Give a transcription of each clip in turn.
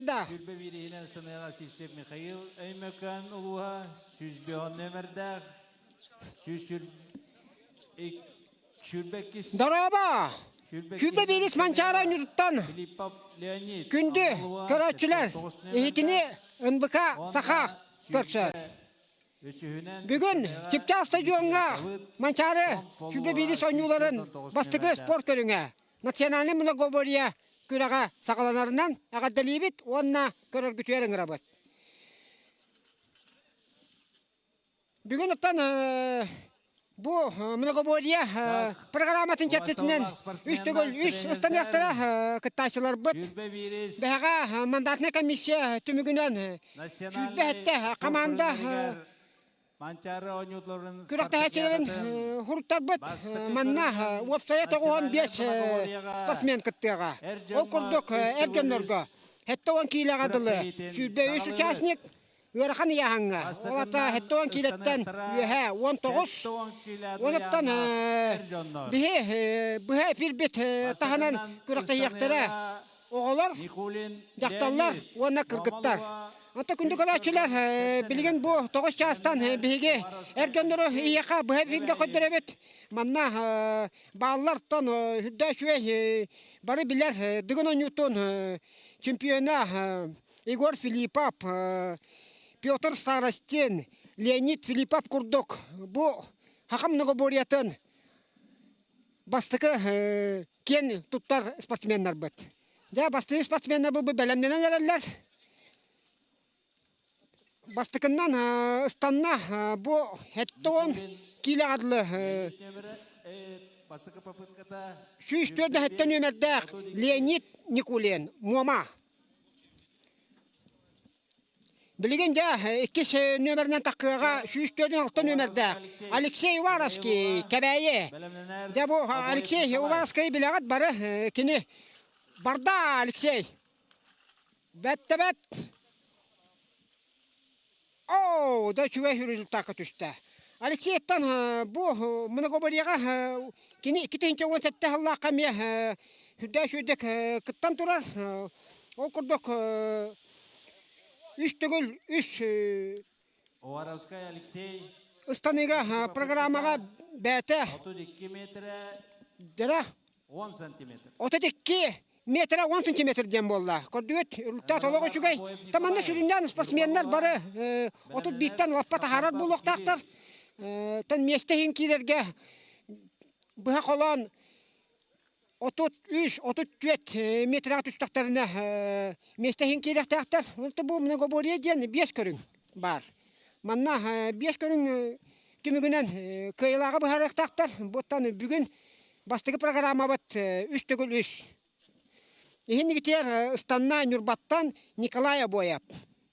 Да. Сүүрбэ биириһинэн сыныаҕа Сивцев Михаил Өймөкөөн улууһа 105 нөмердээх 122 Дорообо! Сүүрбэ биирис Манчаары оонньуутуттан Филиппов Леонид күндү көрөөччүлэр, иһитини НБК Саха көрсөр. Бүгүн Чыпчаал стадиоҥҥа Манчаары сүүрбэ биирис оонньууларын бастакы спорт көрүҥэ национальнай многоборье күрэҕэ саҕаланарынан эҕэрдэлиибит уонна көрөргүтүгэр ыҥырабыт. Бүгүн оттон бу многоборье программатын чэрчитинэн үс төгүл үс ыстаныахтара кыттааччыларбыт. Бэһэҕэ мандатнай комиссия түмүгүнэн 107 команда Манчаары оонньууларын Күрэхтэһээччилэрин хуруттарбыт манна уопсайа 95 спортсмен кыттыаҕа. Ол курдук эр дьоннорго 70 киилэҕэ дылы 23 участник, ыарахан ыйааһыҥҥа ол ата 70 киилэттэн үөһэ 19 Онуттан биһи быһа эфирбит таһынан күрэхтэһиэхтэрэ оҕолор, дьахталлар уонна кыргыттар. Онто күндү көрөөччүлэр, билигин бу тоҕус чаастан биһиги эр дьоннору иһиэхэ быһа эфиргэ көрдөрөбүт. Манна бааллартан үрдэ үчүгэй бары билэр Дыгын оонньуутун чемпиона Егор Филиппов, Петр Старостин, Леонид Филиппов курдук бу саха многоборьетын бастакы киэн туттар спортсменнарбыт. Дьэ, бастакы спортсменнар бу бэлэмнэнэн эрэллэр. Бастакыннан ыстанна бу 70 киилэҕэ дылы 104 нүөмэрдээх Леонид Никулин, Муома. Билигин дьэ иккис нүөмэринэн таххыаҕа 146 нүөмэрдээх Алексей Уваровский Кэбээйи. Дьэ бу Алексей Уваровскайы билэҕит бары кини барда Алексей. Бэттэ бэт. Оо, да үчүгэй результакка түстэ. Алексейтан бу многоборьеҕа кини 2017 сыллаахха эмиэ сүрдээх үчүгэйдик кыттан турар. Ол курдук үс төгүл үс Уваровскай Алексей ыстаныыга программаҕа бэйэтэ 32 метрэ дьара 10 сантиметр. 32 метрэ 10 сантиметр диэн буолла. Көрдүгүт, результат олох үчүгэй. Таманна сүрүннээн спортсменнар бары 31-тэн лаппа таһаарар буолуохтаахтар. Тан миэстэ иһин киирэргэ быһа холоон 33, 34 метрэҕэ түстэхтэринэ миэстэ иһин киириэхтээхтэр. Онто бу многоборье диэн биэс көрүҥ баар. Манна биэс көрүҥ түмүгүнэн кыайыылааҕы быһаарыахтаахтар. Буттан бүгүн бастакы программабыт үс төгүл үс. Иһин игитиэр ыстанна Ньурбаттан Николай Обоев.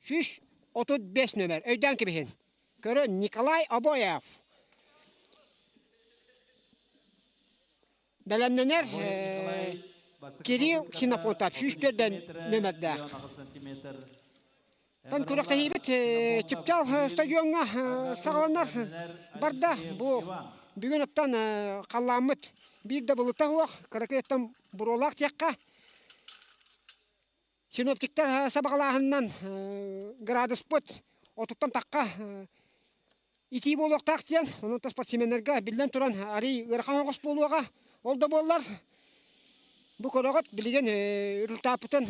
135 нөмер. Өйдөөн кэбиһин. Көрөн Николай Обоев. Бэлэмнэнэр Кирилл Ксенофонтов 104 нөмердээх. Тан күрэхтэһиибит Чыпчаал стадиоҥҥа саҕаланар барда. Бу бүгүн оттон халлааммыт биир да былыта суох, кыракыйаттан буруолаах диэххэ. Синоптиктар сабаҕалааһынынан градуспут отуттан тахха итии буолуохтаах диэн, онон спортсменнарга биллэн туран арый ыарахан оҕус буолуоҕа. Ол да буоллар, бу көрөҕүт билигин результаппытын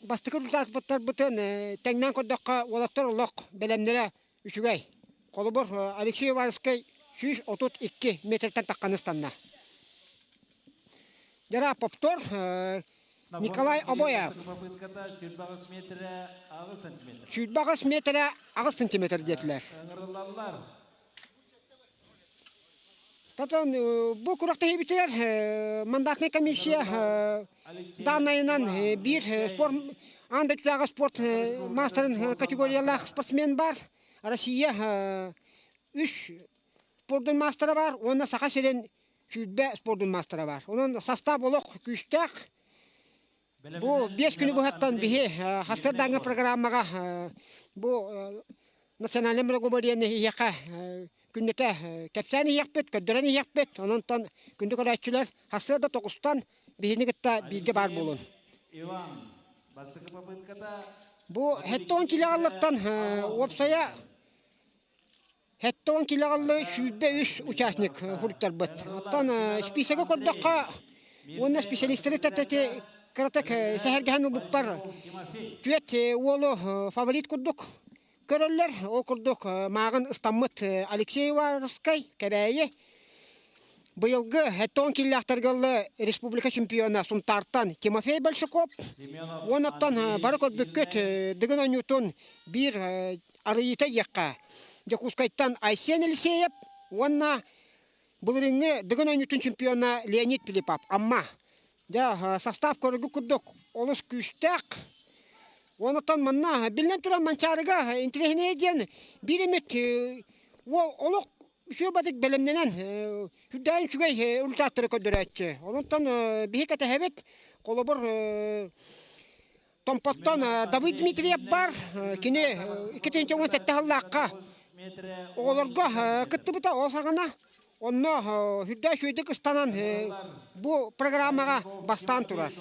бастакы результаппыттарбытын тэҥнээн көрдөххө уолаттар олох бэлэмнэрэ үчүгэй. Холобур, Алексей Ивановскай 132 метртэн тахханы ыстанна. Дьара Поптор Николай Обоев. 28 метрэ 8 сантиметр диэтилэр. Татан бу күрэхтэһиибитигэр мандатнай комиссия дааннайынан биир спорт аан дойдутааҕы спорт маастарын категориялаах спортсмен бар. Россия үс спордун маастара бар уонна Саха сирин 20 спордун маастара бар. Онон састаап олох күүстээх. Бу 5 күнү быһаттан биһи хасырдааҥы программаҕа бу национальнай многоборьены иһиэхэ күннэтэ кэпсээн иһиэхпит, көрдөрөн иһиэхпит. Онон күндү көрөөччүлэр хасыа да тоҕустан биһини кытта бииргэ баар буолун. Иван. Бу 70 килоҕаллыттан уопсайа 70 килоҕаллы 23 участник хуруттарбыт. Оттон списога көрдөххө уонна специалистеры тэтэти кыратык сэһэргэһэн ылбыппар түөрт уолу фаворит курдук көрөллөр. Ол курдук мааҕын ыстаммыт Алексей Уваровскай, Кэбээйи, быйылгы 70 киллээхтэргэ ылла республика чемпиона Сунтаартан Тимофей Большаков. Уоннаттан бары көрбүккүт Дыгын оонньуутун биир арыйыыта диэххэ Дьокуускайтан Айсен Елисеев уонна былырыыҥҥы Дыгын оонньуутун чемпиона Леонид Филиппов Амма. Дьэ, состав көрөргүт курдук олус күүстээх. Онтон манна биллэн туран Манчаарыга интэриэһинэйэ диэн биир эмит уол олох үчүгэй батык бэлэмнэнэн сүрдээх үчүгэй результаттары көрдөрөөччү. Онтон биһи кэтэһэбит. Холобур Томпоттон Давид Дмитриев бар. Кини 2017 сыллаахха оҕолорго кыттыбыта ол саҕана. Онно сүрдээх үчүгэйдик ыстанан бу программаҕа бастаан турар.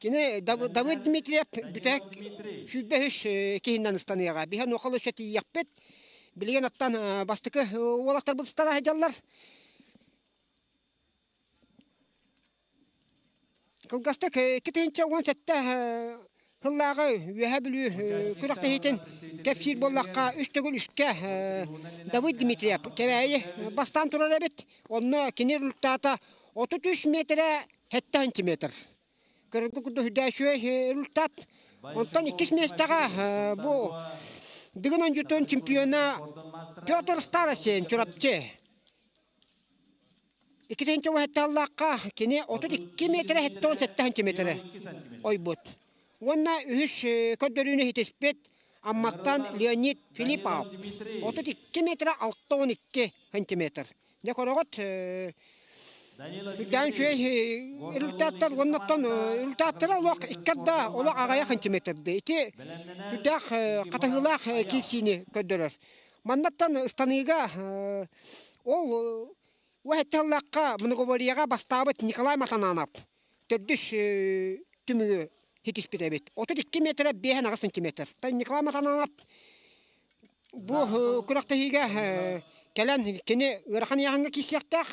Кини Давид Дмитриев бүтэһик 23 киһинэн ыстаныаҕа. Биһи нуохал өссө тиийиэхпит. Билигин оттон бастакы уолаттарбыт ыстана сылдьаллар. Кылгастык 2017 сыллааҕы Үөһээ Бүлүү күрэхтэһиитин кэпсиир буоллахха, үс төгүл үскэ Давыд Дмитриев Кэбээйи бастаан турар эбит. Онно кини результата 33 метрэ 7 сантиметр. Көрөргө курдук үрдээчү результат. Онтон иккис миэстэҕэ бу Дыгын оонньуутун чемпиона Петр Старосин Чурапчы. Иккитинчи уһаттааллаахха кини 32 метрэ 77 сантиметры ойбут. Уонна үһүс көрдөрүүнү ситиспит Амматтан Леонид Филиппов 32 метрэ 612 сантиметр. Дьэ көрөҕүт, үрдээн үчүгэй результаттар уоннаттан результаттара олох икки да олох аҕыйах сантиметрды. Ити үрдээх хатаһыылаах киирсиини көрдөрөр. Маннаттан ыстаныыга ол уһатталлахха многоборьеҕа бастаабыт Николай Матананов төрдүс түмүгү ситиспит эбит. 32 метрэ 5 сантиметр. Николай Матананов бу күрэхтэһиигэ кэлэн кини ыарахан ыйааһыҥҥа киирсиэхтээх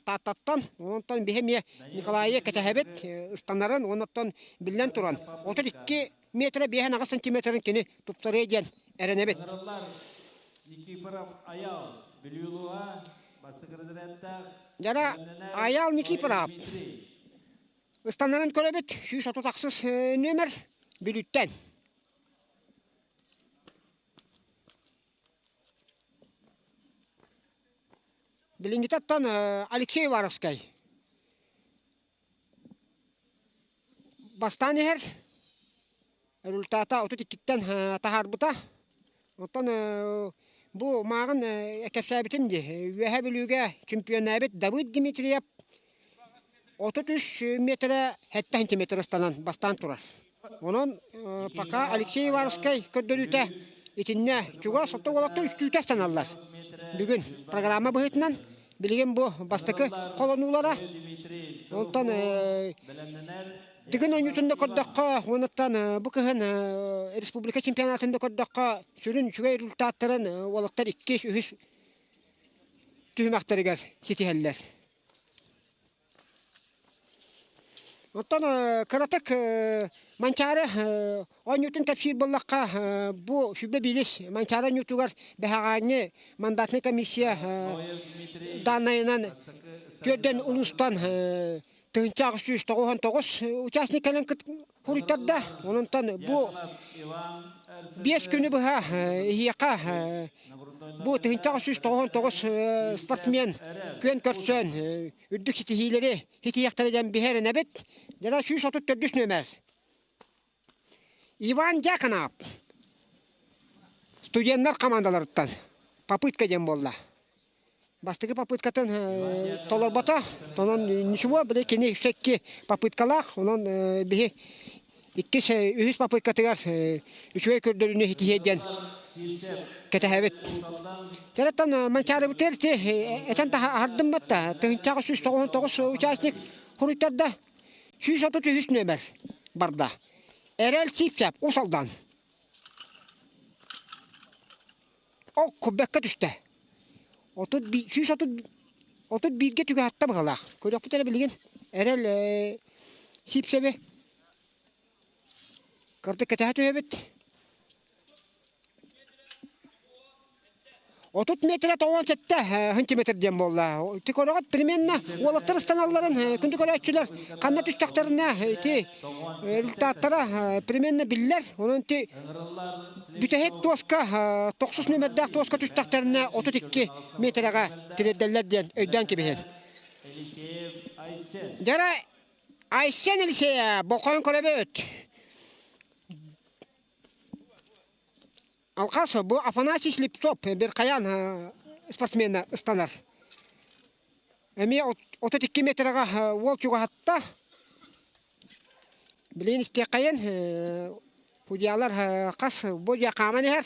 Тааттаттан. Онтон биһи эмиэ Николайы кэтэһэбит ыстанарын, оннуттан биллэн туран 32 метрэ 5 сантиметрын кини тупсарыа диэн эрэнэбит. Никифоров Аял, Бүлүү улууһа, бастакы разрядтаах Дьара Аял Никифоров ыстанарын көрөбүт 138 нүөмэр Бүлүүттэн. Билиҥҥитэ Алексей Уваровскай Бастаан иһэр результата 32-ттэн таһаарбыта. Оттон бу мааҕын кэпсээбитим дии. Үөһээ Бүлүүгэ чемпионнаабыт Давыд Дмитриев 33 метрэ 7 сантиметр ыстанан бастаан турар. Онон пока Алексей Ивановскай көрдөрүүтэ итиннэ чугас, оттон уолаттар үстүүтэ ыстаналлар. Бүгүн программа быһыытынан билигин бу бастакы холонуулара. Онтон Дыгын оонньуутун да көрдөххө, уонуттан бу кыһын республика чемпионатын да көрдөххө, сүрүн үчүгэй результаттарын уолаттар иккис, үһүс түһүмэхтэригэр ситиһэллэр. Оттон кыратык Манчаары оонньуутун кэпсиир буоллахха, бу сүбэ биирис Манчаары оонньуутугар бэһэҕээҥҥи мандатнай комиссия дааннайынан түөрдэн улуустан 1899 участник кэлэн хуруйтарда. Ононтон бу 5 күнү быһа иһиэхэ бу 1999 спортсмен күөн көрсөн үрдүк ситиһиилэри ситиһиэхтэрэ диэн биһи эрэнэбит. Дьара 134 нүөмэр. Иван Дьяконов студеннар командаларыттан попытка диэн буолла. Бастакы попыткатын толорбото, онон ничего, били кини икки попыткалаах, онон биһи иккис, үһүс попыткатыгар үчүгэй көрдөрүүнү ситиһиэ диэн кэтэһэбит. Кэрэттэн Манчаарыбытыгар ити этэн аһардым батта, 1999 участник хуруйтарда. 133 нүөмэр барда. Эрэл Сивцев Уус Алдан. Ол курбэккэ түстэ. 131-гэ түгэһэтте быһалаах. Көрүөхпүт эрэ билигин. Эрэл Сивцеви кырдык кэтэһэ түһэбит. 30 метрэ 97 сантиметр диэн буолла. Ити көрөҕүт примерно уолаттар ыстаналларын күндү көрөөччүлэр ханна түстэхтэринэ ити результаттара примерно биллэр. Онон ити бүтэһик туоска тохсус нүөмэрдээх туоска түстэхтэринэ 32 метрэҕэ тириэрдэллэр диэн өйдөөн кэбиһин. Дьара Айсен Елисеев бокоон көрөбүт. Алхас бу Афанасий Слепцов Беркаян спортсмена ыстанар. Эмиэ 32 метрга уол чугаһатта. Билигин истиэххэйин судьялар хас бу дьэ хааман иһэр.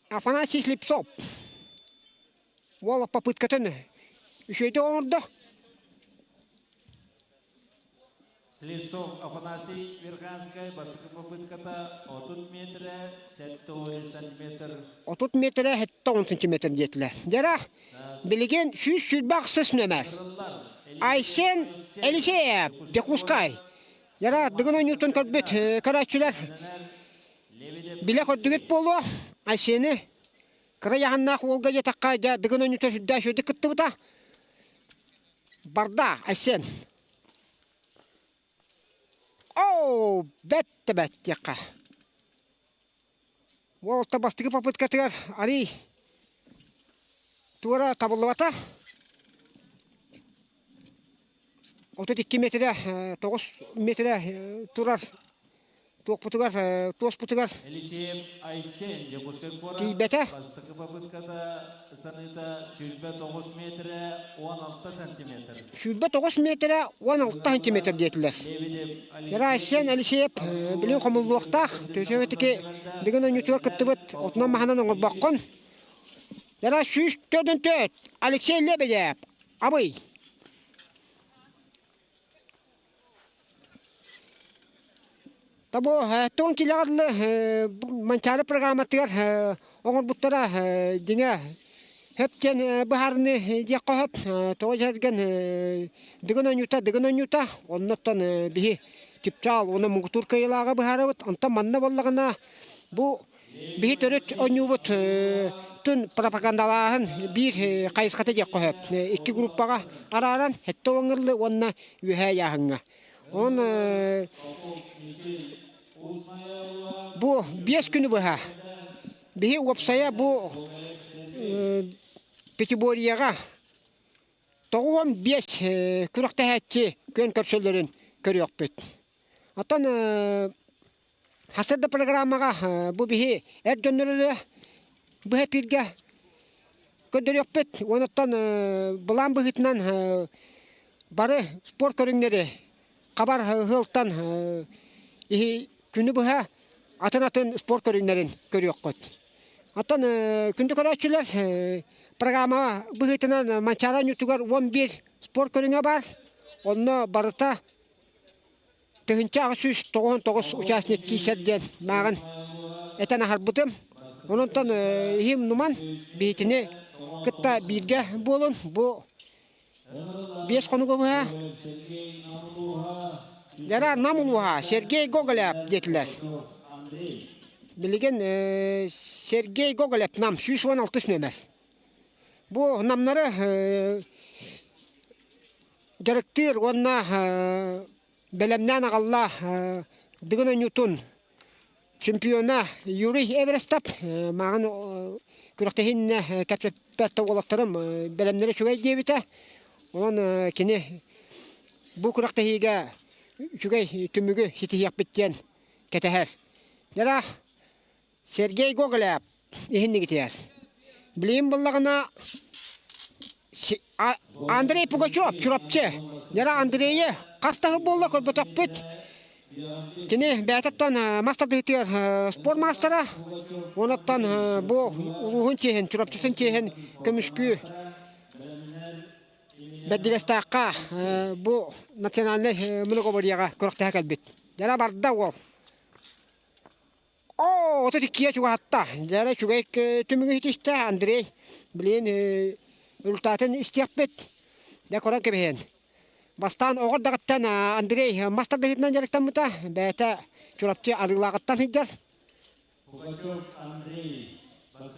Афанасий Слепцов уол попыткатын үчүгэйдик оҥордо. Слепцов Афанасий Верханскай бастакы попытката 30 метрэ 70 сантиметр. 30 метрэ 70 сантиметр диэтилэр. Дьара, билигин 128 нөмер. Айсен Елисеев, Дьокуускай. Дьара, Дыгын оонньуутун көрбүт көрөөччүлэр билэ көрдүгүт буолуо. Айсены кыра яһаннаах уолга диэтэххэ, дьэ, Дыгын оонньуута сүрдээх үчүгэйдик кыттыбыта. Барда, Айсен. Оо, бэт да бэт диэххэ. Уолта бастакы попыткатыгар арый туора табыллыбата. 32 метрэ, 9 метрэ турар туохпутугар, туоспутугар Елисеев Айсен Дьокуускай куорат тиийбэтэ. Бастакы попытката саныыта 29 метрэ 16 сантиметр. 29 метрэ 16 сантиметр диэтилэр. Айсен Алексеев билин хомуллуохтаах. Төсөбөтики дыгын оонньуутугар кыттыбыт отунан маһынан оҥорбоккун. Яра 144 Алексей Лебедев Абый. Табо тоон килэҕэ Манчаары программатыгар оҥорбуттара дьиҥэ хөп диэн быһаарыны диэххэ сөп. Тоҕо дьэргэн Дыгын оонньуута Дыгын оонньуута оннуттан биһи чыпчаал уонна муҥутуур кыайыылааҕы быһаарабыт. Онтон манна буоллаҕына бу Биһи төрүт оонньуубут тун пропагандалааһын биир хайысхата диэххэ сөп. Икки группаҕа арааран сэттэ оҥорлы уонна үөһээ ыйааһыҥҥа. Онон бу 5 күнү быһа биһи уопсайа бу Пятиборьеҕа 95 күрэхтэһээччи күөн көрсөллөрүн көрүөхпүт. Оттон Хасыр да программаҕа бу биһи эр дьоннору быһа эпииргэ көрдөрүөхпүт. Онуттан былаан быһыытынан бары спорт көрүҥнэри хабар ыһыалтан күнү быһа атын-атын спорт көрүҥнэрин көрүөххүт. Оттон күндү көрөөччүлэр программа быһыытынан Манчаары оонньуутугар 11 спорт көрүҥэ баар. Онно барыта 1899 участник киисэр диэн мааҕын этэн аһарбытым. Ононтон иһим нуман биһитини кытта бииргэ буолун бу 5 хонугу быһа Яра Нам улууһа Сергей Гоголев диэтилэр. Билигин Сергей Гоголев Нам 116 нөмер. Бу намнары дьарыктыыр уонна бэлэмнээн аҕалла Дыгын оонньуутун чемпиона Юрий Эверестов мааҕын күрэхтэһииннэ кэпсэппэт уолаттарым бэлэмнэрэ үчүгэй диэбитэ. Онон кини бу күрэхтэһиигэ үчүгэй түмүгү ситиһиэхпит диэн кэтэһэр. Дьара Сергей Гоголев иһиннигитигэр. Билигин буллаҕына Андрей Пугачев Чурапчы. Нера Андрейы хас да сыл буолла көрбөтөхпүт. Кини бэйэтиттэн мас тардыһыытыгар спорт маастара. Онуттан бу улууһун чиэһин, Чурапчытын чиэһин көмүскүү. Бэрдигэстээххэ бу национальнай многоборьеҕа күрэхтэһэ кэлбит. Дьара барда уол. Оо, 32-гэ чугаһатта. Дьара үчүгэй түмүгү ситистэ Андрей. Билигин результатын истиэхпит. Дьэ көрөн кэбиһэн. Бастаан оҕо эрдэҕиттэн Андрей мас тардыһыытынан дьарыктаммыта. Бэйэтэ Чурапчы Арыылааҕыттан сылдьар.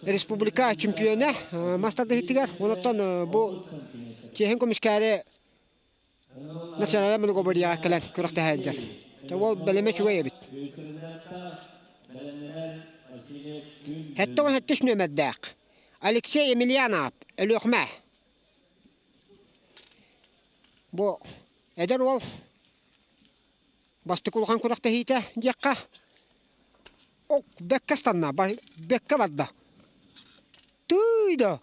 Республика чемпиона мас тардыһыытыгар. Онон бу чиэһин көмүскээри национальнай многоборьеҕа кэлэн күрэхтэһэллэр. Ол бэлэмэ үчүгэй эбит. 77 нүөмэрдээх Алексей Емельянов, Өлүөхүмэ. Бу эдэр уол бастакы улахан күрэхтэһиитэ диэххэ, ок бэккэ ыстанна, бэккэ барда. Тыый да,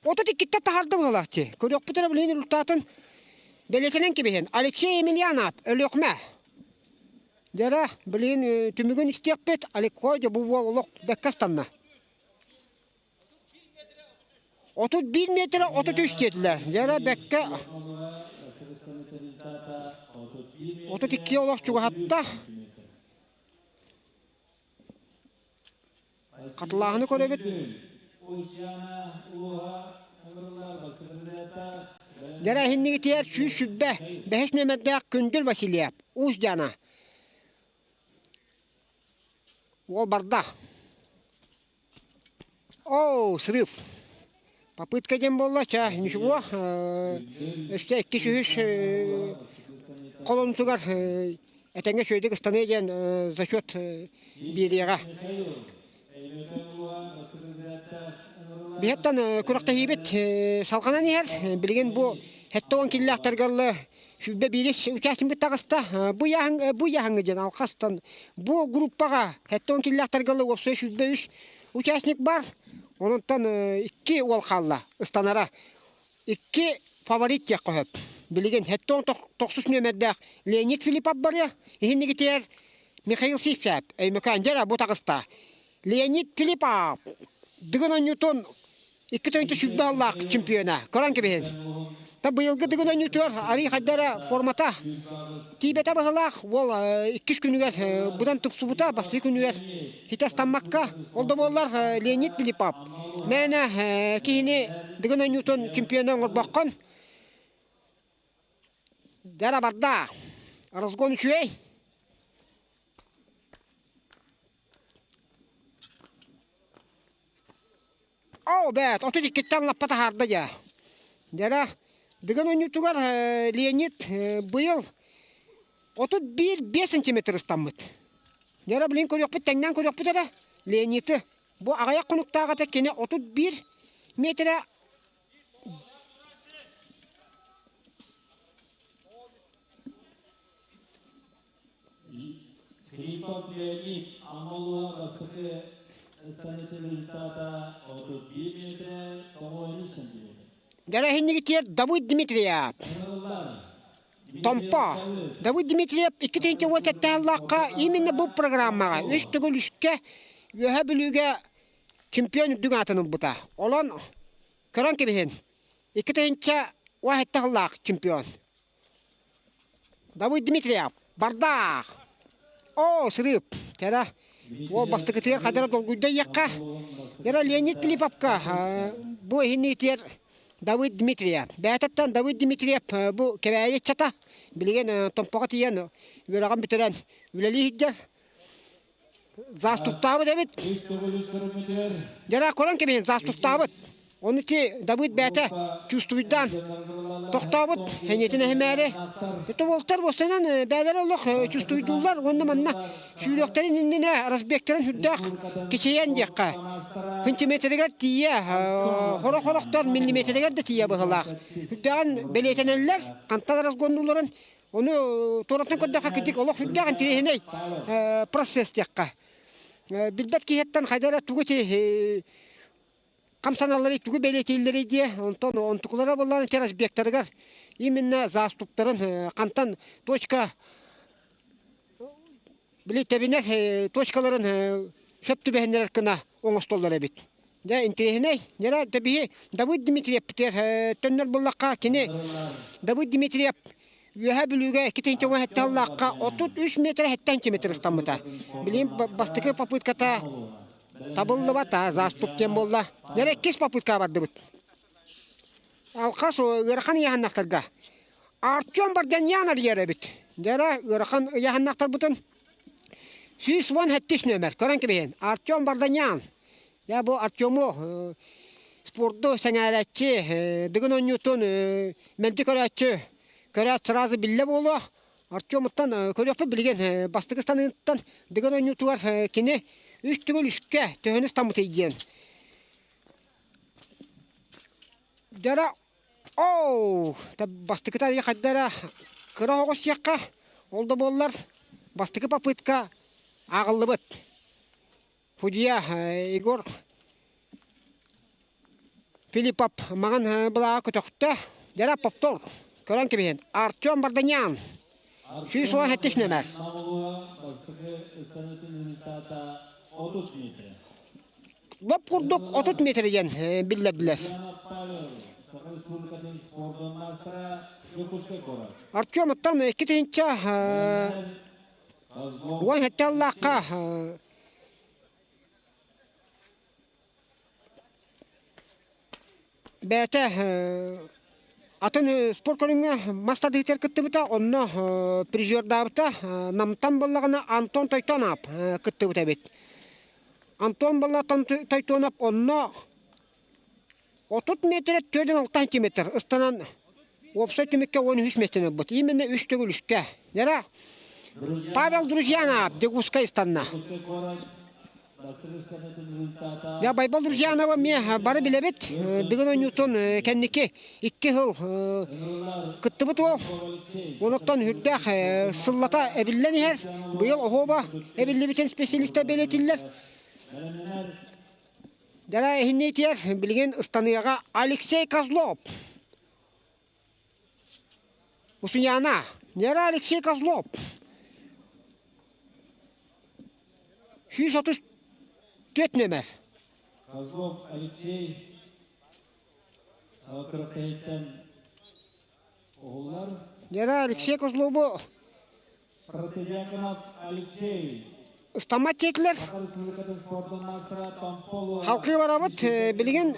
32-ттэн таһаарда быһыылаах дии. Көрүөхпүт эрэ билигин результатын бэлиэтэнэн кэбиһэн. Алексей Емельянов, Өлүөхүмэ. Дьэ билигин түмүгүн истиэхпит. Алекко дьэ бу уол олох бэккэ ыстанна. 31 метрэ 33 диэтилэр. Дьэ бэккэ 32 олох чугаһатта. Хатылааһыны көрөбүт. Дьэрэһиннигитигэр 125 нүөмэрдээх Күндүл Васильев, Уус Дьана. Уол барда. Оо, срыв. Попытка диэн буолла, ча, ничего. Өссө иккис үһүс холонутугар этэҥҥэ үчүгэйдик ыстаныа диэн зачет биэриэҕэ. Биһиэттэн күрэхтэһиибит салҕанан иһэр. Билигин бу 70 киллээхтэргэ ылла 101 участникпыт таҕыста. Бу ыйааһын бу ыйааһыҥҥа диэн алхастан бу группаҕа 70 киллээхтэргэ ылла уопсай 103 участник бар. Онтон икки уол хаалла ыстанара. Икки фаворит диэххэ сөп. Билигин 79 нүөмэрдээх Леонид Филиппов барыа. Иһиннигитигэр Михаил Сивцев Өймөкөөн дьэ бу таҕыста. Леонид Филиппов Дыгын оонньуутун 2 20 аллаах чемпиона. Көрөн кэбиһин. Та быйылгы Дыгын оонньуутугар арый хайда эрэ формата тиийбэтэ быһылаах. Уол иккис күнүгэр быдан тупсубута, бастакы күнүгэр хитэ астаммакка. Ол да буоллар Леонид Филиппов мээнэ киһини Дыгын оонньуутун чемпиона оҥорбоккун. Дьара барда. Разгон үчүгэй. Оо, бээт, 32-ттэн лаппа таһаарда дьэ. Дьэрэ, Дыгын оонньуутугар Леонид быйыл 31-5 сантиметр ыстаммыт. Дьэрэ, билин көрүөхпүт, тэҥнээн көрүөхпүт эрэ. Леониды бу аҕыйах хонуктааҕыта кини 31 метрэ Филиппов Леонид Аммалуа бастакы ыстаныытын результата 31 метр 93 сантиметр. Дэрэһиннигитиэр Давыд Дмитриев. Томпо. Давыд Дмитриев 2017 сыллаахха именно бу программаҕа үс төгүл үскэ Үөһээ Бүлүүгэ чемпион үрдүк аатын ылбыта. Онон көрөн кэбиһин, 2017 сыллаах чемпион. Давыд Дмитриев, бардаах! Оо, сырыып, кэрэ. Уол бастакытыгар хадара долгуйда иэххэ. Яра Леонид Филипповка бу иһинниитигэр Давыд Дмитриев. Бэйэтэттэн Давыд Дмитриев бу Кэбээйи ыччата билигин Томпоҕо тиийэн үөрэҕин бүтэрэн үлэлии сылдьар. Заступтаабыт эбит. Дьара көрөн кэбиһин заступтаабыт. Ону ти Давыд бэйэтэ чувствуйдаан тохтообут эниэтин эһимээри. Это уолтар буостанан бээлэрэ олох чувствуйдууллар уонна манна сүүрүөхтэрин иннинэ разбегтарын сүрдээх кичэйэн диэххэ сантиметригэр тиийэ хорох-хорохтор миллиметригэр да тиийэ быһылаах. Сүрдээҕин бэлиэтэнэллэр, хантан разгоннуларын Ону туораттан көрдөххө кырдьык олох сүрдээх интэриэһинэй процесс диэххэ. Билбэт киһиттэн хайда эрэ тугу ити хамсаналларый, тугу бэлиэтииллэрий диэ. Онтон онтукулара буоллаҕына ити разбектарыгар именно заступтарын хантан точка били тэбинэр точкаларын сөп түбэһиннэрэр гына оҥостоллор эбит. Дьэ, интэриэһинэй. Дьэ, тэбиһи Давыд Дмитриевпитигэр төннөр буллахха, кини Давыд Дмитриев Үөһээ Бүлүүгэ 297 сыллаахха 33 метр 7 сантиметр ыстаммыта. Билигин бастакы попытката табыллыбата, заступ диэн буолла. Дьэ, иккис попытка бардыбыт. Алхас ыарахан ыйаһыннахтарга Артем Барданьян арыйар эбит. Дьэ, ыарахан ыйаһыннахтарбытын 117 нөмер көрөн кэбиһин. Артем Барданьян. Дьэ, бу Артему спорду сэҥээрээччи, дыгын оонньуутун мэлдьи көрөөччү, көрөөт сразу биллэ буолуо. Артемуттан көрүөхпүт билигин бастакы станыыттан дыгын оонньуутугар кини үс төгүл үскэ төһөнү ыстаммытый диэн. Дьара Оо, бастакыта хайда эрэ кыра оҕус сиэххэ, ол да буоллар бастакы попытка ааҕыллыбыт. Судья Егор Филиппов маҥан былааҕа көтөхтө. Дьара повтор көрөн кэбиһин. Артем Барданян 117 нөмер. Лоп курдук 30 метр диэн биллэрдилэр. Артем оттон 2017 аллаахха Бэйэтэ атын спорт көрүҥҥэ мас тардыытыгар кыттыбыта, онно призердаабыта. Намтан буоллаҕына Антон Тойтонов кыттыбыт эбит. Антон буолла Тойтонов онно 30 метр 46 сантиметр ыстанан уопсай түмүккэ 13 миэстэни ылбыт. Именно үс төгүл үскэ. Дьара Павел Друзьянов Дегускай ыстанна. Дьэ, Байбал Друзьянова эмиэ бары билэбит. Дыгын оонньуутун кэнники икки сыл кыттыбыт уол. Онуттан үрдээх сыллата эбиллэн иһэр. Быйыл оһуоба эбиллибитин специалистар бэлиэтиллэр. Дара иһинниитигэр билигин ыстаныаҕа Алексей Козлов. Усуйаана, Нера Алексей Козлов. 134 нөмер. Козлов Алексей Кыракайыттан оҕолор. Нера Алексей Козлову Протодьяконов Алексей. Ыстаммат диэтилэр. Халкыы барабыт билигин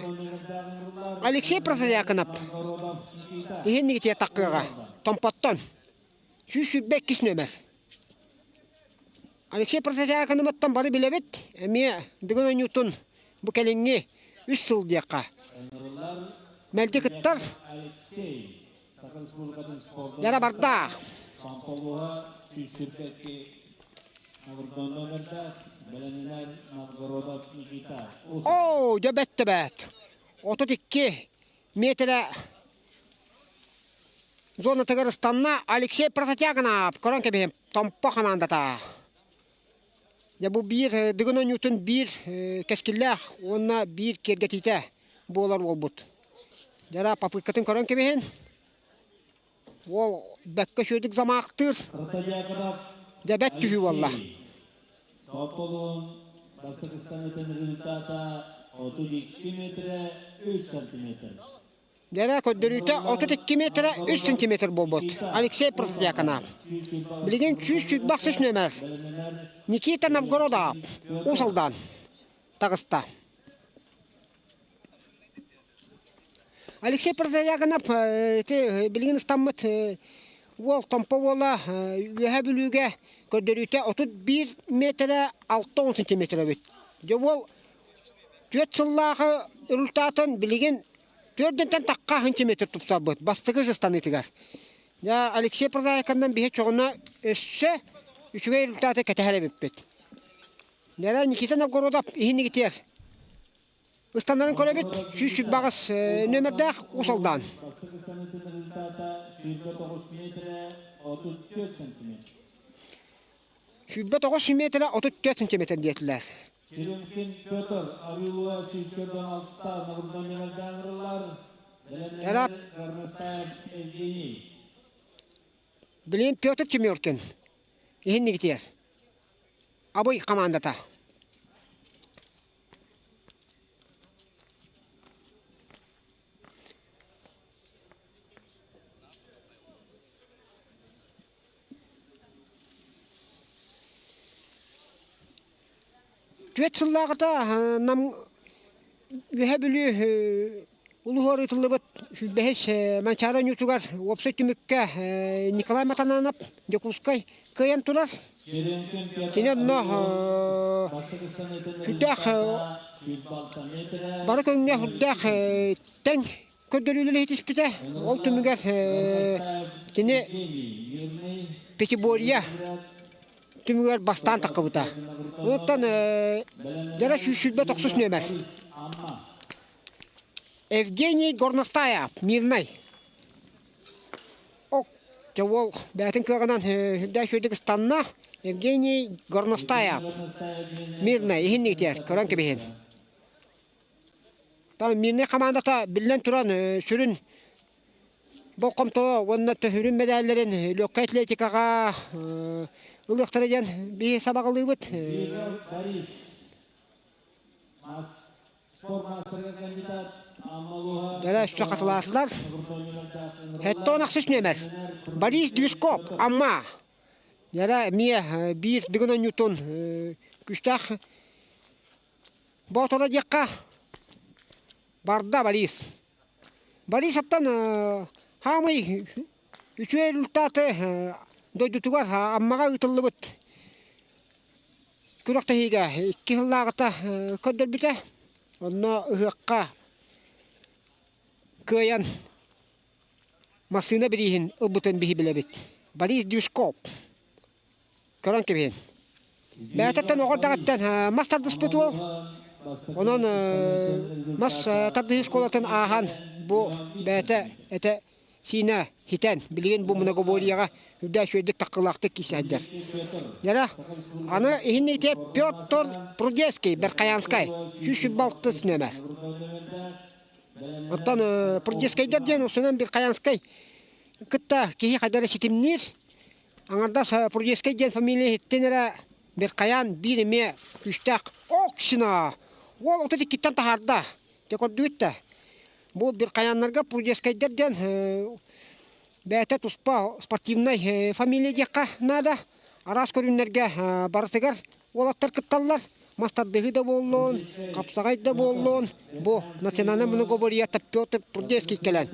Алексей Протодьяконов иһин нигитиэ таккыаҕа Томпоттон 122 нөмер. Алексей Протодьяконовыттан бары билэбит, эмиэ Дыгын оонньуутун бу кэлиҥҥи үс сыл диэххэ. Мэлдьи кыттар. Яра барда. Оо, дьэ бэттэ бэт. 32 метрэ зонатыгар ыстанна Алексей Прототягинов көрөн кэбиһим Томпо хамаандата. Дьэ бу биир Дыгын оонньуутун биир кэскиллээх уонна биир киэргэтиитэ буолар уолбут. Дьара попыткатын көрөн кэбиһин. Уол бэккэ сүөдүк замаахтыыр. Дьэ бэт түһүү буолла. Тополун бастакыстан результата 32 метрэ 3 сантиметр. Дьэрэ көрдөрүүтэ 32 метрэ 3 сантиметр буолбут. Алексей Протодьяконов. Билигин 128 нөмер. Никита Новгородов Уус Алдан таҕыста. Алексей Протодьяконов ити билигин ыстаммыт уол Томпо уола Үөһээ Бүлүүгэ көрдөрүүтэ 31 метрэ 60 сантиметр эбит. Дьэ уол түөрт сыллааҕы результатын билигин Төрдүнтэн тахха сантиметр тупсарбыт бастакы ыстаныытыгар. Дьэ, Алексей Прозаиканнан биһи чоҕуна өссө үчүгэй результаты кэтэһэр эбиппит. Нэрэ Никита Новгородов иһинигитиэр ыстанарын көрөбүт 128 нөмердээх Уус Алдан. Бастакы ыстаныытын результата 109 метрэ 34 сантиметр. 109 метрэ 34 сантиметр диэтилэр. Черемкин Петр Арыылуа сүүскэрдэн алта нагрудомердааҥырылар Эрап Горностаев Евгений. Билин Петр Чемеркин иһиннигитиэр. Абый командата. Түөрт сыллааҕыта Нам Үөһээ Бүлүү улууһугар ыытыллыбыт сүүрбэһис Манчаары оонньуутугар уопсай түмүккэ Николай Матананов Дьокуускай кыайан турар. Кини онно сүрдээх бары көҥҥэ сүрдээх тэҥ көрдөрүүлэри иһитиспитэ. Ол түмүгэр кини Пятиборье түмүгэр бастаан таххыбыта. Онтон дьара 129 нүөмэр. Евгений Горностаев, Мирнай. Ок, дьэ уол бэйэтин кыаҕынан үрдээх үчүгэйдик ыстанна. Евгений Горностаев, Мирнай, иһин иитиэр, көрөн кэбиһин. Там Мирнай хамаандата биллэн туран сүрүн болҕомто уонна төһүрүн мэдээллэрин легкай атлетикаҕа ылыахтара диэн биһи сабаҕалыыбыт. Дэлэ өссө хатылаатылар. Хэттон ахсыс нүөмэр. Борис Движков, Амма. Дьэрэ эмиэ биир дыгын оонньуутун күүстээх Боотура диэххэ барда Борис. Борисовтан хаамый үчүгэй результаты дойдутугар Аммаҕа ыытыллыбыт күрэхтэһиигэ икки сыллааҕыта көрдөрбүтэ. Онно ыһыахха кыайан массыына бирииһин ылбытын биһи билэбит. Борис Дюшков көрөн кэбиһин. Бэйэтэттэн оҕо эрдэҕиттэн мас тардыспыт уол. Онон мас тардыһыы школатын ааһан бу бэйэтэ этэ сиинэ хитэн билигин бу многоборьеҕа үрдээх үчүгэйдик таккылаахтык киисэһэрдэр. Дьэ аны иһинниитэ Петр Прудецкий Берхаянскай 126 нөмер. Оттон Прудецкайдар диэн усунан Берхаянскай кытта киһи хайдары ситимниир. Аҥардас Прудецкай диэн фамилия иһиттин эрэ Берхаян биир эмиэ күүстээх Оксина! Уол 32-ттэн таһаарда. Дьэ көрдүгүт да. Бу Берхаяннарга Прудецкайдар диэн бэйэтэ туспа спортивнай фамилия диэххэ наада. Араас көрүҥнэргэ барытыгар уолаттар кытталлар. Мас тардыһыы да буоллун, хапсаҕай да буоллун, бу национальнай многоборьета Петр Прудецкий кэлэн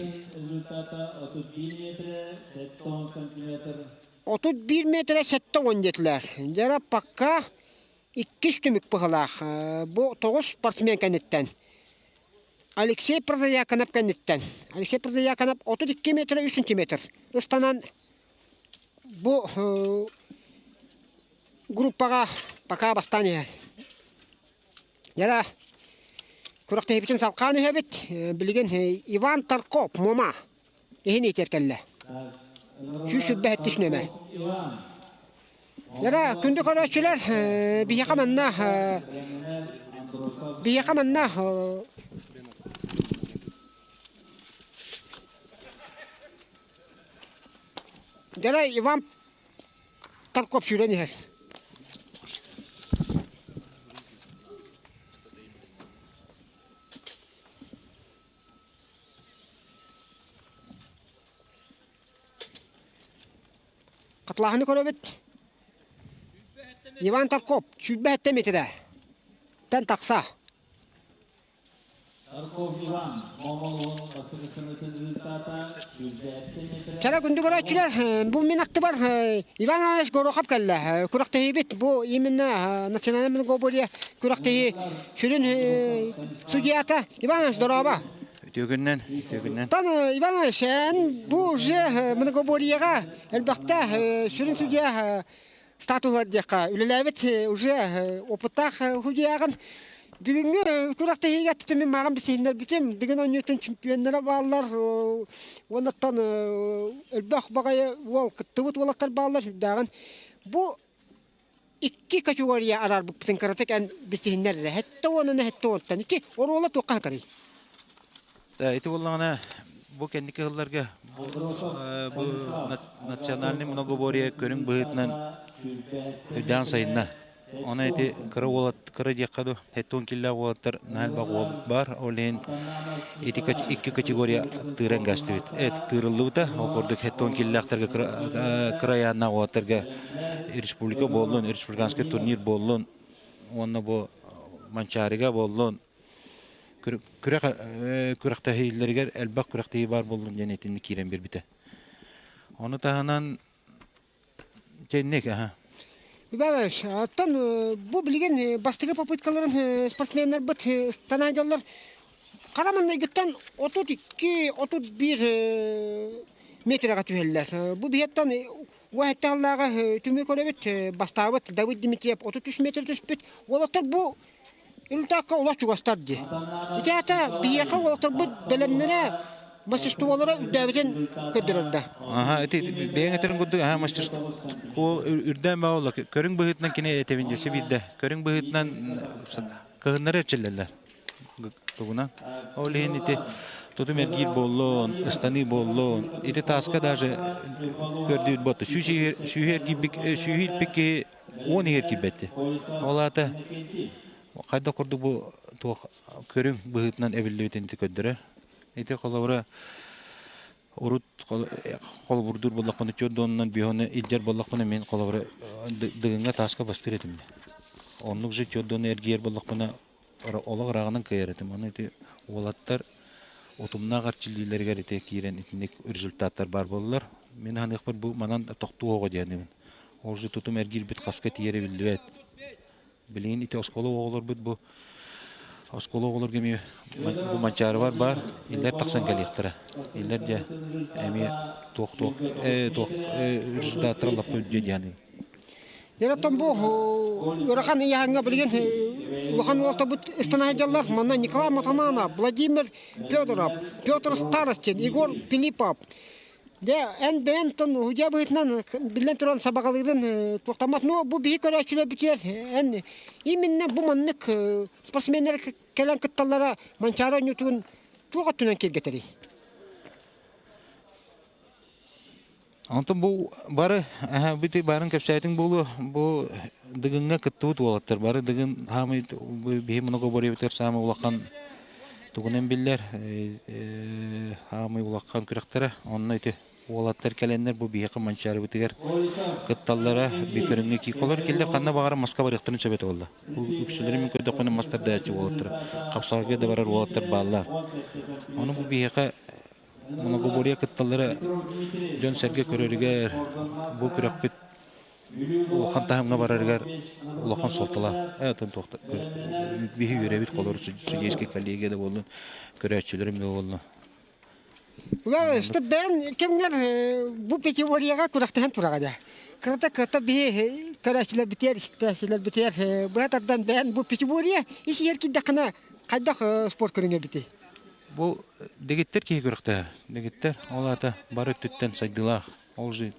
31 метрэ 70 диэтилэр. Дьара пока иккис түмүк быһылаах. Бу тоҕус спортсмен кэнниттэн. Алексей Прозаяконов кэнниттэн. Алексей Прозаяконов 32 метрэ 3 сантиметр ыстанан бу группаҕа пока бастаан иһэр. Яра күрэхтэһиибитин салҕаан иһэбит. Билигин Иван Тарков, Муома иһин иитэр кэллэ. 127 нүөмэр. Яра күндү көрөөччүлэр, биһиэхэ манна биһиэхэ манна Дьара Иван Тарков сүүрэн иһэр. Хатылааһыны көрөбүт. Иван Тарков 107 метрэ. Тэн тахса. Чара күндү көрөөччүлэр, бу мин аттыбар Иван Иванович Горохов кэллэ. Күрэхтэһиибит бу именно национальный многоборье күрэхтэһии сүрүн судьята Иван Иванович дорообо. Үтүө күнүнэн, үтүө күнүнэн. Тан Иван Иванович, эн бу уже многоборьеҕа элбэхтэ сүрүн судья статуһугар диэххэ үлэлээбит уже опыттаах судьяҕын. Бүгүҥҥү күрэхтэһиигэ түмүн мааҕын билсиһиннэрбитим. Дыгын оонньуутун чемпионнара бааллар. Уоннаттан элбэх баҕайы уол кыттыбыт уолаттар бааллар сүрдээҕин. Бу икки категория араарбыппытын кыратык эн билсиһиннэр эрэ. Хэттэ уонна хэттэ уонтан икки оруола туохха хатарый? Ити буоллаҕына бу кэнники сылларга бу национальный многоборье көрүҥ быһыытынан үрдээн сайынна. Оны ити кыра уолат кыра диэххэ дуу, 70 киллээх уолаттар наһаа элбэх уол баар. Ол иһин ити икки категория тыыран кэстибит. Эт тыырыллыбыта. Ол курдук 70 киллээхтэргэ кыра айааннаах уолаттарга республика буоллун, республиканский турнир буоллун уонна бу Манчаарыга буоллун, күрэх күрэхтэһиилэригэр элбэх күрэхтэһии баар буоллун диэн итинник киирэн биэрбитэ. Ону таһынан Тенник, аха. Иванович, оттон бу билигин бастакы попыткаларын спортсменнарбыт станадьаллар хара маннайгыттан 32-31 метрэҕэ түһэллэр. Бу биһиэттэн уоһэттэ түмүк көрөбүт, бастаабыт Давид Дмитриев 33 метр түспүт. Уолаттар бу Ынтаакка олох чугастар дии. Ити аата биһиэхэ уолаттарбыт бэлэмнэрэ мастерстволара үрдээбитин көрдөрөр да. Аха, ити бэйэҥ этэрин курдук, аха, мастерство үрдээн баа буолла. Көрүҥ быһыытынан кини этэбин дьөссө биирдэ. Көрүҥ быһыытынан кыһыннары эрчиллэллэр. Тугунан. Ол иһин ити тутум эргиир буоллун, ыстаныы буоллун. Ити тааска даже көрдүүр буотта. Сүүһү эргийбик, сүүһү илпик киһи 10 иһэр киирбэтти. Ол аата хайдах курдук бу туох көрүҥ быһыытынан эбиллибитин ити көрдөрөр. Ити холобура урут холобурдуур буоллахпына чуордуонунан биһону илдьэр буоллахпына мин холобура дыгыҥҥа тааска бастыыр этим. Оннук же чуордуону эргийэр буоллахпына олох ырааҕынан кыайар этим. Ону ити уолаттар утумнаах эрчиллиилэригэр ити киирэн итинник результаттар баар буоллар. Мин ханыахпар бу манан тохтуу оҕо диэнибин. Ол же тутум эргийбит хаска тиийэрэ биллибэт. Билигин ити оскуола оҕолорбут бу оскуола оҕолорго эмиэ бу Манчаарыбар баар иллэр тахсан кэлиэхтэрэ. Иллэр дьэ эмиэ туох-туох туох результаттара лаппа үрдүө диэн. Дьэ бу ыарахан ыйааһыҥҥа билигин улахан уолтабыт ыстанаайдаллар. Манна Николай Матананов, Владимир Федоров, Петр Старостин, Егор Филиппов. Дьэ, эн бэйэн тон уһудьа быһыытынан биллэн туран сабаҕалыырын туохтаммат. Но бу биһи көрөөччүлэрбитигэр эн именно бу маннык спортсменнар кэлэн кытталлара Манчаары оонньуутун туох өттүнэн киэргэтэрий? Онтон бу бары бити барын кэпсээтиҥ буолуо бу Дыгыҥҥа кыттыбыт уолаттар бары Дыгын хаамый биһи многоборьебытыгар саамай улахан тугунан биллэр хаамый улахан күрэхтэрэ онно ити уолаттар кэлэннэр бу биһиэхэ Манчаарыбытыгар кытталлара би көрүҥҥэ кииколор киллэр ханна баҕарар маска барыахтарын сөп этэ буолла үксүлэрин мин көрдөхпүнэ мастардааччы уолаттар хапсаҕайга да барар уолаттар бааллар ону бу биһиэхэ Многоборье кытталлара дьон-сэргэ көрөрүгэр бу күрэхпит улахан таһымҥа барарыгар улахан суолталаах. Биһи үөрэбит холор судейскай коллегия да буоллун, көрөөччүлэрим да буоллун. Бэйэн кэмҥэр бу пятиборьеҕа күрэхтэһэн тураҕа даа. Кырата кыта биһи көрөөччүлэрбитигэр, истээччилэрбитигэр быһа тардан бэйэн бу пятиборье ис иһэр киирдэххинэ хайдах спорт көрүҥэ эбитий? Бу дэгиттэр киһи күрэхтэһэр. Дэгиттэр ол аата бары өттүттэн сайдыылаах. Ол же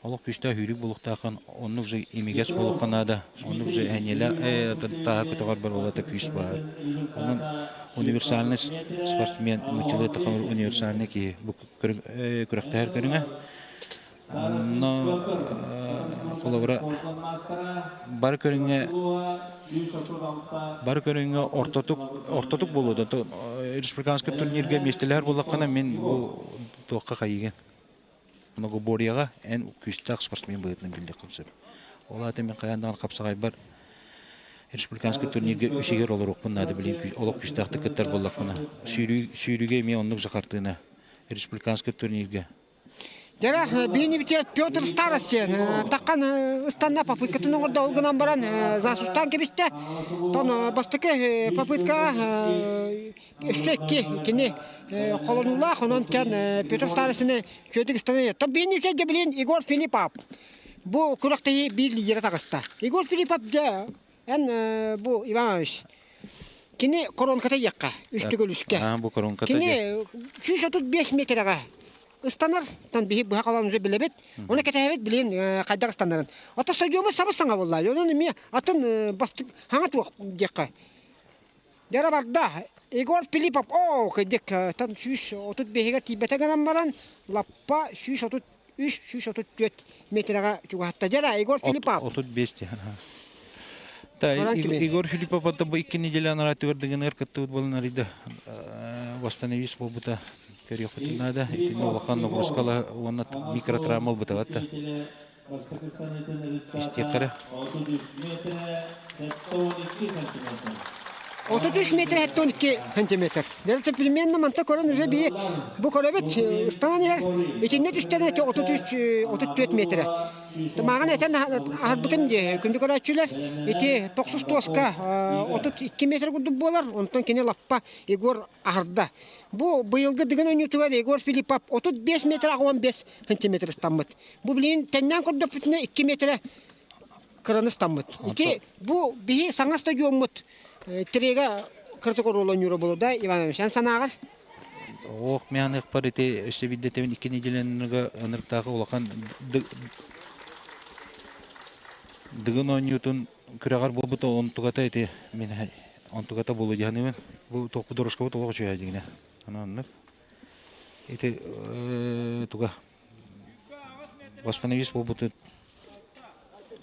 олох күүстээх үүрүк буолуохтааххын, оннук же имигэс буолуохха наада, оннук же эһэниэлээх тааһа көтөҕөр бар ол аата күүс баар. Онон универсальный спортсмен, нууччалыы эттэххэ универсальный киһи бу күрэхтэһэр көрүҥэ. Онно холобура бары көрүҥҥэ бары көрүҥҥэ ортотук ортотук буолуо да республиканскай турнирга миэстэлэһэр буоллаххына мин бу туохха хайыгын многоборьеҕа эн күүстээх спортсмен быһыытынан биллиэххин сөп. Ол аата мин хайаан даҕаны хапсаҕайбар республиканскай турнирга үсүгэр олоруохпун наада билигин олох күүстээхтик кыттар буоллахпына сүүрүүгэ эмиэ оннук же хартыына республиканскай турнирга Дьэ, биини Петр Старостин таххан ыстанна попыткатын оҥордо, ол гынан баран засустаан кэбистэ. Тон бастакы попытка өссө икки кини холонуулаах, онон Петр Старостины чүөтүк ыстаныы. Тон биини үчүгэй билин Егор Филиппов бу күрэхтэһии биир лидерэ таҕыста. Егор Филиппов дьэ эн бу Иванович кини коронката диэххэ үс төгүл үскэ. Бу коронката Кини 135 метрэҕэ ыстанар, тан биһи быһа халаан уже билэбит. Оны кэтэһэбит билин хайдах ыстанарын. Ата стадиоммут сабыс саҥа буолла. Онон эмиэ атын бастык хаҥа туох диэххэ. Дьара барда. Егор Филиппов, оо, кырдьык, тан 135-гэр тиийбэтэ гынан баран, лаппа 133, 134 метрэҕэ чугаһатта. Дьара, Егор Филиппов. 35 Да, Егор Филиппов это бу икки неделя анараа түгэр кыттыбыт буолан арыйда восстановись буолбута көрүөхпүтүн наада. Итиннэ улахан нагрузкала уонна микротравма ылбыта. Истиэххэ 33 метр 72 сантиметр. Дальше примерно манта көрөн уже би бу көрөбүт ыстанан иһэр. Итиннэ түстэн 33 34 метрэ. Мааҕын этэн аһарбытым дии күндү көрөөччүлэр. Ити тохсус туоска 32 метр курдук буолар. Онтон кини лаппа Егор аһарда. Бу быйылгы Дыгын оонньуутугар Егор Филиппов 35 метр 15 сантиметр ыстаммыт. Бу билигин тэннээн көрдөхпүтүнэ 2 метрэ кыраны ыстаммыт. Ити бу биһи саҥа стадиоммут тирэгэ кырытык оруолу оонньуура буолуо да Иван Иванович, эн санааҕар? Ох, мен аныахпар ити өссө биирдэ икки неделяныга ынырыктаахы улахан Дыгын оонньуутун күрэҕэр буолбута онтугата ити мин онтугата буолуо дии саныыбын. Бу туохпут дорожкабыт олох үчүгэй дьиҥинэ. Оннук. Ити туга восстановись буолбутун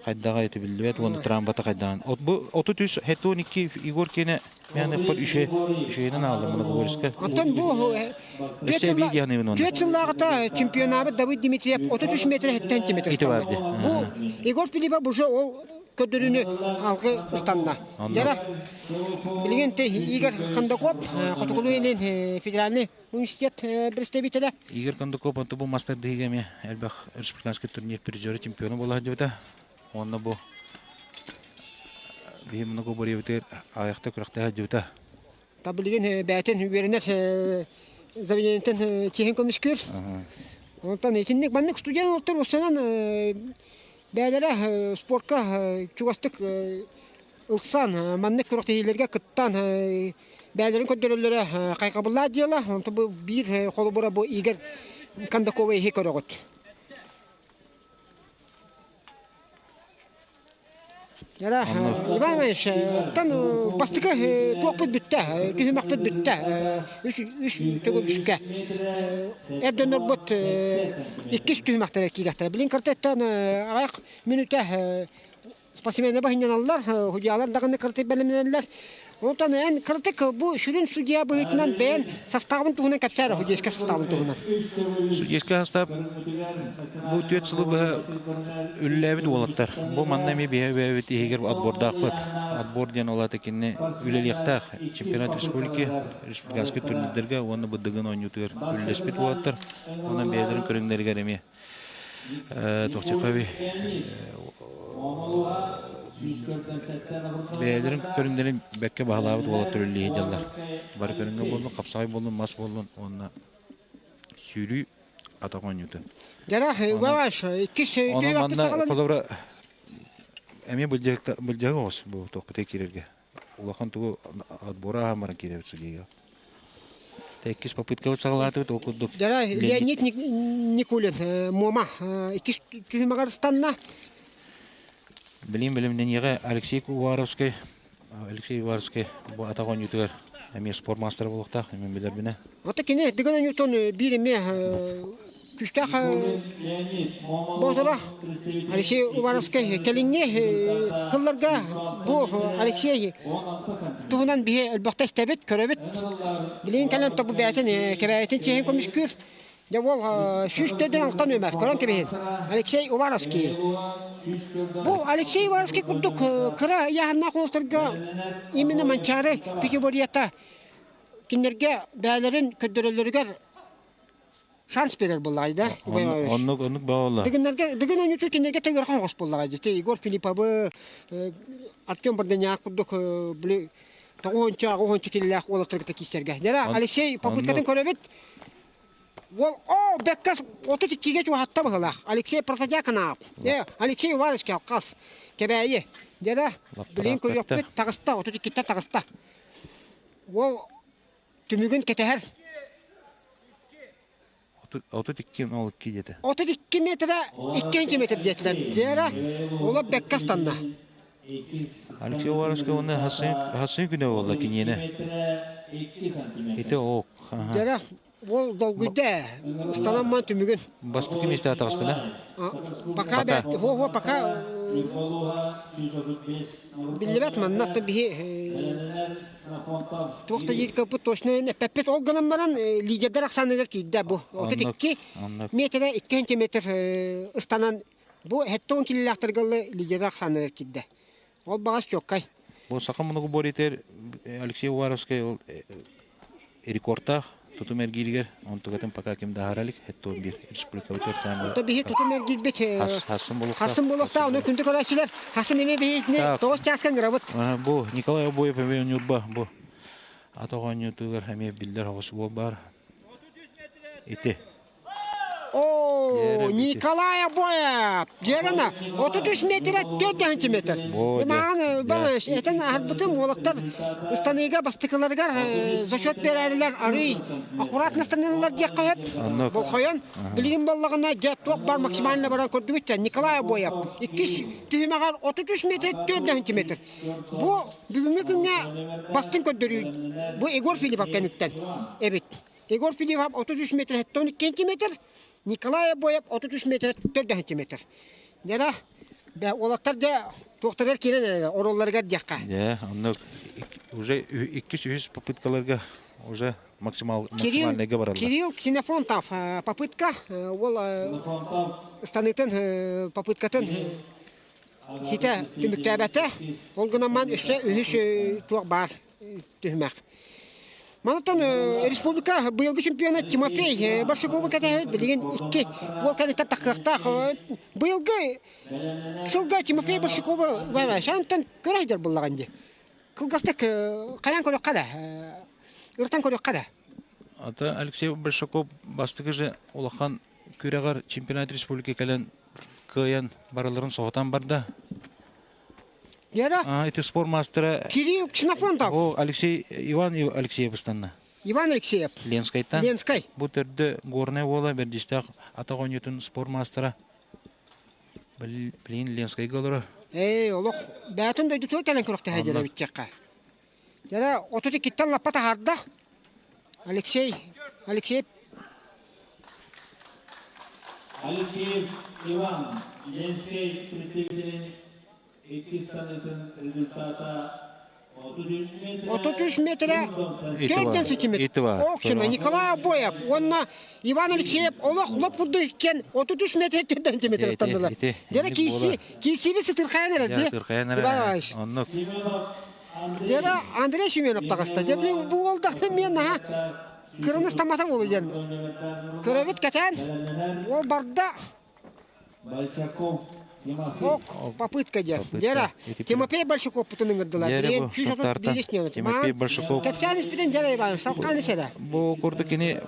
хайдаҕа ити биллибэт уонна трамвата хайдаҕын. От бу 33 12 Егор киэнэ Мен үчүгэй үчүгэйинэн ааллым Многоборьска. Оттон бу түөрт сыллааҕыта чемпионабыт Давыд Дмитриев 33 метр 7 сантиметр. Ити барды. Бу Егор Филиппов уже ол көрдөрүүнү алгы ыстанна. Дьара билигин Игорь Кондаков Хотугулуу Илин федеральный университет представителэ. Игорь Кондаков онто бу мастер дыһыга эмиэ элбэх республиканский турнир призера чемпиона буола сылдьыбыта. Уонна бу биһи многоборьебытыгар аҕыйахта күрэхтэһэ сылдьыбыта. Та билигин бэйэтин үөрэнэр заведениетын чиһин көмүскүүр. Онтон итинник маннык студент олтор устунан бэйэлэрэ спортка чугастык ылсан маннык күрэхтэһиилэргэ кыттан бэйэлэрин көрдөрөллөрө хайҕабыллаах дьыала. Онтон бу биир холобура бу Игорь Кондакова иһи көрөҕүт. Яра, Иван Иванович, тан бастакы туохпут бүттэ, түһүмэхпит бүттэ, үс үс төгүлүскэ. Эр дьоннорбут иккис түһүмэхтэрэ киирэхтэрэ. Билин кыртыттан аҕыйах мүнүүтэ спортсмены баһынньаналлар, судьялар даҕаны кыртык бэлэмнэнэллэр. Онтон эн кырдьык бу сүрүн судья быһыытынан бэйэн састаабын туһунан кэпсээр судейскай састаабын туһунан. Судейскай састаап бу түөрт сылы быһа үлэлээбит уолаттар. Бу манна эмиэ биһэ бэйэбит иһигэр отбордаахпыт. Отбор диэн ол аата кинини үлэлиэхтээх чемпионат республики, республиканскай турнирдарга уонна бу Дыгын оонньуутугар үлэлэспит уолаттар. Онон бэйэлэрин көрүҥнэригэр эмиэ Тохтехови бэйэлэрин көрүҥнэрин бэккэ баһылаабыт уолаттар үлэлии сылдьаллар. Бары көрүҥҥэ буоллун, хапсаҕай буоллун, мас буоллун уонна сүүрүү атах оонньуута. Дьара, Иванович, иккис Онон манна холобура эмиэ былдьаһык оҕус бу туохпутугар киирэргэ. Улахан тугу отбора аһан баран киирэбит судьуйга. Иккис попыткабыт саҕалаатыбыт ол курдук. Дьара Леонид Никулин Муома иккис түһүмэҕэр ыстанна. Билим билимнэниэҕэ Алексей Уваровскай Алексей Уваровскай бу атах оонньуутугар эмиэ спорт маастара буолуохтаах, эмиэ билэрбинэ. Ото кини Дыгын оонньуутун биир эмиэ күүстээх боотура Алексей Уваровскай кэлиҥҥи сылларга бу Алексей туһунан биһи элбэхтэ истэбит, көрөбүт. Билигин кэлэн бу бэйэтин кэбээйитин чиэһин көмүскүүр. Дьэ уол 146 нүөмэр көрөн кэбиһин. Алексей Уваровский. Бу Алексей Уваровский курдук кыра ыйааһыннаах уолтарга именно Манчаары пятиборьета кинилэргэ бэйэлэрин көрдөрөллөрүгэр шанс берер буоллаҕай да Оннук оннук буолла. Дыгыннарга дыгын оонньууту кинилэргэ тэҥ оҕус буоллаҕай дии. Егор Филипповы, Артем Бардыняк курдук били тоҕуһунча аҕыһунча килилээх уолаттарга киирсэргэ. Дьэ Алексей попыткатын көрөбүт. Уол оо бэккэ 32-гэ чугаһатта быһылаах. Алексей Протодьяконов. Э, Алексей Иванович Калкас. Кэбээйи. Дьэ билигин көрүөхпүт таҕыста 32-ттэн таҕыста. Уол түмүгүн кэтэһэр. 32 02 диэтэ. 32 метрэ 2 метр диэтилэр. Дьиэрэ уола бэккэ астанна. Алексей Уваровскай уонна хассын күнэ буолла киниэнэ. Ити ок. Дьиэрэ уол долгуйда. Ыстанамман түмүгүн. Бастакы миэстэҕэ таҕыстына. Пока бэт, хо-хо пока биллибэт манна биһи Туох да диир кыппыт точно эппэппит. Ол гынан баран лидердэр ахсааныгар киирдэ бу. 32 метрэ 2 сантиметр ыстанан Бу 70 килилээхтэргэ лидеры ахсааннар киирдэ. Ол баҕас чуоккай. Бу саха многоборьетер Алексей Уваровскай ол рекордтаах тутум эргииригэр онтугатын пока ким да аһара илик 71 республикабыт саамай Ото биһи тутум эргиирбит хассын болуктаах хассын болуктаах ону күндү көрөөччүлэр хассын эми биһитини тоҕус чааска ыҥырабыт. Бу Николай Обоев эмиэ Ньурба бу ат оҕонньутугар эмиэ биллэр оҕус буол баар ити О, Николай Обоев! Герана, 33 метр 4 сантиметр. Маан баҕас этен аһарбытым уолаттар ыстаныыга бастакыларыгар зачет берәрилер арый аккуратно ыстанылар диэххэ сөп. Болхойон билигин боллаҕына дьэ туох бар максимально баран көрдүгүт Николай Обоев иккис түһүмэҕэр 33 метр 4 сантиметр. Бу бүгүҥҥү күҥҥэ бастыҥ көрдөрүү бу Егор Филиппов кэнниттэн эбит. Егор Филиппов 33 метр 12 сантиметр, Николай Обоев 33 метр 4 сантиметр. Дьэ, уолаттар дьэ туохтарыгар киирэн эрэ оруолларыгар диэххэ. Дьэ, онно уже иккис-үһүс попыткаларга уже максимал, максимальныйга бараллар. Кирилл Ксенофонтов попытка ол станытын попыткатын хитэ түмүктээбэтэ. Ол гынан ман өссө үһүс туох баар түһүмэх. Манатан республика быйылгы чемпиона Тимофей Барсукову кэтэһэбит билигин икки уол кэнниттэн таххыахтаах. Быйылгы сылга Тимофей Барсукову шантан көрө сылдьар буллаҕын дии. Кылгастык хайаан көрүөххэ да, ырытан көрүөххэ да. Ата Алексей Большаков бастакы же улахан күрэҕэр чемпионат республики кэлэн кыайан барыларын соһутан барда. Гера? А, это спорт мастера. Кирилл Ксенофонтов. О, Алексей Иван Алексеев ыстанна. Иван Алексеев. Ленскайтан. Ленскай. Бу төрдө горная буола бэрдистээх атах оонньуутун спорт мастера. Блин, Ленскайга олорор. Эй, олох бээтин дойдутугар кэлэн күрэхтэһэ дьэрэбитчэххэ. Дьэрэ 32-ттэн лаппа таһаарда. Алексей, Алексей Алексеев Иван, Ленскэй представителин иккис саныытын результата 33 метрэ 4 сантиметр. Оксина Николай Обоев уонна Иван Алексеев олох лоп курдук иккен 33 метр 4 сантиметр ыттаннылар. Дьэ киирси киирсиби сытырхайан эрэр дии. Сытырхайан эрэр. Оннук. Дьэ Андрей Семенов таҕыста. Дьэ бу уолдахтын мен наһаа кырыныс тамата буолу диэн. Көрөбүт кэтээн. Ол барда Большаков Ок, попытка диэн. Дера, Тимофей Большаков путун ыҥырдылар. Тимофей Большаков. Кэпсээн испитин Дера Иванович, салкаан исэрэ. Бу курдук кини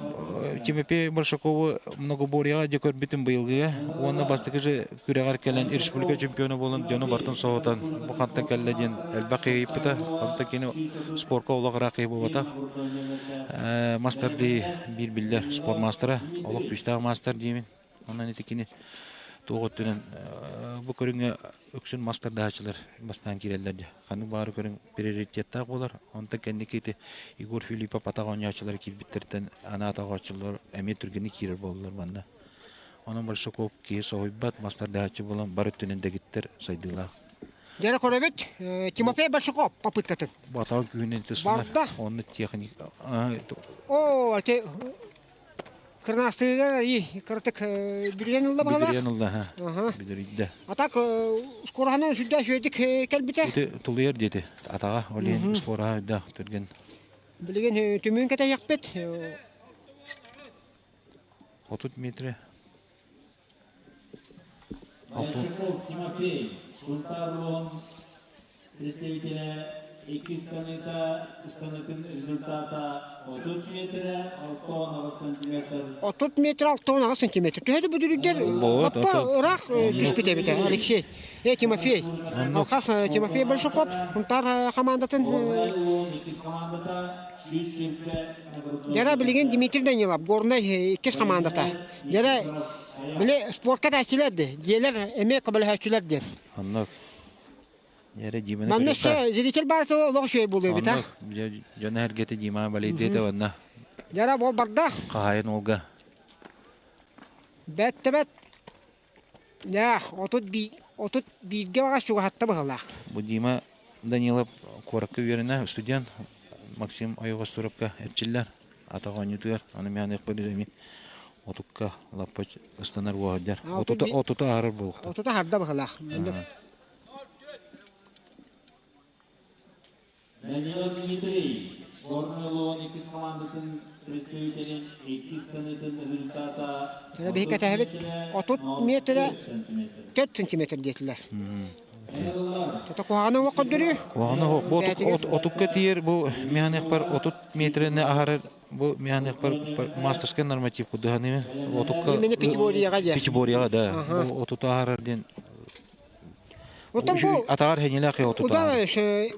Тимофей Большакову многоборьеҕа дьэ көрбүтүм быйылгыга. Уонна бастакы же күрэҕэр кэлэн республика чемпиона буолан дьону бартын соһутан бу хантан кэллэ диэн элбэх киһи ыйыппыта. Онтон кини спорка олох ыраах киһи буолбатах. Мастер дии биир биллэр спорт маастара, олох күүстээх маастар диибин. Онон ити кини туох өттүнэн бу көрүҥҥэ үксүн мастардааччылар бастаан киирэллэр дии. Ханнык баары көрүҥ приоритеттаах буолар. Онтон кэнники ити Егор Филиппов атах оонньооччулара киирбиттэриттэн аны атах оонньооччулар эмиэ түргэнник киирэр буоллулар манна. Онон Большаков киһи соһуйбат, мастардааччы буолан бар өттүнэн дэгиттэр сайдыылаах. Дьэрэ көрөбүт, Тимофей Большаков попыткатын. Батал күүһүнэн тыснар. Онно техника. О, ати Кырнаастыгар и кыратык бүрүйэн ылла баһылаах. Бүдүрүйэн ылла, ха. Бүдүрүйдэ. А так скороһынан сүрдээх үчүгэйдик кэлбитэ. Ити тулуйар диэти атаҕа ол иһин скороһа үрдээх түргэн. Билигин түмүн кэтэһиэхпит. 30 метре. Большаков Тимофей, Сунтар представителя икки станыта, станытын результата 30 метр 6 сантиметр. 30 метр 6 сантиметр. Төһө да бүдүрүйдэр лаппа ыраах түспүт эбит Алексей. Э, Тимофей. Алхас Тимофей Большаков Сунтар хамаандатын Дьара билигин Дмитрий Данилов Горнай иккис хамаандата. Дьара били спортка тааччылар ди, дьиэлэр эмиэ көмөлөһөөччүлэр диэн. Оннук. Дьэрэ Диманы Манна өссө зритель баарса олох үчүгэй буолуо эбит а. Оннук. Дьон эһэргэтэ Дима балейдиэтэ онно. Дьара бол барда. Хаһайын уолга. Бэт да бэт. Ньаа, 31-гэ баҕас чугаһатта быһыылаах. Бу Дима Данилов куоракка үөрэнэ студент Максим Ойоҕостуровка эрчиллэр атах оонньуутугар. Аны миэхэ эмиэ. Отукка лаппа ыстанар уоһадьар. Отута отута аһарар буолуохтаах. Отута аһарда быһылаах. Данилов Дмитрий, Горный Луон иккис командатын представителин иккис саныытын результата Биһи кэтэһэбит 30 метрэ 4 сантиметр диэтилэр. Тото куһаҕаны уох көрдөрүү. Куһаҕаны уох. Бу отукка тиийэр бу механикпар 30 метрени аһарар бу механикпар мастерскай норматив кудуһаными отукка Именно пятиборьеҕа диэн. Пятиборьеҕа да. Бу отута аһарар диэн Оттон бу атаҕар хэнилээх отута.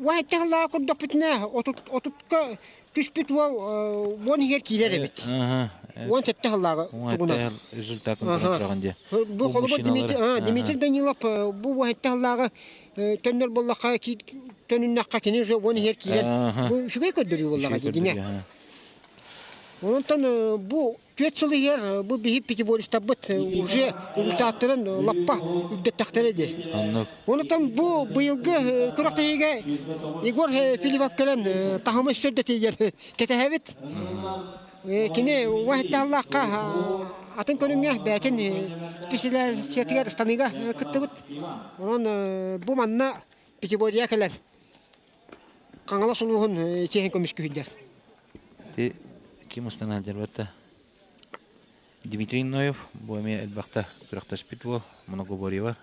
Уайталлаа курдукпутуна отутка түспүт уол уон иһигэр киирэр эбит. 17 сыллааҕы тугунан. Результатын көрөн диye. Бу холобур Дмитрий Данилов бу 17 сыллааҕы төннөр буоллахха төнүннэххэ кини уже уон иһигэр киирэн бу үчүгэй көрдөрүү буоллаҕа дии. Онтон бу түөрт сыл иһигэр бу биһи пятибористарбыт уже результаттарын лаппа үрдэттэхтэрэ дии. Оннук. Онтон бу быйылгы күрэхтэһиигэ Егор Филиппов кэлэн таһымы өссө кэтэһэбит. Кини уһаттааллаахха атын көрүҥҥэ бэйэтин специализациятыгар ыстаныыга кыттыбыт. Онон бу манна пятиборье кэлэн Хаҥалас улууһун чиэһин көмүскүүрдэр. Ти ким ыстанан дьарбатта? Дмитрий Ноев бу эмиэ элбэхтэ күрэхтэспит буол Многоборьева.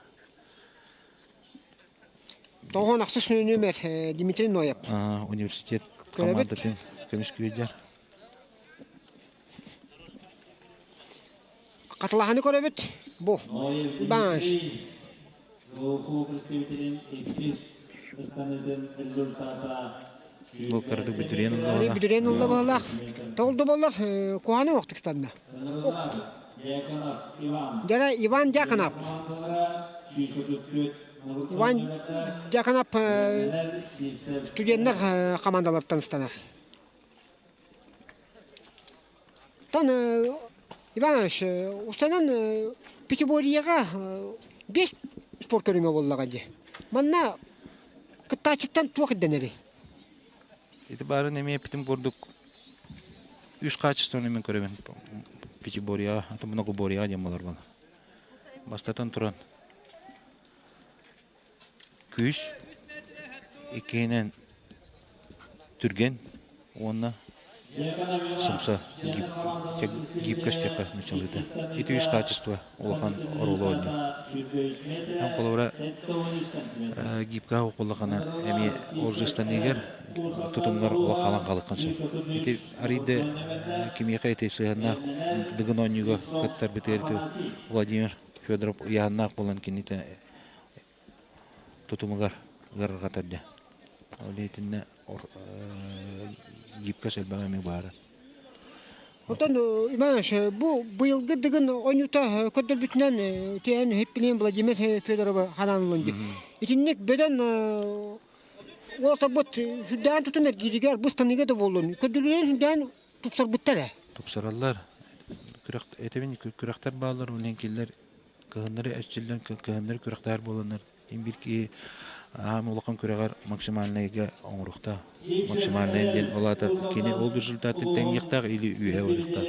Тоҕон ахсыс нүөмэр Дмитрий Ноев. Университет командатын көмүскүүрдэр. Хатылаһаны көрөбүт. Бу. Бааш. Бу кырдык бүтүрүөн ылла Бүтүрүөн ылла баһылаах. Тоҕулду боллар куһаны уохтуктанна. Дьара Иван Дьяконов. Иван Дьяконов студеннар командалартан ыстанар. Тан Иванович, устанан пятиборьеҕа бес спорт көрүҥэ буоллаҕа дии. Манна кыттааччыттан туох ирдэнэрий? Ити баарын эмиэ эппитим курдук үс хаачыстыбаны мен көрөбүн пятиборьеҕа, аты многоборьеҕа диэн буолар буолла. Бастатан туран күүс, иккиһинэн түргэн уонна сымса гибкость диэххэ нууччалыыта. Ити үс качество улахан оруолу оонньуур. Эн холобура гибкаҕа укуллахына эмиэ ордьустаныыгар тутумҥар улахалан халыккын сөп. Ити арыйда кимиэхэ ити сыһыаннаах дыгын оонньууга кыттарбытыгар ити Владимир Федоров ыйааһыннаах буолан кинитэ тутумугар ыарырҕатар дьэ. Ол итиннэ гибкость элбэҕэ эмиэ баара. Оттон Иванович, бу быйылгы дыгын оонньуута көрдөрбүтүнэн тиэн иһиппинин Владимир Федорова ханаан ылын дии. Итинник бөдөн уолаттарбыт сүрдээн тутун эргииригэр бу станыыга да буоллун, көрдөрүүлэрин сүрдээн тупсарбыттар ээ. Тупсараллар. Күрэх, этэбин күрэхтэр бааллар, онон кинилэр кыһыннары эрчиллэн кыһыннары күрэхтэһэр буоланнар Им биир киһи аһаан улахан күрэҕэр максимальнайга оҥоруохтаах. Максимальнай диэн ол аата кини ол результатын тэҥниэхтээх или үөһэ барыахтаах.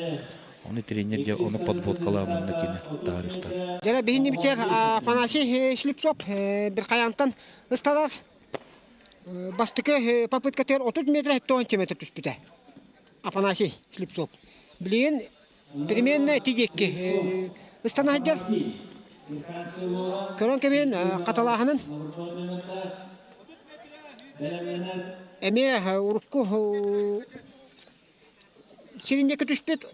Ону тренер дьэ ону подводкалаан онно кини таһаарыахтаах. Дьэ биһини битэр Афанасий Слепцов бир хайаантан ыстарар бастакы попыткатыгар 30 метр 70 метр түспүтэ. Афанасий Слепцов. Билигин примерно ити диэки ыстана сылдьар. Көрөн кэбиһин хаталааһынын эмиэ урукку сирин диэки түспүт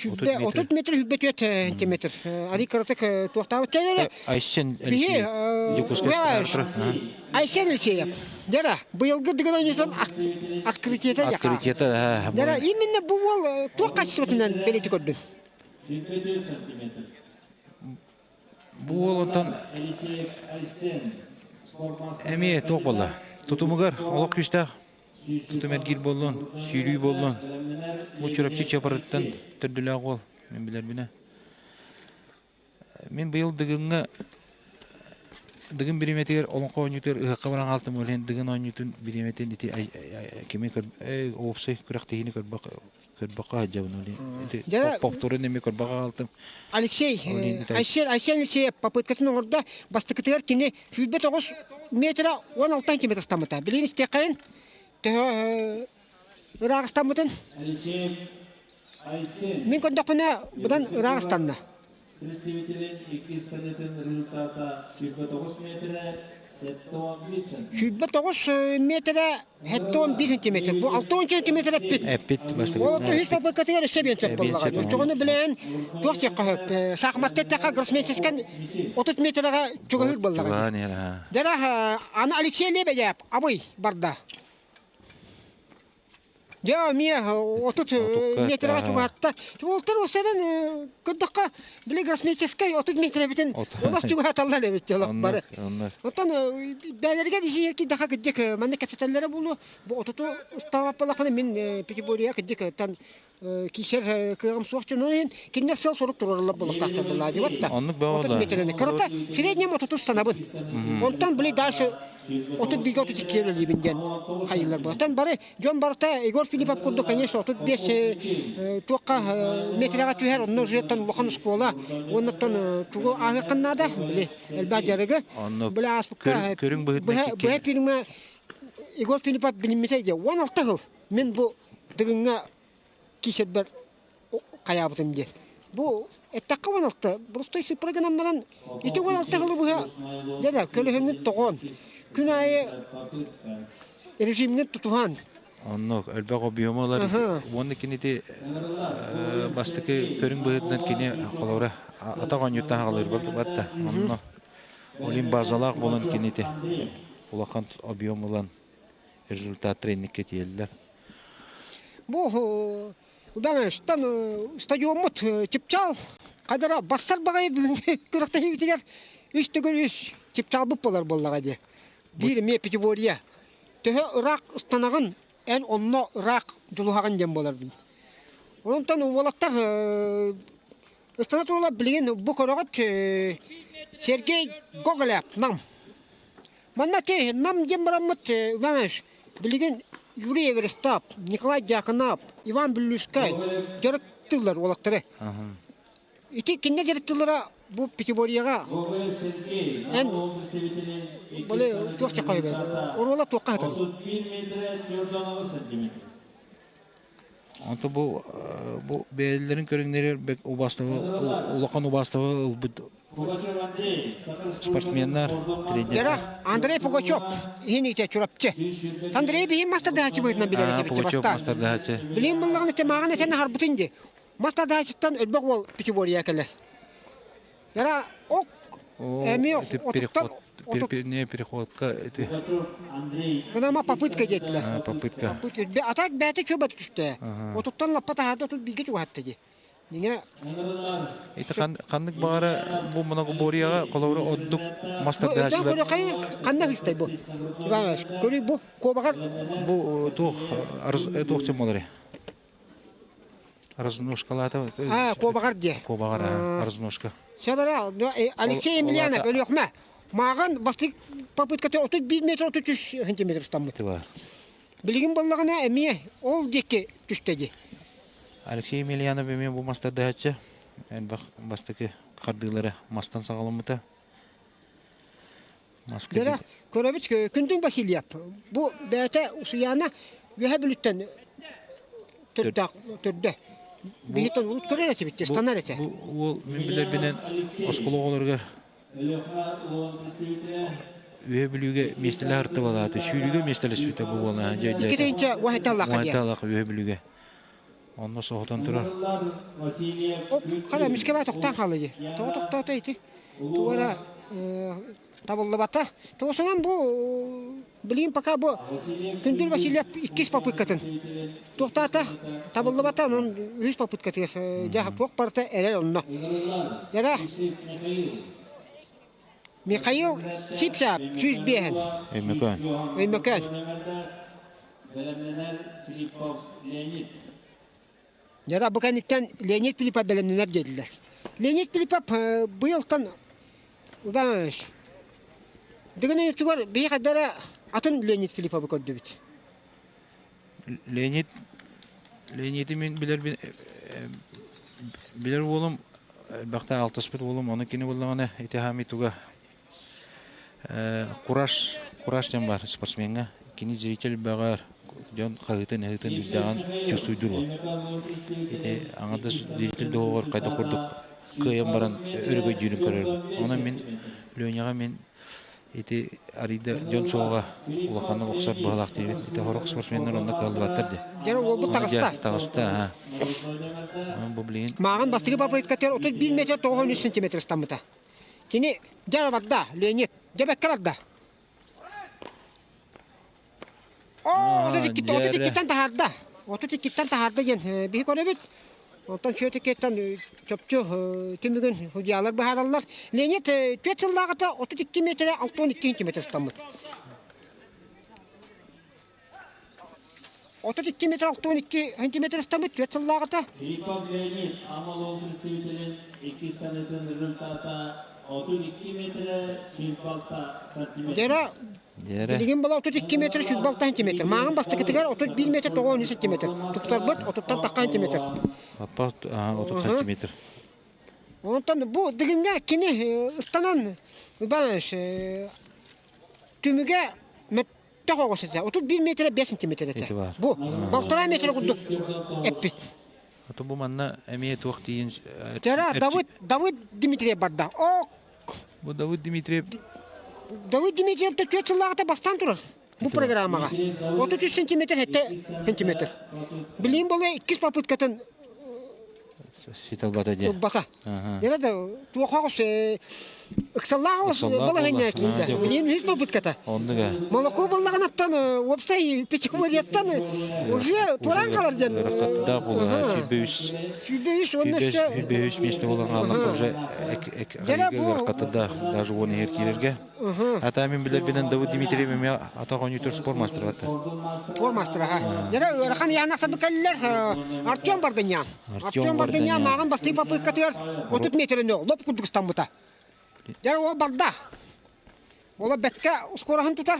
Сүүрбэ 30 метр 24 сантиметр. Али кыратык туохтаабыт чэнэрэ. Айсен Алексеев. Дьокуускай Айсен Алексеев. Дьара, быйылгы дыгын ойнусон открытиета. Открытиета. Дьара, именно бу уол туох качествотынан бэлити көрдүн? Бу уол онтон эмиэ туох буолла? Тутумугар олох күүстээх Тутум эргиир буоллун, сүүрүү буоллун. Бу Чурапчы Чапарыттан төрдүлээх уол, мин билэрбинэ. Мин быйыл Дыгыҥҥа Дыгын бириэмэтигэр олоҥхо оонньуутугар ыһыахха баран хаалтым, ол иһин Дыгын оонньуутун бириэмэтин ити кими уопсай күрэхтэһиини көрбөххө сылдьабын ол иһин ити повторун эмиэ көрбөххө хаалтым. Алексей Айсен Айсен Алексеев попыткатын оҥордо. Бастакытыгар кини 29 метра 16 сантиметр ыстаммыта. Билигин истиэххэйин төһө ыраах ыстаммытын. Мин көрдөхпүнэ быдан ыраах ыстанна. Представителин иккис санытын результата 29 метрэ 71 сантиметр. 29 метрэ 71 сантиметр. Бу 60 сантиметр эппит. Эппит Ол үһүс попыткатыгар өссө биэн сөп буоллаҕа. Оччоҕуну билэн туох диэххэ сөп. Шахматта эттэххэ гроссмейстерскэн 30 метрэҕэ чугаһыыр буоллаҕа. Дьэ аны Алексей Лебедев абый барда. Дьэ, эмиэ 30 метрэҕэ чугаһатта. Уолтар осенен көрдөххө, били гроссмейстерскай 30 метр эбитин олох чугаһаталлар эбит олох бары. Оттон бээлэригэр исиһэр киирдэххэ кырдьык манна кэпсэтэллэрэ буолуо. Бу отуту ыстаабаппалахпына мин Пятиборьеҕа кырдьык тан киирсэр кыаҕым суох дьон иһин кинилэр сыал-сорук туруораллар буолуохтаахтар буоллаа да. Оннук бөҕө метрени. Кырата среднем отуту станабын. Онтон били дальше 31-ге 32 үлэлиибин диэн хайыылар буолар. Бары дьон барыта Егор Филиппов курдук, конечно, 35 туохха метрэҕэ түһэр, онно уже улахан оскуола, оннуттан тугу ааһыаххын наада, били элбэх дьарыгы. Били ааспыкка көрүҥ быһыытынан быһа фильмҥа Егор Филиппов билиммитэ дии 16 сыл мин бу Дыгыҥҥа киирсэрбэр хайаабытым диэн. Бу эттэххэ 16, простой цифра гынан баран ити 16 сылы быһа дьэ да көлөһүҥҥүн тоҕон, күн аайы режимҥин тутуһан. Оннук элбэх объема ылар уонна кинити бастакы көрүҥ быһыытынан кини холобура атах оонньууттан хаалар батта онно олин базалаах буолан кинити улахан объем ылан результат тренинг тиэллэр. Бу Удаҥастан стадиоммут чыпчаал хадара бассар баҕайы бүгүҥҥү күрэхтэһиибитигэр үс төгүл үс чыпчаалбыт буолар буоллаҕа дии. Биир эмиэ пятиборье. Төһө ыраах ыстанаҕын, эн онно ыраах дьулуһаҕын диэн буоларбын. Онтон уолаттар ыстана турула билигин бу көрөҕүт Сергей Гоголев Нам. Манна ти Нам диэн бараммыт Иванович билигин Юрий Эверестап, Николай Дьяконов, Иван Бүллүүскэй дьарыктыыллар уолаттары. Ити кинилэр дьарыктыыллара бу Пятиборьеҕа эн бали туох чахай оруола туохха хатан? Онто бу бу бэйэлэрин көрүҥнэригэр убаастабы улахан убаастабы ылбыт спортсменнар, тренердэр. Андрей Пугачев иһин итэ Чурапчы. Андрей биһин мастардааччы быһыытынан билэр этибит Пугачев мастардааччы. Билин буллаҕына тэмааҕын этэн аһарбытын ди. Мастардааччыттан өлбөх уол пятиборье кэлэр. Яра ок эмиэ переход не переходка эти Гынама попытка диэтилэр. Попытка. Атак бэйэтэ чөбөт түстэ. Отуттан лаппа таһаада отут бииргэ чугаһатта дии. Ниҥэ Ити ханнык баара бу многоборьеҕа холобура ордук мастардааччылар ханна хыстай бу? Иванович, көрүй бу куобаҕар бу туох туох символары? Разножкалаата. А, куобаҕар диэ. Куобаҕар, разножка. Сөбөрө, Алексей Емельянов Өлүөхмэ. Мааҕын бастык попытката 31 метр 33 сантиметр ыстаммыт. Билигин буоллаҕына эмиэ ол диэки түстэ дии. Алексей Емельянов эмиэ бу мастардаһаччы. Элбэх бастакы хардыылары мастан саҕаламмыта. Дөрө, көрөбүт Күндүн Васильев. Бу бэйэтэ Усуйаана Үөһэ Бүлүүттэн төрдөөх төрдө. Биһиттэн урут көрөр этибит, станар этэ. Бу уол мин билэрбинэн оскуола оҕолоругар Үөһэ Бүлүүгэ миэстэлээх артыбалаата. Сүүрүүгэ миэстэлэспитэ бу уола. Иккитинчэ уһайталлаах Уһайталлаах Үөһэ Бүлүүгэ. Онно соһутан турар. Хана мискэбэ тохтоон хаалла дии. Тоҕо тохтоото ити? Туора табыллыбата. Тоҕосунан бу билигин пока бу Күндүл Васильев иккис попыткатын туохтаата табыллыбата онон үһүс попыткатыгар дьэ туох барыта эрэл онно. Дьэ Михаил Сипсап 105-ин. Өймөкөөн. Өймөкөөн. Бэлэмнэнэр Филиппов Леонид. Дьара бу кэнниттэн Леонид Филиппов бэлэмнэнэр диэтилэр. Леонид Филиппов быйылтан Иванович. Дыгын өйүтүгэр биһи хайдара атын Леонид Филипповы көрдүбүт. Леонид Леониди мин билэр билэр уолум элбэхтэ алтыспыт уолум ону кини буллаҕына ити хаами туга Кураж Кураж диэн баар спортсмеҥҥа кини зритель бөҕөр дьон хаһыытын ыһыытын үрдэҕин чувствуйдуур уол. Ити аҥардас зритель доҕор хайдах курдук кыайан баран өрөгөйдүүрүн көрөрүм. Онон мин Леняҕа мин ити арыйда дьон суоҕа улаханнык охсор быһалаах диэбит. Ити сорох спортсменнар онно кыаллыбаттар дии. Дьэ уолбут таҕыста. Таҕыста, аха. Бу билигин Мааҕын бастакы попыткатыгар 31 метр 93 сантиметр ыстаммыта. Кини дьэ барда, Леонид, дьэ бэккэ барда. Оо, 32-ттэн таһаарда. 32-ттэн таһаарда диэн биһи көрөбүт. Онтон сүөтүккэттэн чопчу түмүгүн судьялар быһаараллар. Леонид 4 сыллааҕыта 32 метрэ 62 сантиметр ыстаммыт. 32 метр 62 сантиметр ыстаммыт 4 сыллааҕыта. Филиппов Леонид Амал представителин иккис санытын результата 32 метрэ 106 сантиметр. Дера Билигин була 32 метр 106 сантиметр. Мааҕын бастакытыгар 31 метр 93 сантиметр. Туттарбыт 30-тан тахха сантиметр. Аппа 30 сантиметр. Онтон бу дигиҥҥэ кини ыстанан Иванович түмүгэ мөттөх оҕус этэ. 31 метр 5 сантиметр этэ. Бу полтора метр курдук эппит. Ото бу манна эмиэ туох тиийин Тера Давыд Давыд Дмитриев барда. О Бу Давыд Дмитриев Давыд Дмитриев төрт сыллааҕыта бастаан турар бу программаҕа. 33 сантиметр хэтте сантиметр. Билигин буолла иккис попыткатын Сит ылбата диye. Ылбата. Дьэ да туох оҕус ыксаллаах оҕус балаһынньа киирдэ. Билигин үһүс попытката. Оннуга. Молоко буллаҕынаттан уопсай пятигорьяттан уже туран халар диэн. Ырахтаах буолла 103 103 уонна 103 месте болан хааллахха уже ыарахаттардаах даже уон иһэр киирэргэ. Ата мин билэрбинэн Давыд Дмитриев эмиэ атах оонньуутур спорт мастера батта. Спорт мастера ха. Дьэ ыарахан ыйаанахтарбыт кэллилэр Артем Бардынян. Артем Бардынян мааҕын бастыы попыткатыгар 30 метрин лоп курдук ыстаммыта. Дьэ ол барда. Ола бэккэ скороһын тутар.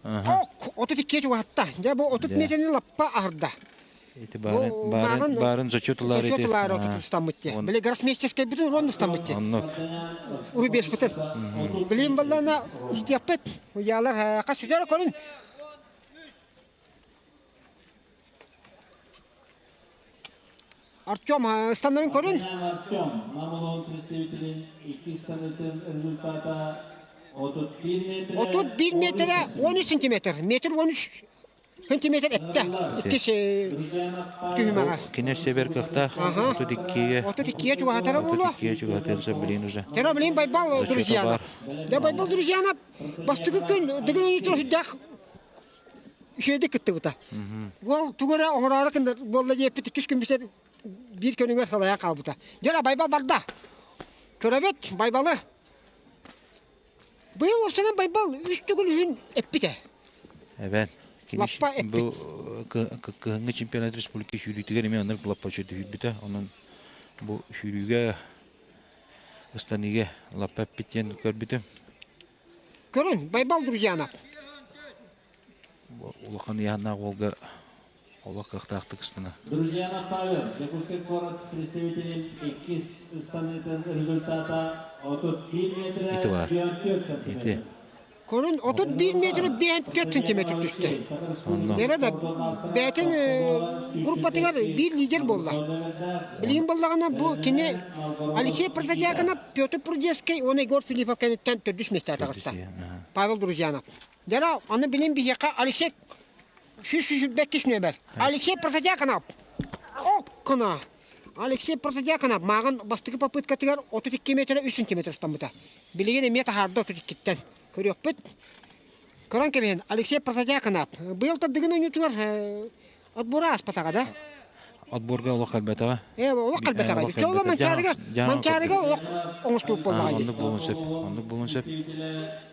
Ок, 32 чугаһатта. Дьэ бу 30 метрини лаппа аһарда. Ити баарын, баарын, баарын зачетулар ити. Зачетулар ыстаммыт те. Били гроссмейстерскай бүтүн урон ыстаммыт те. Оннук. Рубежпытын. Билин баллана истиэхпит. Уялар хас сүтэр көрүн. Артем станнарын көрүн. Артем Намолон представителин иккис станытын результата 31 метр. 31 метрэ 13 сантиметр. Метр 13 сантиметр эттэ. Иккис түһүмэҕэр. Кини себер кыахтаах. 32-ге. 32-ге чугаһатара буолуо. 32-ге чугаһатыан сөп билин уже. Тера билин Байбал Друзьянов. Да Байбал Друзьянов бастакы күн дыгын сүрдээх үчүгэйдик кыттыбыта. Уол тугу эрэ оҥороору буолла диэппит иккис күн бүтэр биир күнүгэр салайан хаалбыта. Дьэ Байбал барда. Көрөбүт Байбалы. Быйыл уопсайынан Байбал үс төгүл үһүн эппитэ. Эбэн. Лаппа эппит. Бу кыһыҥҥы чемпионат республики сүүрүүтүгэр эмиэ оннук лаппа үчүгэй Онон бу сүүрүүгэ ыстаныыга лаппа эппит диэн көрбүтүм. Көрүн, Байбал Друзьянов. Улахан ыйааннаах уолга олох кыахтаахтык ыстана. Друзьянов Павел, Якутский город представителин иккис ыстаныытын результата 31 метр Ити бар. 4 сантиметр. Ити. Көрүн 31 метр 54 сантиметр түстэ. Нера да бэйэтин группатыгар биир лидер буолла. Билигин буоллаҕына бу кини Алексей Протодьяконов, Петр Прудецкий уонна Егор Филиппов кэнниттэн төрдүс миэстэҕэ таҕыста. Павел Друзьянов. Дьара, аны билин биһиэхэ Алексей 182 нүөмэр. Алексей Протодьяконов. Оккуна! Алексей Протодьяконов мааҕын бастакы попыткатыгар 32 метрэ 3 сантиметр ыстаммыта. Билигин эмиэ таһаарда 32-ттэн. Көрүөхпүт. Көрөн кэбиһин, Алексей Протодьяконов. Быйыл тардыгын ойнуутугар отбора ааспатаҕа да? Отборга олох кэлбэтэҕэ. Ээ, олох кэлбэтэҕэ. Чоло Манчаарыга, Манчаарыга олох оҥостубут буоллаҕа дии. Оннук буолуон сөп. Оннук буолуон сөп.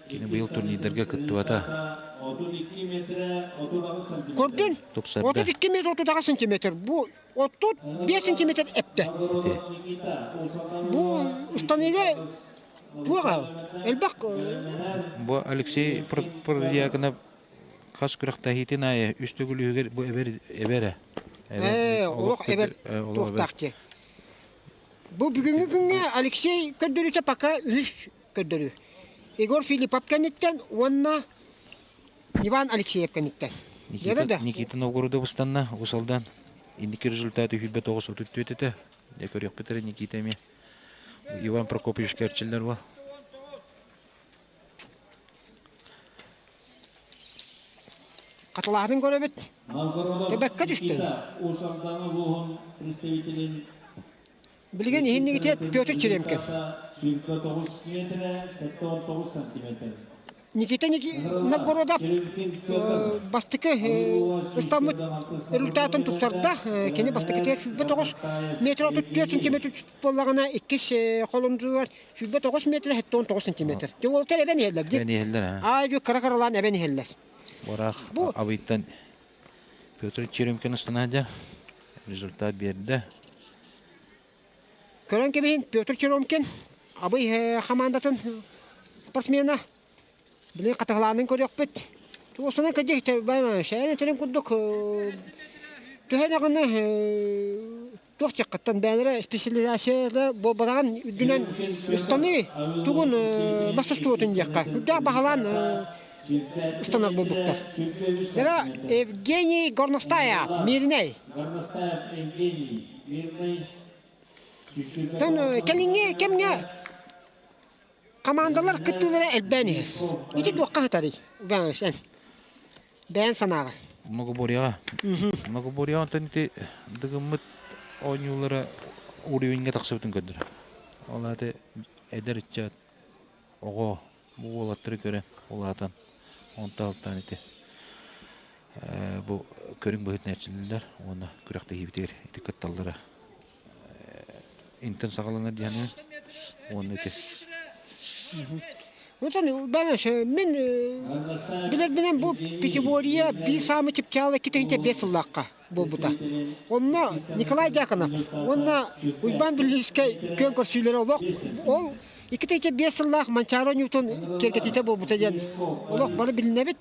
Кини быйыл турнирдарга кыттыбата. 32 метрэ 38 сантиметр. Көрдүн? Тупсарда. 32 метр 38 сантиметр. Бу 35 сантиметр эпте. Бу ыстаныыга Туоҕа элбэх Бу Алексей Продьяконов хас күрэхтэһиитин аайы үс төгүл үһүгэр бу эбэр эбэрэ. Ээ, олох эбэр туохтаах дии. Бу бүгүҥҥү күҥҥэ Алексей көрдөрүүтэ пока үһүс көрдөрүү. Егор Филиппов кэнниттэн уонна Иван Алексеев кэнниттэн. Никита, Никита Новгородов ыстанна Усалдан. Инники результаты 29-34 этэ. Дьэ көрүөхпүт эрэ Никита эмиэ. Иван Прокопьевич кэрчиллэр буол. Хатылаһатын көрөбүт. Төбөккө түстүн. Билигин иһиннигите Петр Черемкин. Никита Новгородов бастакы ыстаммыт результатын тупсарда. Кини бастакы 29 метр 34 сантиметр буоллаҕына иккис холонугар 29 метр 79 сантиметр. Дьэ уолаттар эбэн иһэллэр. Эбэн иһэллэр аа. Аа кыра-кыралаан эбэн иһэллэр. Бураах Абыйтан Петр Черемкин ыстанаадьа результат биэрдэ. Көрөн кэбиһин Петр Черемкин Абый хамаандатын спортсмена. Били хатыһылаанын көрүөхпүт. Туосунан кыдьык шээн этэрин курдук төһө даҕаны туох чаххаттан бэйэлэрэ специализацията буолбатаҕын үрдүнэн ыстаныы тугун бастастуотун диэххэ үрдээх баһылаан ыстанар буолбуттар. Era Евгений Горностаев, Мирнэй. Кэлиҥҥи кэмҥэ Хамаандалар кыттыылара элбээн иһэр. Ити туохха сытарый, эн? Бэйэн санааҕар. Многоборьеҕа. Многоборьеҕа онтон ити дыгыммыт оонньуулара уровеньҥа тахсыбытын көрдөрөр. Ол аата эдэр ыччат, оҕо бу уолаттары көрөн улаатан, онтон алтан ити бу көрүҥ быһыытынан эрчиллэллэр уонна күрэхтэһиибитигэр ити кытталлара интэн саҕаланар диэни уонна ити Отон мин билэрбинэн бу пятиборье биир саамай чыпчаала 2005 сыллаахха буолбута. Онно Николай Дьяконов уонна Уйбаан Бүллүүскэй күөн көрсүүлэрэ олох ол 2005 сыллаах Манчаары оонньуутун киэргэтиитэ буолбута диэн олох бары билинэбит.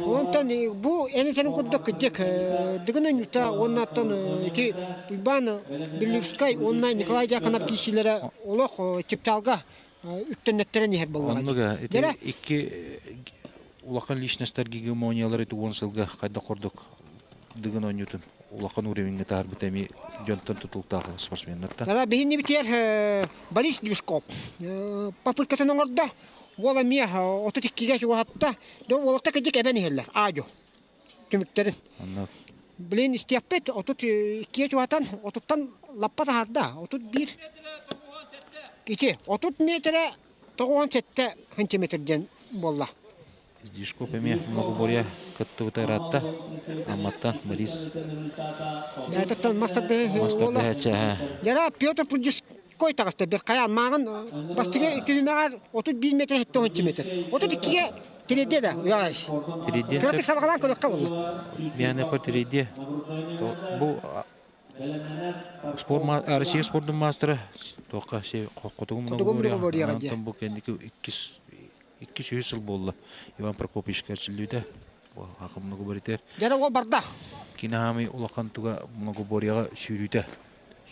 Онтон бу эн этэрин курдук кырдьык Дыгын оонньуута уонна оттон ити Уйбаан Бүллүүскэй уонна Николай Дьяконов киирсиилэрэ олох чыпчаалга үктэннэттэрэн иһэр буоллаҕа. Оннуга ити икки улахан личностар гегемониялар ити уон сылга хайдах курдук Дыгын оонньуутун улахан уровеньҥа таһаарбыта эмиэ дьонтон тутулуктаах спортсменнартан. Ара биһини битиэр Борис Глушков попыткатын оҥордо. Уол эмиэ 32-гэ чугаһатта. Дьэ уолаттар кырдьык эбэн иһэллэр. Аадьу түмүктэрин. Блин истиэхпит 32-гэ чугатан 30-тан лаппа таһаарда. 31 ити 30 метрэ 97 сантиметр диэн буолла. Дишкоп эмиэ многоборье кыттыбыта ыраатта. Амматтан Борис. Этаттан мастардыһы Яра Петр Пудьуской таҕыста бир хайаан мааҕын бастыгы түһүмэҕэр 31 метр 70 метр. 32-ге тириэрдиэ да уяҕайс. Тириэрдиэн Кыратык сабаҕалаан көрүөххэ буолла. Бианепа тириэрдиэ. Бу спорт Россия спордун маастара туохха хотугу многоборье. Онтон бу кэнники иккис Иккис-үһүс сыл буолла Иван Прокопьевичка эрчиллибитэ. Аха многоборьетер. Дьэ ол барда. Кинаамый улахан туга многоборьеҕа сүүрүүтэ.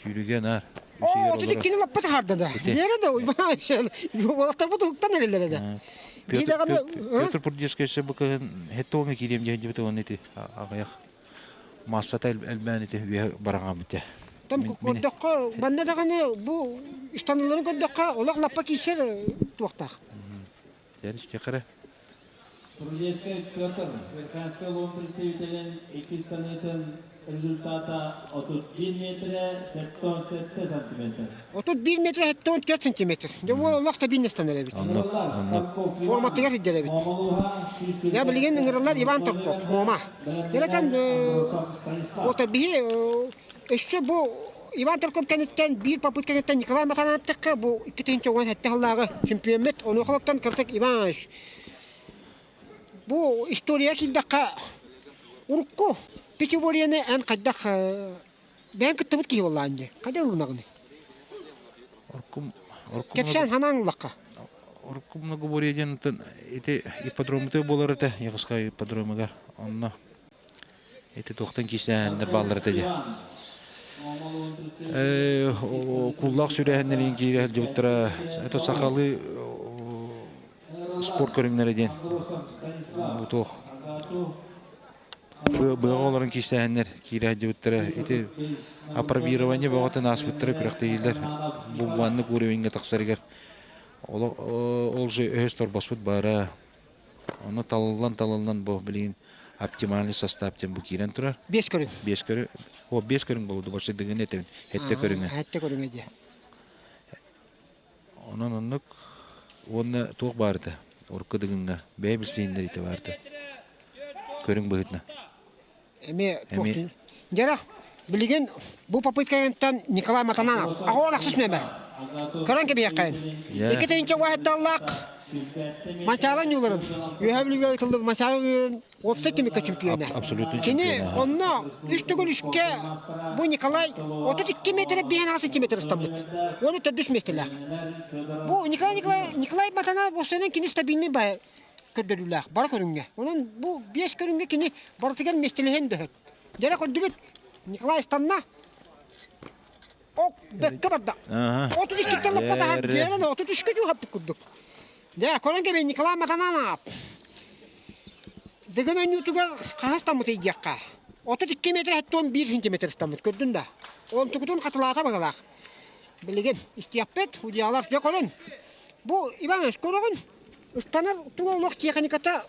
Сүүрүүгэ наар. Оо, отут иккини лаппа таһаарда да. Биэрэ да уолаттарбыт уһуктан эрэллэрэ да. Петр Пурдецкай өссө бу кыһын хеттоҥҥа киириэм диэн дьибит уонна ити аҕыйах маассата элбээн ити үөһэ бараҥаабыт Там көрдөххө, манна даҕаны бу ыстаныыларын көрдөххө, олох лаппа киирсэр туохтаах. Дьэ, истиэххэ Трудецкай Петр, Верхоянскай улуун представителин иккис станыытын результата 31 метрэ 77 сантиметр. 31 метр 74 сантиметр. Дьэ, ол олох да биир эбит. Форматыгар сылдьар эбит. Дьэ, билигин ыҥырыллар Иван Торков, Муома. Эрэтэн, ота биһи Өссө бу Иван Торков кэнниттэн биир попытка кэнниттэн Николай Матанаптыкка бу 2017 сыллааҕы чемпиоммут онуоха кырдьык Иван Иванович бу история киирдэххэ урукку пятиборьены эн хайдах бэйэн кыттыбыт киһи буоллаҕын дии хайдах ылынаҕыный? Урукку Кэпсээн ханаан ыллахха. Урукку многоборье диэн ити ипподромута буолар этэ, Якутскай ипподромугар. Онно ити туохтан киистээннэр бааллар этэ дии. Куллаах сүрэһиннэрин киирэ сылдьыбыттара. Это сахалыы спорт көрүҥнэрэ диэн. Бу туох быаҕа олорон киистэһэннэр киирэ сылдьыбыттара. Ити апробирование бөҕөтүн ааспыттара күрэхтэһиилэр бу маннык уровеньҥа тахсарыгар ол же өһөс торбоспут баара. Ону талыллан-талыллан бу билигин оптимальный состав диэн бу киирэн турар. Биэс көрүҥ. Биэс көрүҥ. О, биэс көрүҥ буолду. Бочча дыгын этэбин. Этте көрүҥэ. Этте көрүҥэ диye. Онон оннук уонна туох баарыта урукку дыгыҥҥа бэйэ билсиһиннэриитэ баарыта көрүҥ быһыытынан. Эмиэ туох Дьара, билигин бу попыткайынтан Николай Матананов аҕа ахсыс нүөмэр. Көрөн кэбиһиэххэйин. 2 тыһыынча уһатталлаах Манчаары ньууларын Үөһээ Бүлүүгэ ыытыллыбыт Манчаары ньууларын уопсай түмүккэ чемпиона. Абсолютно Кини онно үс төгүл үскэ бу Николай 32 метр 5 сантиметр ыстаммыт. Уону төрдүс миэстэлээх. Бу Николай Николай Николай Матананов осуонан кини стабильный бай көрдөрүүлээх бары көрүҥҥэ. Онон бу биэс көрүҥҥэ кини барытыгар миэстэлэһэн дөһөт. Дьэрэ көрдүбүт Николай ыстанна. Ок, бэккэ барда. 32-ттэн лаппатаһар дьиэлэн 33-кэ дьуһаппыт курдук. Дьэ, көрөн кэбин Николай Матананов. Дыгын ойнуутугар хаһыс таммытый диэххэ. 32 метр 71 сантиметр ыстаммыт көрдүн да. Онтукутун хатылаата быһылаах. Билигин истиэхпит, удьуолар дьэ көрүн. Бу Иван Иванович көрөҕүн, ыстанар туга олох техниката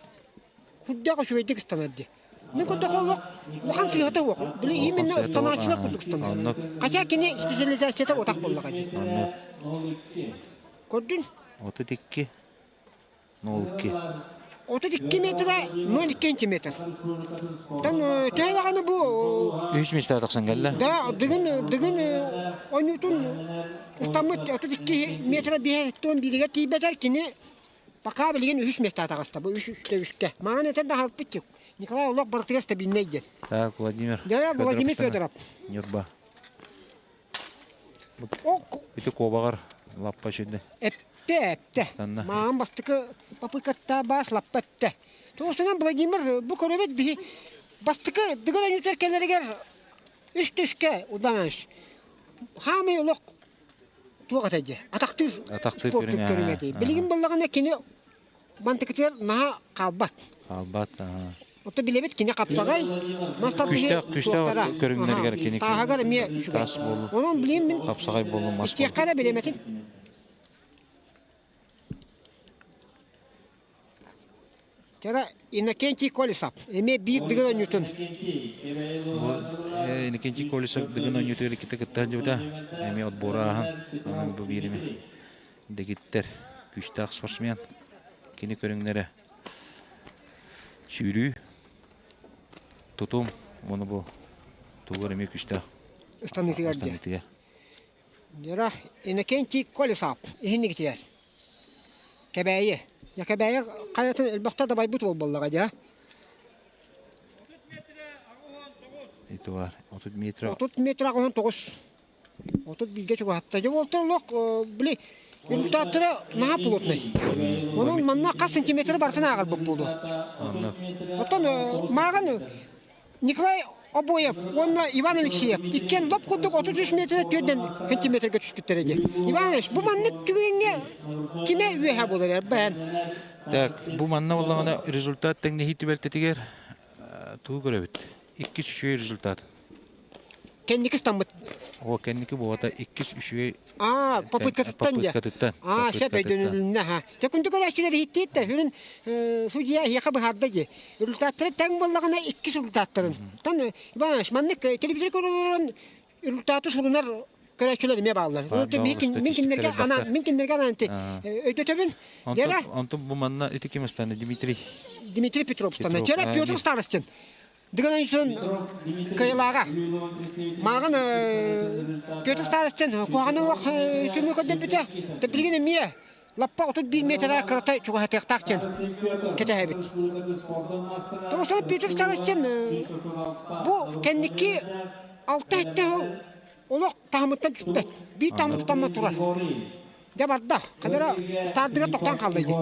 курдаах үчүгэйдик ыстанар дии. Мин курдук олох улахан сыыһата суох. Били именно ыстанааччылар курдук ыстанар. Хотя кини специализацията отах буоллаҕа дии. Көрдүн? 32 02. 32 метра 02 сантиметр. Там төһө даҕаны бу Үһүс миэстэҕэ тахсан кэллэ. Да, дыгын дыгын ойнуутун ыстаммыт 32 метра 5 бииригэр тиийбэтэр кини Пока билигин үһүс миэстэ таҕыста бу үс үстэ үскэ. Маҥан этэн да хаалбыт Николай олох барытыгар стабильнай диэн. Так, Владимир. Дьэ, Владимир Федоров. Ньурба. Ити куобаҕар лаппа сүннэ. Эптэ, эптэ. Маан бастакы попыткатта бас лаппа эптэ. Туосунан Владимир бу көрөбүт биһи бастакы дыгын өнүтэр кэлэригэр үс түскэ уданыш. Хаамый олох туох этэ дии атахтыыр Атахтыыр спорт көрүҥэ, көрүҥэ дии. Билигин буоллаҕына кини мантыкытыгар наһаа хаалбат. Хаалбат. Ото билэбит кини хапсаҕай мас Күстээх күстээх көрүҥнэригэр кини тааһыгар эмиэ үчүгэй. Таас буолу. Онон билигин мин хапсаҕай буолу мас истиэххэ эрэ билэмэтин. Тера Иннокентий Колесов эмиэ биир дыгын оонньуутун. Бу Иннокентий Колесов дыгын оонньуутугар иккитэ кытта сылдьыбыта. Эмиэ отбора ааһан, онон бу биир эмэ дэгиттэр күүстээх спортсмен. Кини көрүҥнэрэ сүүрүү, тутум, уонна бу тугар эмиэ күүстээх ыстаныытыгар диэн. ыстаныытыгар. Дьара Иннокентий Колесов иһиннигитигэр. Кэбээйи. Я Кэбээйи хайатын элбэхтэ дабайбыт уол буоллаҕа дьэ. Ити бар. 30 метр. 30 метр 19. 31-ге чугаһатта. Дьэ уолтар олох били результаттара наһаа плотный. Онон манна хас сантиметры барытын ааҕарбыт буолуо. Оттон мааҕын Николай Обоев уонна Иван Алексеев иккиэн лоп курдук 33 метрэ 4 сантиметрга түспүттэрэ дии. Иван Иванович, бу маннык түгэҥҥэ кимэ үөһэ буолар эрбээн? Так, бу манна буоллаҕына результат тэҥнэһии түбэлтэтигэр тугу көрөбүт? Иккис үчүгэй результат. Кэнники ыстаммыт. О, кэнники буолата иккис үчүгэй Аа, попыткатыттан дьэ. Попыткатыттан. Аа, сөп өйдөнүлүннэ ха. Дьэ күндү көрөөччүлэр иһиттиит да, сүрүн судья эһиэхэ быһаарда дии. Результаттары тэҥ буоллаҕына иккис результаттарын. Тан Иван Иванович, маннык телевизор көрөлөрөн результаты сурунар көрөөччүлэр эмиэ бааллар. Мин кинилэргэ анаан мин кинилэргэ анаан өйдөтөбүн. Дьэрэ. Онтон бу манна ити ким ыстана Дмитрий. Дмитрий Петров ыстана. Дьэрэ Петр Старостин. Дыгын ойуун кыайылааҕа. Мааҕын Петр Старостин куһаҕаны уох түмүк көрдөрбүтэ. Билигин эмиэ лаппа 31 метрэ кырата чугаһатыахтаах диэн кэтэһэбит. Тоҕус Петр Старостин бу кэнники алта сэттэ сыл олох таһымыттан түспэт. Биир таһымыттан турар. Дьэ барда. Хадара стартыгар тохтоон хаалла дии.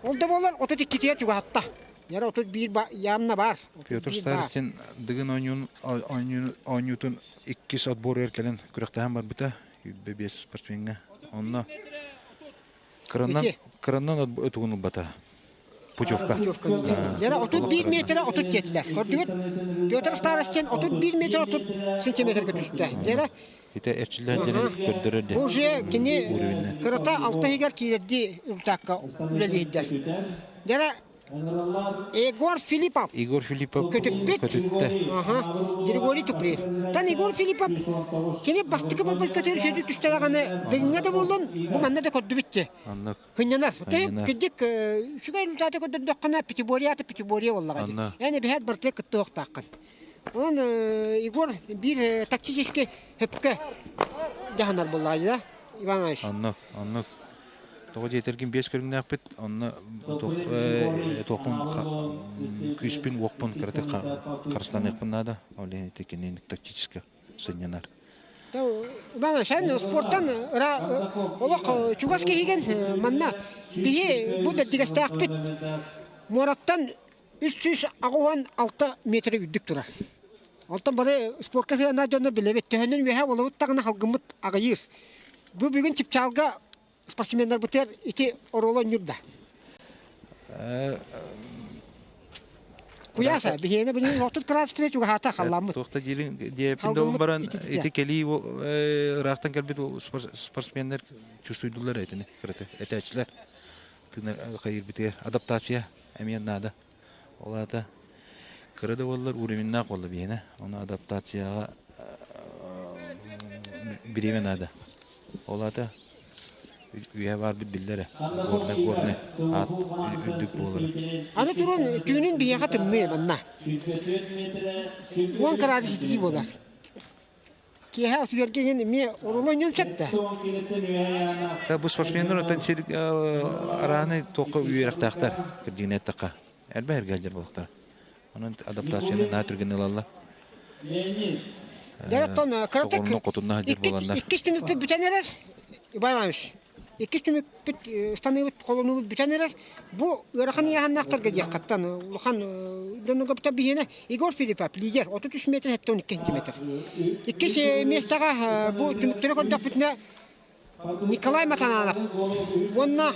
Ол да буоллар 32-тигэр чугаһатта. Яра 31 явно бар. Петр Старостин Дыгын оонньуун оонньуутун иккис отборугар кэлэн күрэхтэһэн барбыта. 25 спортсмеҥҥа. Онно кыраннан кыраннан өтүгүн ылбата. Путевка. Яра 31 метр 30 диэтилэр. Көрдүгүт? Петр Старостин 31 метр 30 сантиметрга түстэ. Яра Ити эрчиллэр диэн көрдөрөр Бу уже кини кырата алта иһигэр киирэрдии уртаакка үлэлиирдэр. Дьара Егор Филиппов. Егор Филиппов көтүппүт. Көтүттэ. Аха. Григорий Туприн. Тан Егор Филиппов кини бастакы попыткатыгар сөдү түстэлэҕинэ дыҥҥа да буоллун бу манна да көрдүбүт. Аннык. Кынньанар. Кырдьык үчүгэй результаты көрдөрдөххүнэ пятиборье аты пятиборье буоллаҕа дии. Эн эбэһээт барытыгар кыттыахтааххын. Онон Егор биир тактически сөпкө дьаһанар буоллаҕа да, Иван Иванович? Оннук, оннук. Тоҕо диэтэргин биэс көрүҥнээхпит, онно туохпун күүспүн, уохпун кыратык харыстаныахпын наада. Ол иһин ити кини тактически сынньанар. Иван сен спорттан олох чугас киһигин манна биһи бу бэрдигэстээхпит муораттан 386 метр үрдүк турар. Онтон бары спортка сыһыаннаах дьоннор билэбит. Төһөнөн үөһэ буолабыт даҕаны халгыммыт аҕыйыыр. Бу бүгүн Чыпчаалга спортсменнарбытыгар ити оруолу оонньуур да? Куйааса, биһиэнэ билигин 30 градус чугаһаата халламмыт. Туох да диирин диэппин да баран ити кэлии ыраахтан кэлбит спортсменнар чувствуйдулар этини кыраты этээччилэр. Тыына хайыырбытыгар адаптация эмиэ наада. Ол аата кыра да буоллар уровеннаах буолла биһиэнэ. Ону адаптацияҕа бириэмэ наада. Ол аата үөһэ баарбыт биллэрэ. Горнай горнай аат үрдүк буолара. Аны туран түүнүн биһиэхэ тымныы манна. 10 градус итии буолар. Киэһэ утуйарга иһин эмиэ орулан сөп да. Та бу спортсменнар оттон сир арааны туохха үөрэхтээхтэр кырдьыгын эттэххэ элбэх эргэлдьэр буолуохтара. Онон адаптацияны наһаа түргэн ылаллар. Дьэ, кыратык Соҕурууну хотунна сылдьар буоланнар. Иккис түмүкпүт бүтэн эрэр. Иван Иванович, иккис түмүкпүт станыыбыт холонуубут бүтэн эрэр. Бу ыарахан ыйааһыннаахтарга диэххаттан улахан дьонуга бүтэн биһиэнэ Егор Филиппов лидер 33 метр 72 сантиметр. Иккис миэстэҕэ бу түмүктэри көрдөхпүтүнэ Николай Матананов уонна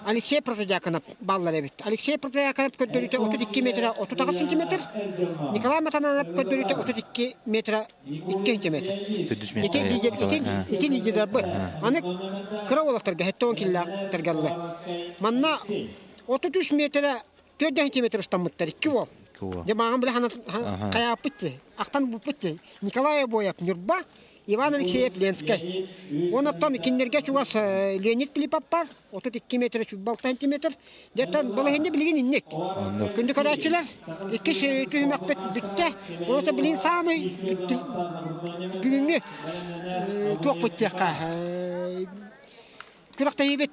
Алексей Протодьяконов бааллар эбит. Алексей Протодьяконов көрдөрүүтэ 32 метр 38 сантиметр, Николай Матананов көрдөрүүтэ 32 метр 2 сантиметр. Ити лидер, ити, ити лидердарбыт. Аны кыра уолаттарга 70 киллаахтаргаллар. Манна 33 метр 4 сантиметр ыстаммыттар икки уол. Дьэ мааҕын бile хайааппыт дии, ахтан буппут дии. Николай Обоев Ньурба, Иван Алексеев Ленскэй. Онуттан кинилэргэ чугас Леонид Филиппов бар, 32 метр 26 сантиметр. Дьэттэн балаһынньа билигин инник. Күндү көрөөччүлэр, иккис түһүмэхпит бүттэ. Онута билигин саамай бүгүҥҥү туохпут диэххэ күрэхтэһиибит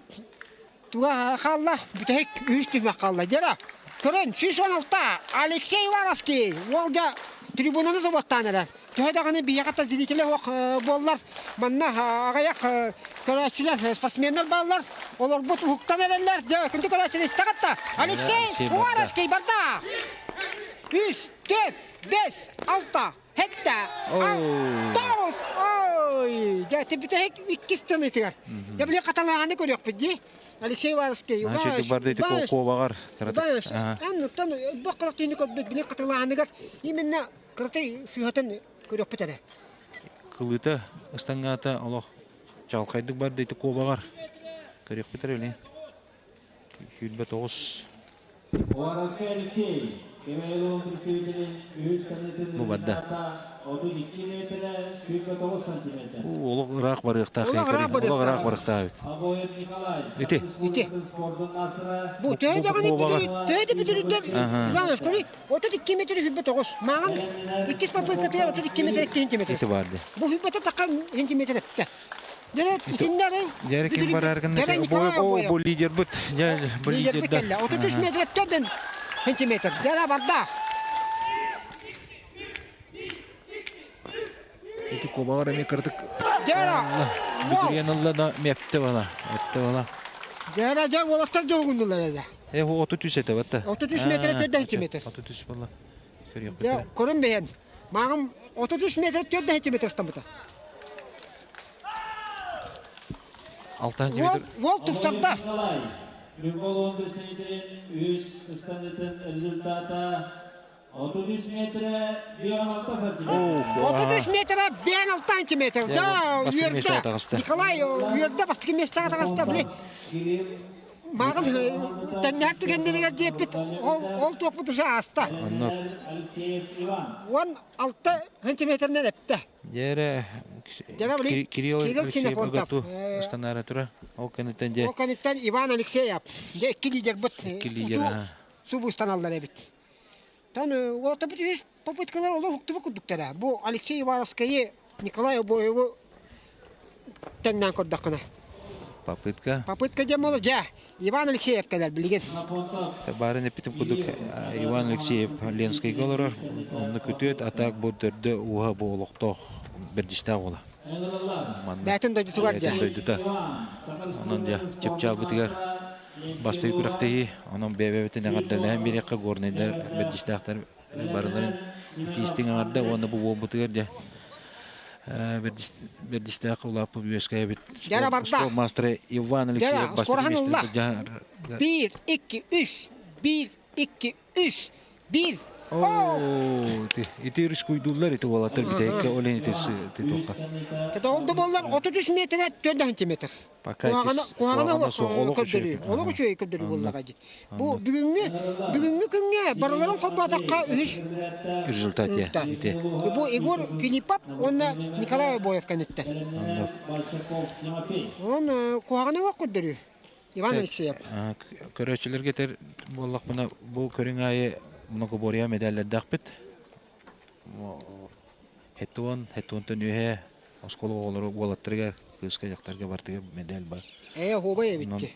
туга хаалла, бүтэһик үһүс түһүмэх хаалла. Дьара, көрөн, 116 Алексей Ивановский уолга трибунаны собуоттаан эрэр. Төһө даҕаны биһиэхэ зрителэ суох буоллар, манна аҕыйах көрөөччүлэр, спортсменнар бааллар. Олорбут уһуктан эрэллэр. Дьэ, күндү көрөөччүлэр истэҕит да? Алексей Уваровский барда! Үс, төрт, бэс, алта, Хетта! Тоҕус! Ой! Дьэ, бүтэһик иккис тыныытыгар. Дьэ, били хаталааны көрүөхпүт дии. Алексей Ивановский. Значит, барды ити куобаҕар. Иванович, ан элбэх кыраттыыны көрбүт, били хатылааныгар именно кыратай сыһатын көрүөхпүт эрэ. Кылыыта ыстаҥаата олох чалхайдык барды ити куобаҕар. Көрүөхпүт эрэ били. 29 Уваровскай Алексей, Кемеевоҕа представителин үһүс таныытын Бу барда. 32 метрэ 29 сантиметр. Олох ыраах барыахтаах Олох ыраах Олох ыраах барыахтаах эбит. Обоев Николай, Ити. Ити. спордун маастара. Бу төһө даҕаны төһө да бүтүрүттэр Иван скажи, 32 метр 29. Мааҕын иккис попыткатыгар 32 метр 2 сантиметр. Ити барды. Бу хүббэтэ такка сантиметр этте. Дьэ ким барар гынна бу бу лидербит дьэ бу Лидербит лидердэр кэллэ. 33 метр төрдөн сантиметр. Дьэ барда. Ити куобаҕар эмиэ кыратык Дьара! Бүгүрүйэн ылла да мепте бала. Эпте бала. Дьара дьэ уолаттар дьоһугуннулар эле. Э 33 этэ батта. 33 метр 4 метр. 33 болла. Көрүөхпүт. Дьэ көрөн бэйэн. Мааҕым 33 метр 4 метр ыстаммыта. 6 метр. Уол тупсарда. Ньурба улууһун представителин үс ыстаныытын результата 33 метрэ 56 сантиметр. 33 метрэ 56 сантиметр. Да, үөрдэ. Николай үөрдэ бастакы миэстэҕэ таҕыста. Били мааҕын тэннэһэр түгэннэригэр диэппит ол ол туохпут уже ааста. 16 сантиметринэн эптэ. Дьэрэ Кирилл Алексеев ыстанаара тура. Ол кэнниттэн дьэ Ол кэнниттэн Иван Алексеев дьэ икки лидербыт икки лидер субу ыстаналлар эбит. Тан уолаттарбыт үһүс попыткалар олох уктубут курдуктара. Бу Алексей Ивановскайы, Николай Обоеву тэҥнээн көрдөххүнэ. Попытка. Попытка диэн буолар дьэ Иван Алексеев кэлэр билигин. Баарын эппитим курдук Иван Алексеев Ленскэйгэ олорор. Онно күтүөт, а так бу төрдө ууһа бу олохтоох бэрдистээх уола. Манна Бээтин дойдутугар бэйэтин дьэ. дойдута. Онон дьэ чыпчаалбытыгар бастакы күрэхтэһии. Онон бэйэ-бэйэбитин эҕэрдэлэһэн биэриэххэ горнайдар бэрдистээхтэр барыларын итиистиҥ эҕэрдэ уонна бу буолбутугар дьэ бэрдистээх улааппыт үөскээбит Дьара барда. спорт маастара Иван Алексеев Дьара, бастакы скороһын миэстэни ылла. былдьаһар. Биир, икки, үс, биир, икки, үс, биир. Оо, ити рискуйдууллар ити уолаттар бүтэһиккэ ол иһин ити туохха. Ол да буоллар 33 метрэ 4 сантиметр. Пока Куһаҕана суох олох үчүгэй. Олох үчүгэй көрдөрүү буоллаҕа дии. Бу бүгүҥҥү бүгүҥҥү күҥҥэ барыларын холбоотоххо үһүс результат ити. Бу Егор Филиппов уонна Николай Обоев кэнниттэн. Он куһаҕана суох көрдөрүү. Иван Алексеев. Көрөөччүлэргэ этэр буоллахпына бу көрүҥ аайы многоборье медаллэрдээхпит. Хетуон, хетуонтан үөһэ оскуола оҕолоро уолаттарыгар, кыыска дьахтарга бартыгар медаль бар. Ээ, оһуобай эбитти.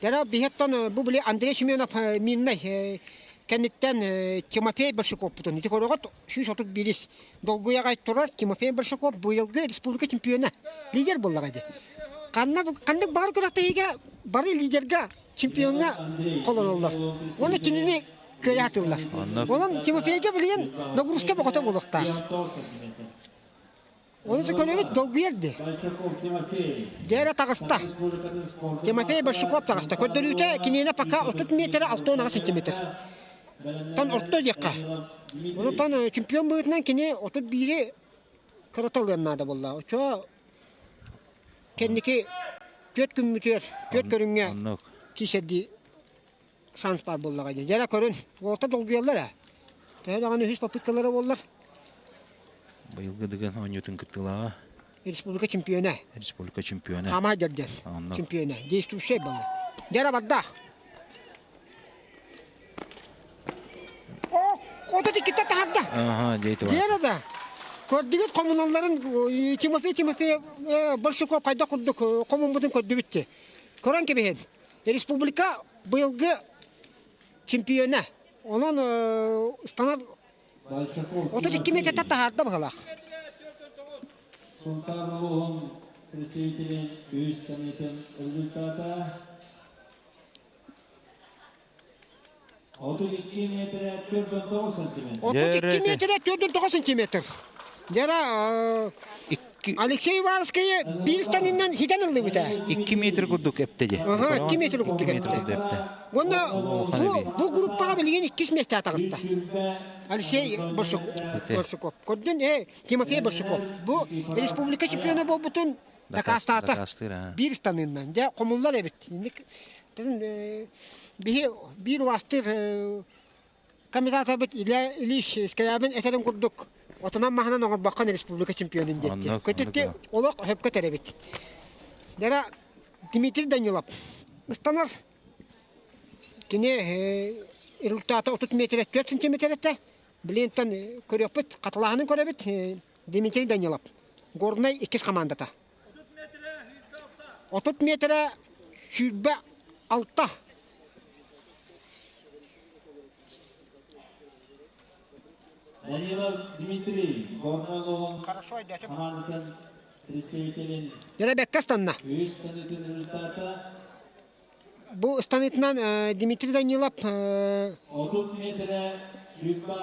Дара биһиттэн бу били Андрей Семенов Миннай кэнниттэн Тимофей Большаковпутун ити көрөҕөт 131 долгуйаҕай турар Тимофей Большаков быйылгы республика чемпиона лидер буоллаҕа дии. Ханна ханнык баҕар күрэхтэһиигэ бары лидергэ чемпиоҥҥа холоноллор. Уонна кинини кыайа сатыыллар. Онон Тимофейга билигин нагрузка бөҕөтө буолуохтаах. Ону көрөбүт долгуйар дии. Дьээрэ таҕыста. Тимофей Большаков таҕыста. Көрдөрүүтэ киниэнэ пока 30 метр 68 сантиметр. Тон орто диэххэ. Онтон чемпион быһыытынан кини 31-и кыраталыан наада буолла. Оччо кэнники түөрт күммүтүгэр, түөрт көрүҥҥэ киисэрдии шанс баар буоллаҕа дии. Дьэрэ көрүн, уолаттар долгуйаллар ээ. Төһө даҕаны үһүс попыткалара буоллар. Быйылгы Дыгын оонньуутун кыттыылааҕа. Республика чемпиона. Республика чемпиона. Хаамаа дьэрдэн чемпиона. Действующай буолла. Дьэрэ барда. О, 32-тэ таһарда. Ага, дейт бар. Дьэрэ да. Көрдүгүт хомуналларын Тимофей Тимофеев Большаков хайдах курдук хомуммутун көрдүбүт. Көрөн кэбиһин. Республика быйылгы чемпиона. Онон станар 32 метртэн таһаарда быһалаах. Сунтаар улууһун представителин үс таныытын результата 32 метрэ 49 сантиметр. 32 метрэ 49 сантиметр. Дьара Алексей Ивановскайы биир станиннан хитэн ыллыбыта. 2 метр курдук эпте же. Ага, 2 метр курдук эпте. Уонна бу, бу группаҕа билигин иккис миэстэ таҕыста. Алексей Борсуков. Көрдүн, Тимофей Борсуков. Бу республика чемпиона буолбутун дакаастаата. Биир станыннан. Дьэ, хомуллар эбит. Биһи биир убаастыыр комментаторбыт Илья Ильич Скрябин этэрин курдук отунан маһынан оҥорбоккон республика чемпионун диэтти. Көтүтти олох хөпкө тэрэбит. Дара Дмитрий Данилов ыстанар. Кини результата 30 метр 4 сантиметр этэ. Билинтэн көрүөхпүт, хатылааһынын көрөбүт. Дмитрий Данилов. Горнай иккис командата. 30 метрэ 26. Данилов Дмитрий, Горнай улууһун Хорошо, идете. хамаандатын Дьэ бэккэ ыстанна. Бу ыстаныытынан Дмитрий Данилов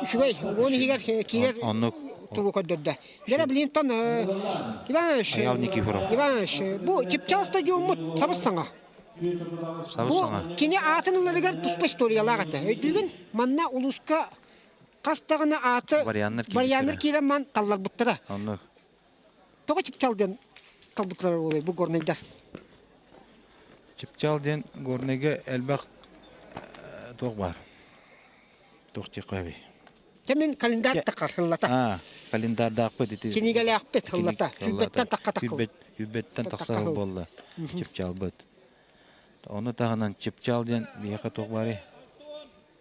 үчүгэй уон иһигэр киирэр Оннук. тугу көрдөрдө. Дьэ билинтэн Иванович Аял Никифоров. Иванович бу Чыпчаал стадиоммут сабыс саҥа. Сабыс Бу саҥа. кини аатын ыларыгар туспа историялаах этэ. Өйдүүгүн? Манна улууска хас даҕаны ааты Варианнар варианнар киирбиттэрэ. киирэн ман талларбыттара. Оннук. Тоҕо Чыпчаал диэн талбыттара буолуой бу горнайдар? Чыпчаал диэн Горнайга элбэх туох баар? Туох диэххэ эбий? Дьэ мин календарь таххар сыллата. Аа, календардаахпыт ити. Кинигэлээхпит сыллата. Сүүрбэттэн тахха тахха. Сүүрбэттэн тахса сыл буолла Чыпчаалбыт. Ону таһынан Чыпчаал диэн биһиэхэ туох баарый?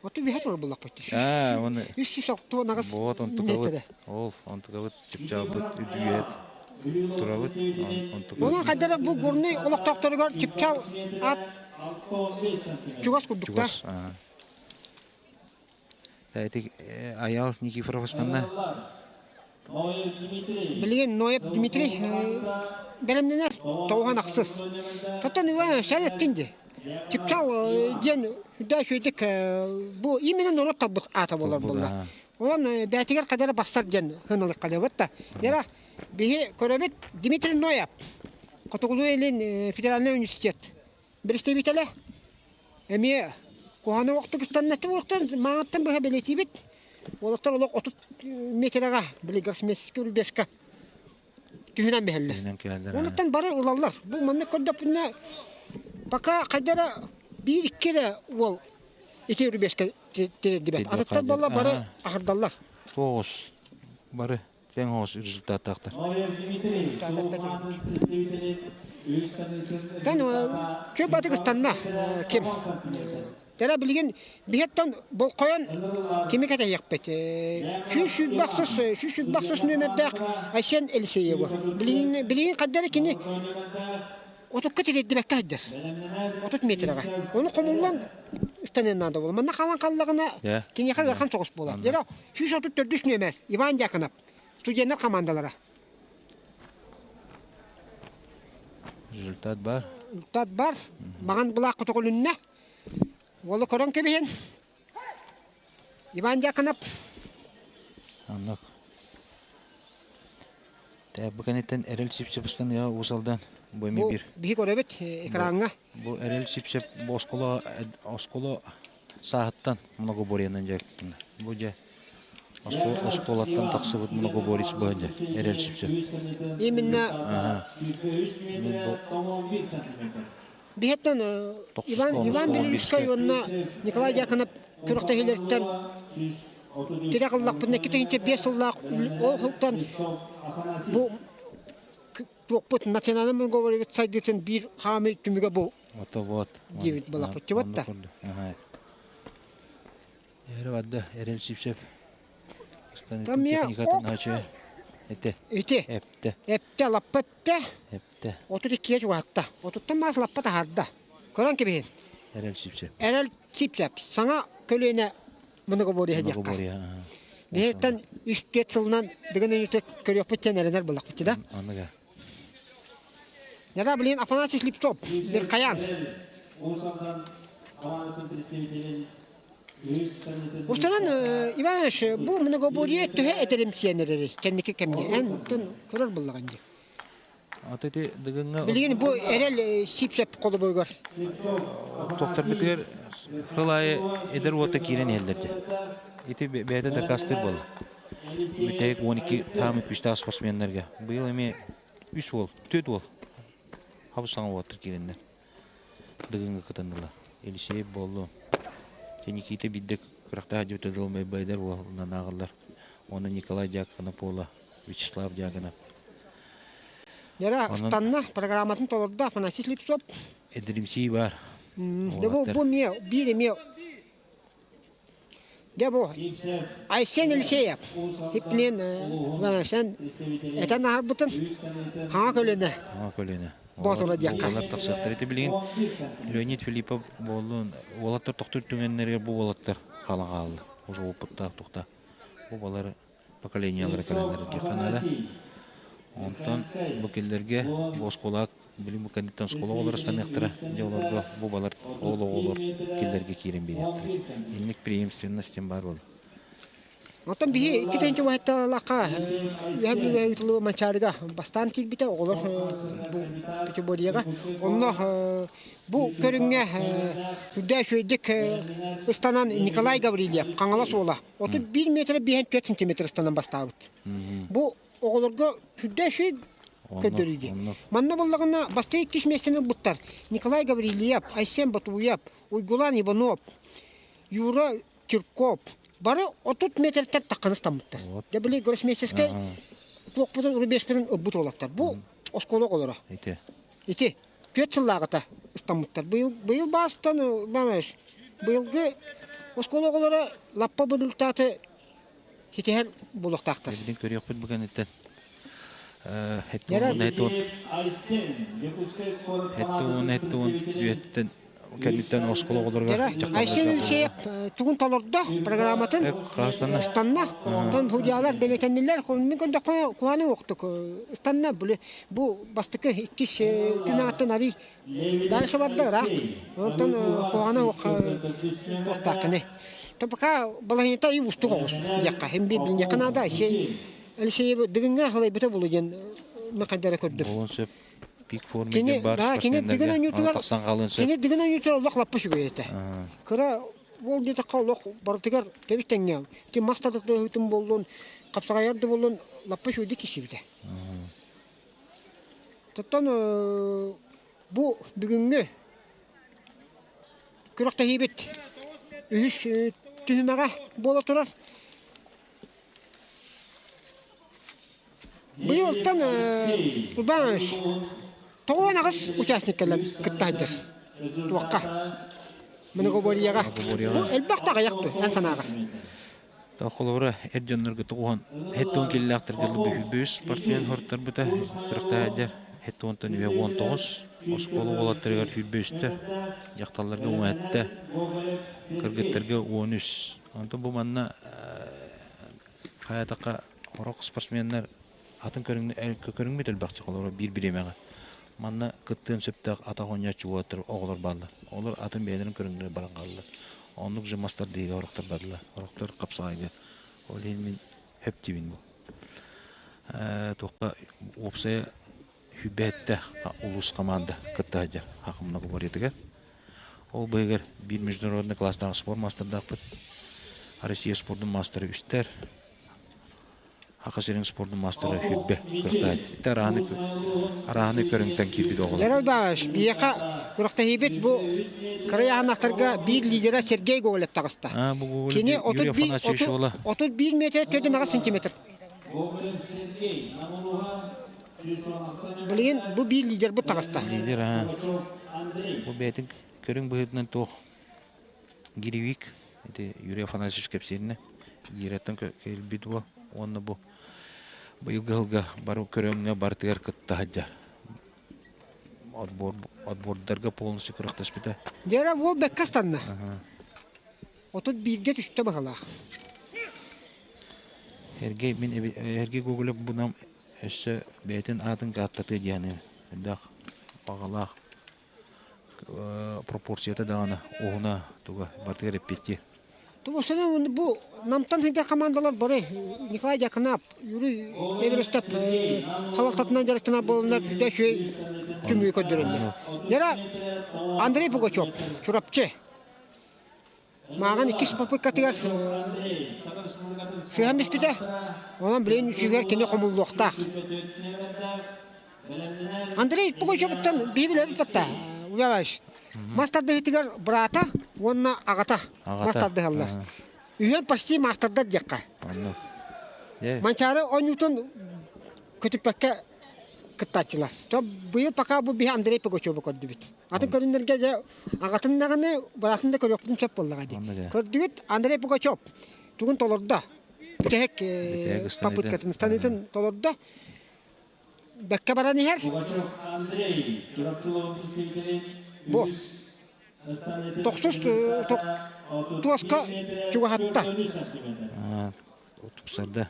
Оту биһэ турар буллахпыт. Аа, оны 368 Вот онтукабыт. Ол онтукабыт чыпчаалбыт үдүгэт турабыт. Онтукабыт. Онон хайдара бу горный олохтоохторугар чыпчаал ат чугас курдуктар. Чугас. Ити Аял Никифоров ыстанна. Билигин Ноев Дмитрий бэлэмнэнэр тоҕуһан ахсыс. Тоттон Иван сэл эттин ди. Чыпчаал диэн үрдэ үчүгэйдик бу именно норуот талбыт аата буолар буолла. Онон бээтигэр хадара бассар диэн хыналык халыбыт да. Яра биһи көрөбүт Дмитрий Ноев Хотугулуу-Илин федеральный университет Бэрэстэбиитэлэ эмиэ куһаҕаны уохтук ыстаннатыы уохтан маҥаттан быһа бэлиэтиибит. Уолаттар олох 30 метрэҕэ били гроссмейстерскэй рубежка түһүнэн биһэллэр. Түһүнэн кэлэллэр. Онуттан бары ылаллар. Бу маннык көрдөхпүнэ пока хайда эрэ биир-икки эрэ уол ити рубежка тириэрдибэт. Атыттар буолла бары аһардаллар. Тоҕус бары Тэҥ оҕус результаттаахтар. Тэн чөп батык ыстанна ким. Тара билигин биһеттон болқойон кими кэтэһиэхпит. 126 нөмердээх Айсен Елисеева. Билигин билигин хаддары кини отукка тириэрдибэккэ сылдьар. 30 метрэҕэ. Ону хомуллан ыстаныан наада буолла. Манна хаалан хааллаҕына киниэхэ ыарахан соҕус буолар. Дьэ 134 нүөмэр Иван Дьяконов, студеннар хамаандалара. Результат бар. Результат бар. Маҕан былаах көтөҕүлүннэ. Уолу көрөн кэбиһин. Иван Дьяконов. Аннык. Бу кэнниттэн Эрэл Сипсепстан Уус Алдан бу эми бир. Биһи көрөбүт экраҥҥа. Бу Эрэл Сипсеп бу оскуола оскуола сааһыттан многоборьенан дьарыктанна. Бу дьэ оскуолаттан тахсыбыт многоборец бу дьэ Эрэл Сипсеп. Именно Мен бу Биһиттэн Иван Иван Белевскай уонна Николай Дьяконов күрэхтэһиилэриттэн тирэх ыллахпытына 2005 сыллаах ол сылтан бу туохпут национальный многоборьебыт сайдыытын биир хаамыы түмүгэ бу Ото вот. диэбит буолахпыт чубатта. Эрэ барда Эрэл Сипсеп. Техникатын ачы. Эте. Ити. Эпте. Эпте лаппа эпте. Эпте. 32-ге чугаһатта. Отуттан маас лаппа таһаарда. Көрөн кэбиһин. Эрэл Сипсеп. Эрэл Сипсеп. Саҥа көлүөнэ многоборье диэххэ. Биһиттэн үс-түөрт сылынан дыгын өнүтэ көрүөхпүт диэн эрэнэр буоллахпыт да. Аныга. Яра блин Афанасий Слепцов, Верхоян. Устунан Иванович, бу многоборье төһө этэримсийэн эрэрий кэнники кэмҥэ? Эн тун көрөр буллаҕын дии. Ата ити дыгыҥҥа Билигин бу эрэл сип-сеп холобуругар. Тохторбутугар сыл аайы эдэр уота киирэн иһэллэр дии. Ити бэйэтэ дакаастыыр буолла. Бүтэһик 12 саамай күүстээх спортсменнарга. Быйыл эмиэ үс уол, түөрт уол хабыс саҥа уолаттар киирэннэр. Дыгыҥҥа кытыннылар. Елисеев буоллун. Никита биирдэ күрэхтээх дьүтэ дылмайбайдар уолунан ааҕыллар. Уонна Николай Дьяконов уола Вячеслав Дьяконов. Яра ыстанна, программатын толордо Афанасий Слепцов. Эдримсий бар. Бу бу эмиэ биир эмиэ Дьэ бу Айсен Елисеев Хиплин Ивановичтан этэн аһарбытын хаҥа көлүөнэ Хаҥа көлүөнэ. Боотура диэххэ. Уолаттар тахсыахтар. Ити билигин Леонид Филиппов буоллун, уолаттар тохтуур түгэннэригэр бу уолаттар хаалан хаалла. Уже опыттаах тухта. Бу балар поколениялара кэлэннэр диэххэ наада. Онтон бу кинилэргэ бу оскуола билим бу кэнниттэн оскуола оҕолор ыстаныахтара. Дьэ олорго бу балар ол оҕолор кинилэргэ киирэн биэриэхтэрэ. Инник преемственность диэн баар буолла. Оттон биһи икки тыһыынча үһэ ыытыллыбыт Манчаарыга бастаан киирбитэ оҕолор бу категорияҕа. Онно бу көрүҥҥэ үрдээ үчүгэйдик ыстанан Николай Гаврильев Хаҥалас уола 31 метр 54 сантиметр ыстанан бастаабыт. Бу оҕолорго үрдээ үчүгэй көрдөрүү дии. Манна буллаҕына бастакы иккис миэстэни ылбыттар Николай Гаврильев, Айсен Батуев, Уйгулан Иванов, Юра Чирков бары 30 метртэн тахханы ыстаммыттар. Дьэ били гроссмейстерскэй туохпутун рубежпытын ылбыт уолаттар. Бу оскуола оҕолоро. Ити. Ити. Түөрт сыллааҕыта ыстаммыттар. Быйыл, быйыл баастан бамаш, быйылгы оскуола оҕолоро лаппа результаты ситиһэр буолуохтаахтар. Билин көрүөхпүт бу кэнниттэн. Хеттуун үйэттэн кэнниттэн оскуола оҕолоругар Айсен Елисеев тугун толордо программатын ыстанна. Онтон судьялар бэлэтэннилэр. Мин көрдөххө куһааны уохтук ыстанна. Бу бастакы иккис түмэҕиттэн арый дальше барда ыраах. Онтон куһаҕана уохтааххыны. Пока балаһыйата и устук оҕус диэххэ. Хим биир билиниэххэ наада. Алексеев дыгыҥҥа халайбыта булу диэн махайдара көрдүм. Буолуон сөп. Пик форме Кини диэн баар да, кини дыгын спортсменнарга ойуутугар тахсан хаалыан сөп. Кини дыгын ойуутугар олох лаппа үчүгэй этэ. Кыра уол диэтэххэ олох барытыгар тэбис тэҥҥэ. Ити мас тардыһыытын буоллун, хапсаҕайар да буоллун лаппа үчүгэйдик киирсибитэ. Оттон бу бүгүҥҥү күрэхтэһиибит үһүс түһүмэҕэ буола турар. Быйылтан Урбан 98 участник кэлэн кыттаһыдьар. Туохха? Многоборьеҕа. Бу элбэх да аҕыйах дуо, эн санааҕар? Холобура, эр дьоннорго тоҕуһан 70 киллээхтэргэ бүүс спортсмен хортарбыта күрэхтэһээдьэр 70-тан 19 оскуола уолаттарыгар 105-тэр, дьахталларга 17, кыргыттарга 13. Онтон бу манна хайатахха сорох спортсменнар атын көрүҥмүт элбэх холобура биир бириэмэҕэ манна кыттыан сөптөөх атах оонньооччу уолаттар оҕолор бааллар. Олор атын бэйэлэрин көрүҥнэрэ баран хааллар. Оннук же мастар диэги орохтор бардылар. Орохтор хапсаҕайга. Ол иһин мин хөп диибин бу. Туохха уопсайа хүбээтте улуус команда кытта сылдьар Хахымна губарьятыгар. Ол быһыгар биир международный класстаах спорт маастардаахпыт. Россия спордун маастара үстэр. Хаха сирин спордун маастара хүрбэ кыахтаат. Ити арааны арааны көрүҥтэн киирбит оҕолор. Лера Иванович, биһиэхэ күрэхтэһиибит бу кырайаанахтарга биир лидера Сергей Гоголев таҕыста. Бу Кини Юрий Афанасьевич уола. 31 метр 4 сантиметр. Билигин бу биир лидербит таҕыста. Лидер, аа. Бу бэйэтин көрүҥ быһыытынан туох гиревик ити Юрий Афанасьевич кэпсииринэ гирэттэн кэлбит уол уонна бу быйылгы сылга бары көрүҥҥэ барытыгар кытта сылдьар. Отбор отбордарга полностью күрэхтэспитэ. Дьэ уол бэккэ ыстанна. 31-гэ түстэ быһалаах. Эргий мин Эргий Гоголев бунам өссө бэйэтин аатын ааттатыа диэни элбэх баҕалаах пропорцията даҕаны уһуна туга барытыгар эппиэттиир. Тубусаны бу Намтан сылдьар командалар бары Николай Дьяконов, Юрий Эверестов халалтатынан дьарыктанар буоланнар да үчүгэй түмүгү көрдөрөллөр. Яра Андрей Пугачев, Чурапчы. Мааҕын иккис попыткатыгар сыһан биспитэ. Онон билигин үчүгэр кини хомуллуохтаах. Андрей Пугачевыттан биһи билэбит батта. Уяваешь. Мас тардыһыытыгар быраата уонна аҕата мас тардыһаллар. Үһүөн почти маастардар диэххэ. Манчаары оонньуутун көтүппэккэ кыттааччылар. То быйыл пока бу биһи Андрей Пугачевы көрдүбүт. Атын көрүннэргэ дьэ аҕатын даҕаны быраатын да көрүөхпүтүн сөп буоллаҕа дии. Көрдүгүт Андрей Пугачев тугун толордо. Бүтэһик попыткатын станыытын толордо. Бэккэ баран иһэр. Бу тохсус туоска чугаһатта. Тупсарда.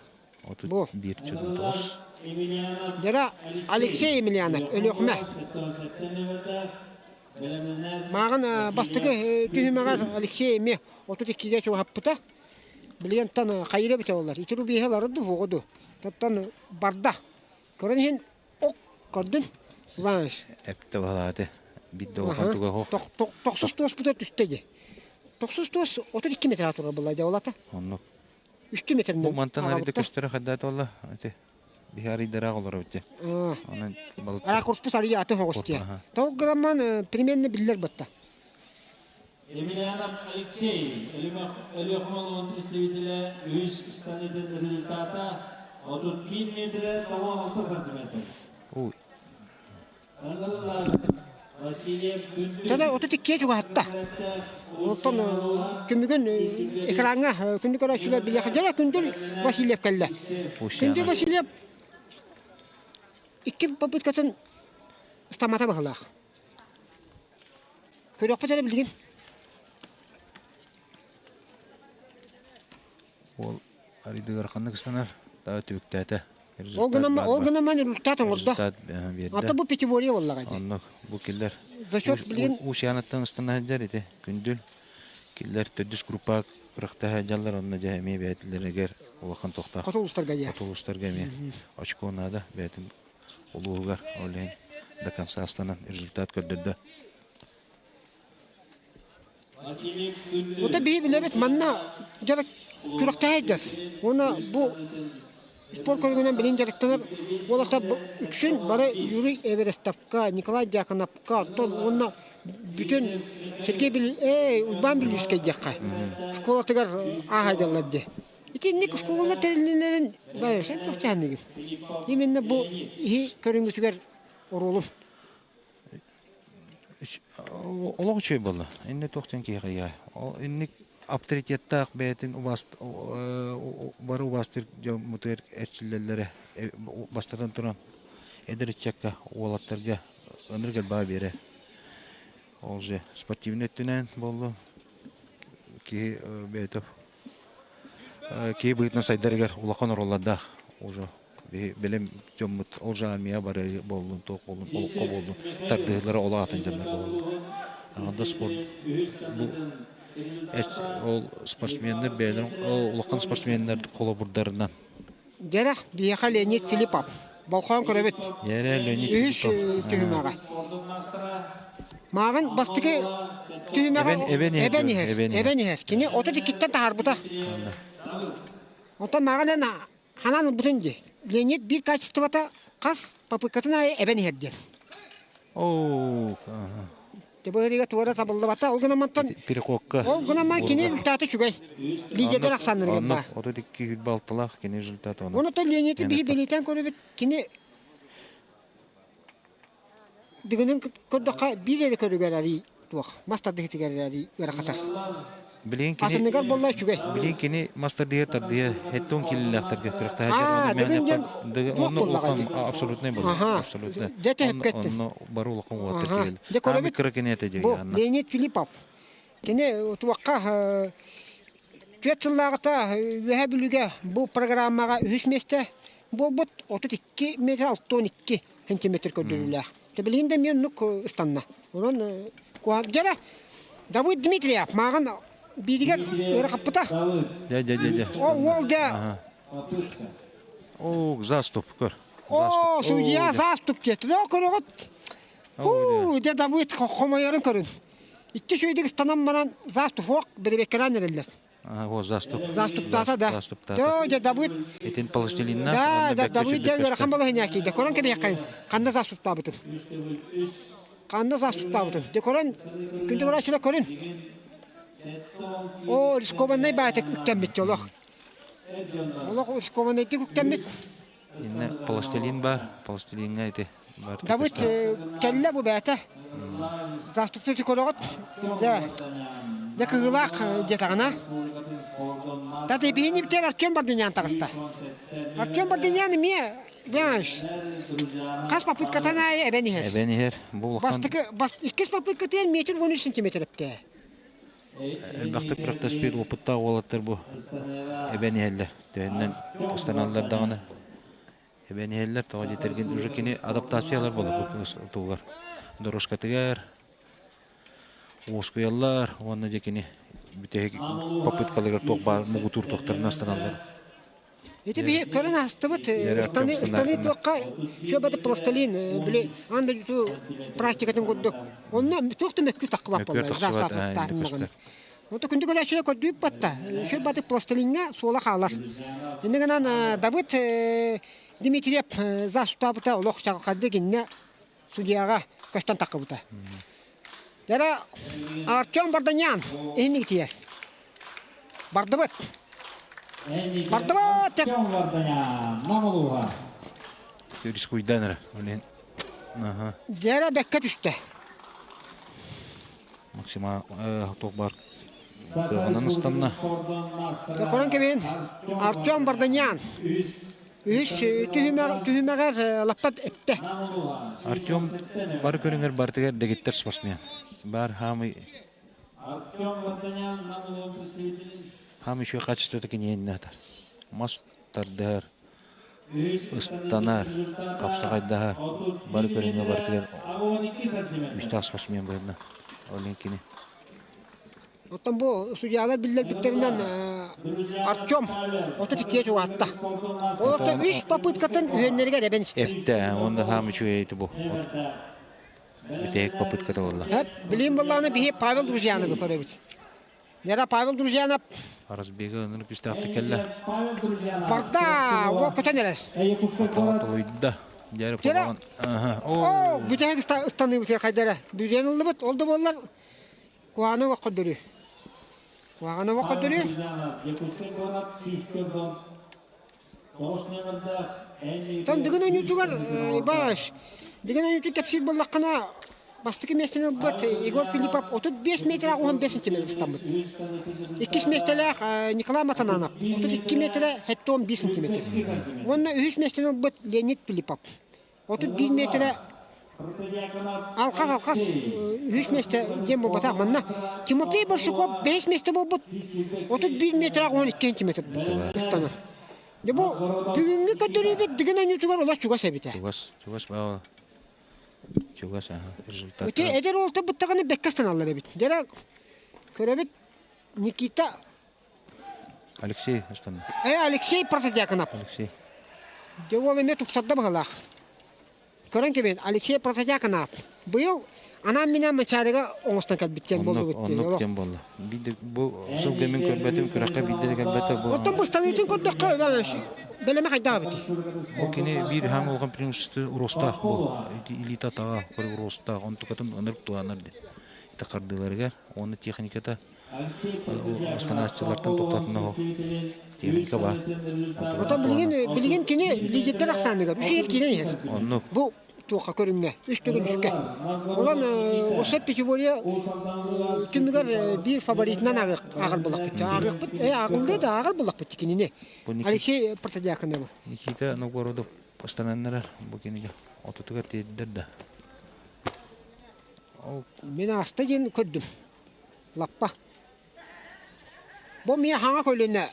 31 тоҕус. Дьара Алексей Емельянов, Өлүөхүмэ. Мааҕын бастакы түһүмэҕэр Алексей эмиэ 32-гэ чугаһаппыта. Билигин тан хайыра бүтэ олар. Ити рубеһы ылары ду, хуоҕу ду. Оттон барда. Көрөн иһин ок көрдүн. Иванович. Эпте баһалааты. Бидде улахан туга хох. Тохсус туоспута түстэ ди. Тохсус туос 32 метр турар булла дьэ олата. Оннук. Үстү метринен. Бу мантан арыйда көстөрө хайдаат олла. Ити биһи арыйдараах олоробут дьэ. Онон балык. Корпус арыйа аты хоҕус дьэ. Тоҕус грамман примерно биллэр батта. Емельянов Алексей, Өлүөхүмэ улууһун представителэ, үһүс станиитын результата 31 метрэ 96 сантиметр. Ой. Тада 32 чугаһатта. Оттон түмүгүн экраҥҥа күндү көрөөччүлэр билиэхэ дьэ Күндүл Васильев кэллэ. Күндүл Васильев икки попыткатын стамата баһылаах. Көрүөхпүт эрэ билигин. Ол арыйдыгар ханнык ыстанар, таа түбүктээтэ. Ол гынан ол гынан ман результат оҥордо. Ата бу пятиборье буоллаҕа дии. Оннук бу киллер. Зачет билигин Уус-Яныттан ыстана сылдьар ити күндүл. Киллер төрдүс группа кырахта сылдьаллар онно дьэ эмиэ бэйэтилэригэр улахан тохтоох. Хоту улуустарга дии. Хоту улуустарга эмиэ очко наада бэйэтин улууһугар ол иһин до конца астанан результат көрдөрдө. Ота биһи билэбит манна дьарык күрэхтэһэйдэр. Уонна бу спорт көрүҥүнэн билин дьарыктанар уолаттар үксүн бары Юрий Эверестовка, Николай Дьяконовка, оттон уонна бүтүн Сергей Бил эй Уйбаан Бүлүүскэй диэххэ школатыгар ааһайдаллар дии. Итинник школалар тэриллиилэрин баайсан туохтаанныгын. Именно бу иһи көрүҥүтүгэр оруолун Олох үчүгэй буолла. Иннэ туох диэн киһиэхэ ийэ. Инник авторитеттаах бэйэтин бары убаастыыр дьоммутугар эрчиллэллэрэ бастатан туран эдэр ыччакка уолаттарга ынырык элбэҕи биэрэр. Ол же спортивнай өттүнэн буоллун киһи бэйэтэ киһи быһыытынан сайдарыгар улахан оруоллардаах уже Билим дьоммут ол армия бары буоллун, туох буоллун, олоххо буоллун, тардыһыылара ол аатын дьоннор буолаллар. Аҕанда спорт бу ол спортсменнар бэйэлэрин улахан спортсменнар холобурдарынан. Дьэрэ, биһиэхэ Леонид Филиппов. Болхоон көрөбүт. Дьэрэ, Леонид Үһүс Филиппов. түһүмэҕэ. Мааҕын бастакы түһүмэҕэ эбэн иһэр, эбэн иһэр. Кини 32-ттэн таһаарбыта. Онтон мааҕын эн Ханаан ылбытын дии. Леонид биир качествота хас попыткатын аайы эбэн иһэр диэн. Оо, Тебыһырыга туора табыллыбата. Ол гынан мантан переходка. Ол гынан ман кини результаты үчүгэй. Лидердер ахсааннарыгар баар. 32 балталаах кини результаты оны. Оны то Леониди биһи бэлиэтэн көрөбүт. Кини Дыгынын көрдөххө биир эрэ көрүгэр арий туох мас тардыһытыгар эрэ ыарахатар. Билигин кини Атыныгар буолла үчүгэй. Билигин кини мас тардыһа тардыһа хэттон киллэлээхтэргэ күрэхтэһэ Аа, Дыгын диэн туох онно буоллаҕай улахан дии. абсолютнай буолла. Аха. Абсолютно. Дьэ төһөпкөттүн. Онно бары улахан уолаттар Аха. киирэллэр. Дьэ Аамы көрөбүт. кыра кини этэ дии Бу Анна. Леонид Филиппов. Кини туохха түөрт сыллааҕыта Үөһээ Бүлүүгэ бу программаҕа үһүс миэстэ буолбут 32 метр 62 сантиметр көрдөрүүлээх. Билигин да эмиэ оннук ыстанна. Онон дьэрэ Давыд Дмитриев мааҕын бииригэр ыарахаппыта. Дьэ, дьэ, дьэ, дьэ. О, уол дьэ. О, заступ, көр. О, судья заступ диэтэ. О, көрөҕүт. Уу, дьэ Давыд хомойорун көрүн. Икки сүйдик ыстанан баран заступ хуок беребеккелээн эрэллэр. О, заступ. Заступтаата да. Заступтаата. Дөө, дьэ Давыд. Итин пластилинна. Да, да, Давыд дьэ ыарахан балаһыня киирдэ. Көрөн кэбиһэххин. Ханна заступтаабытын. Ханна заступтаабытын. Дьэ көрөн, күндү көрөөччүлэр көрүн. О, рискованнай баайта үктэммит олох. Олох рискованнайдык үктэммит. Инне пластилин бар, пластилиҥҥа ити бар. Давыд кэллэ бу бэйэтэ. Заступты көрөҕүт. Дьэ, дьэ кыһыылаах диэтэҕинэ. Тата биһини битэр Артем Бардынян таҕыста. Артем Бардынян эмиэ знаешь, хас попыткатын аайы эбэн иһэр. Эбэн иһэр. Бу улахан Бастакы, бас, иккис попыткатын метр 13 сантиметр эптэ. Элбэхтик күрэхтэспит уопуттаах уолаттар бу эбэн иһэллэр. Төһөннөн ыстаналлар даҕаны. Эбэн иһэллэр, тоҕо диэтэргин уже кини адаптациялар буолар бу тугар дорожкатыгар уоскуйаллар уонна дьэ кини бүтэһик попыткаларыгар туох баар муҥутуур туохтарын астаналлар. Ити биһи көрөн астыбыт ыстаны ыстаны туохха сүөбэти пластилин били аан дойду практикатын курдук. Онно туох да мөккү таххыбат буолла. Ото күндү көрөөччүлэр көрдүүп батта. Сүр батык пластилиҥҥа суола хаалар. Инньэ гынан Давыд Дмитриев застаабыта олох чаҕылхайдык иннэ судьяҕа көстөн таххыбыта. Дара Артем Барданян иһинник тиийэр. Бардыбыт. Бардыбыт! Артем Варданян, Нам улууһа. Рискуйдан эрэ. Блин. Аха. Дьэрэ бэккэ түстэ. Максима туох баар кыаҕынан ыстанна. Көрөн кэбиһин Артем Барданян үһүс түһүмэҕэр лаппа эттэ. Артем бары көрүҥэр барытыгар дэгиттэр спортсмен. Бар хаамый хаамый еще качествота киниэннэ мас тардыһар ыстанар, хапсаҕайдаһар, бары көрүҥҥэ барытыгар күүстээх спортсмен быһыытынан ол иһин кини Оттон бу судьялар биллэрбиттэринэн Артем 32 чугаатта. Олорто үс попыткатын үһүөннэригэр эбэн истэ. Эптэ, уонна хаам үчүгэй ити бу. Бүтэһик попытката буолла. Билигин буоллаҕына биһи Павел Друзьяновы көрөбүт. Нера Павел Друзьянов. Разбега ынырык күүстээхтик кэллэ. Барда, уол көтөн эрэр. Атаҕа толуйда. Дьэ, Дьэ, Оо, бүтэһик ыстаныыбыт хайдара. Бүрүйэн ыллыбыт, ол да буоллар куһаҕаны уох көрдөрүү. Куһаҕаны уох көрдөрүү. Тон бүгүн ойуутугар баш, бүгүн ойууту кэпсиир буоллаххына, бастакы миэстэни ылбыт Егор Филиппов 35 метр 15 сантиметр ыстаммыт. Иккис миэстэлээх Николай Матананов 32 метрэ 75 сантиметр. Уонна үһүс миэстэни ылбыт Леонид Филиппов 31 метрэ алхас-алхас үһүс миэстэ диэн буолбатах. Манна Тимофей Барсуков бэһис миэстэ буолбут 31 метр 12 сантиметр ыстанар. Дьэ бу бүгүҥҥү көрдөрүүбүт Дыгын оонньуутугар олох чугас эбитэ. Чугас, чугас чугас аха результат. Ити эдэр уолтар быттаҕына бэккэ ыстаналлар эбит. Дьэ көрөбүт Никита Алексей ыстанна. Алексей Протодьяконов. Алексей. Дьэ уол эмиэ тупсарда быһыылаах. Көрөн кэбиһин, Алексей Протодьяконов. Быйыл анаан-минээн Мачаарыга оҥостон кэлбит диэн буоллубут. Оннук диэн буолла. Биирдэ бу сылга мин көрбөтүм, күрэххэ биирдэ да кэлбэтэ. Бу Оттон бу ыстаныытын көрдөххө, бэлэмэ хайдах эбитий? Бу кини биир хаан улахан преимущество уруостаах бу. Илиитэ атаҕа уруостаах, онтукатын ынырык туһанар диэн. Ити хардыыларыгар уонна техниката Астанааччылартан тоқтатына техника бар. Оттон билигин билигин кини лидердэр ахсааныгар үс иһэр киирэн иһэр. Оннук. Бу туохха көрүҥҥэ, үс төгүл үскэ. Онон Осип Пятиборье түмүгэр биир фаворитынан ааҕар буллахпыт. Ааҕыахпыт, ааҕыллыа да ааҕар буллахпыт кинини. Алексей Протодьяконовы. Никита Новгородов астананнара бу кинигэ отутугар тиэрдэр да. Мин ааста диэн көрдүм. Лаппа. Бу миэ хаҥа көлүнэ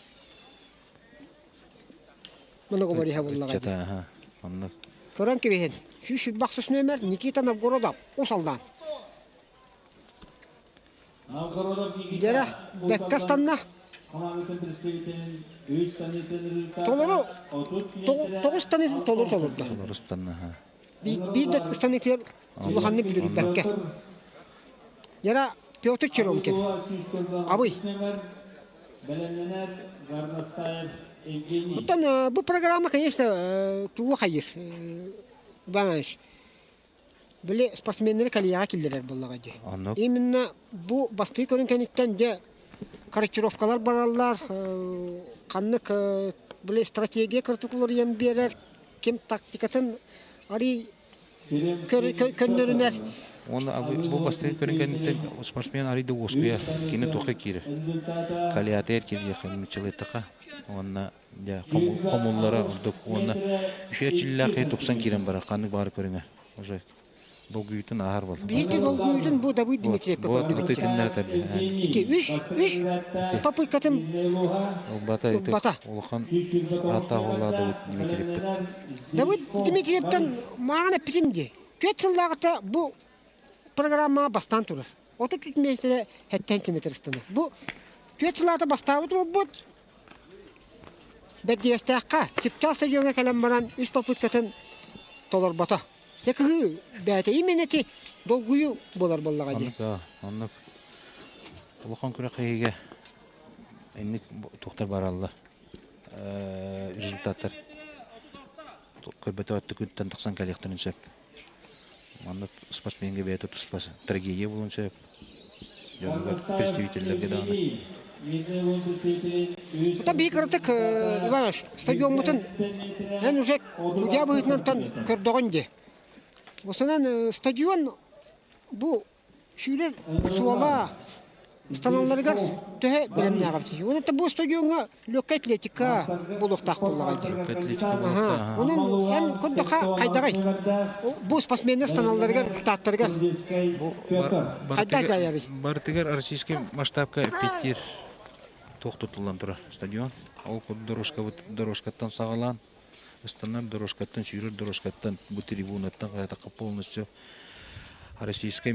многоборье буллаҕа дии. Оннук. Көрөн кэбиһин. 126 номер Никита Новгородов ус алдаан. Дьэрэ, бэккэ ыстанна. Толору тоҕус станыытын толору толордо. Толору ыстанна. Биир да ыстаныытыгар улаханнык бүлүрүйбэккэ. Яра Петр Черемкин. Абый. Оттон бу программа, конечно, тугу хайыр. Иванович, били спортсменнары колеяҕа киллэрэр буоллаҕа дии. Именно бу бастакы көрүҥ кэнниттэн дьэ корректировкалар бараллар, ханнык били стратегия кырытык уларыйан биэрэр, ким тактикатын арый көннөрүнэр. Уонна бу бастакы көрүҥ кэнниттэн спортсмен арый да уоскуйар, кини туохха киирэр. Калиатыгар киириэххэ нууччалыйтаха уонна дьэ хомуллара ордук уонна үчүгэй чиллээх киһи тупсан киирэн барар ханнык баҕар көрүҥэ уже. Долгуйутун ааһар бол. Биһиги долгуйутун бу Давыд Дмитриевка Бу итиннэ Ити үс үс попыткатын Ылбата ити ылбата. Улахан ааттаах уоллаах Давыд Дмитриевпит. Давыд Дмитриевтэн мааҕын эппитим дии. Түөрт сыллааҕыта бу программаҕа бастаан турар. 33 миэстэрэ сэттэн сантиметр ыстанар. Бу түөрт сыллаата бастаабыт буолбут. Бэрдигэстээххэ Чыпчаал стадиоҥҥа кэлэн баран үс попыткатын толорбото. Дьэ кыһыы бэйэтэ именно ити долгуйуу буолар буоллаҕа дии. Оннук да, оннук. Улахан күрэхтэһиигэ инник туохтар бараллар результаттар көрбөтө өттүкүттэн тахсан кэлиэхтэрин сөп. Манна спортсменга бэйэтэ туспа трагедия буолуон сөп. Дьонугар представителлэргэ даҕаны. Оттон биһи кыратык Иванович, стадиоммутун эн уже судья быһыытынан көрдөҕүн дии. Осонон стадион бу сүүрэр суола станалларыгар төһө бэлэмнээҕэр тиийэ. Онон бу стадиоҥҥа легкая атлетика буолуохтаах буоллаҕа дии. Легкая атлетика буолуохтаах. Онон эн көрдөххө хайдаҕый? Бу спортсменнар станалларыгар, тааттарыгар Бу хайдах дьайарый? Барытыгар российский масштабка эппиэттиир туох тутуллан турар стадион. Ол дорожкабыт дорожкаттан саҕалаан ыстанар дорожкаттан, сүүрэр дорожкаттан, бу трибунаттан хайатахха полностью российскай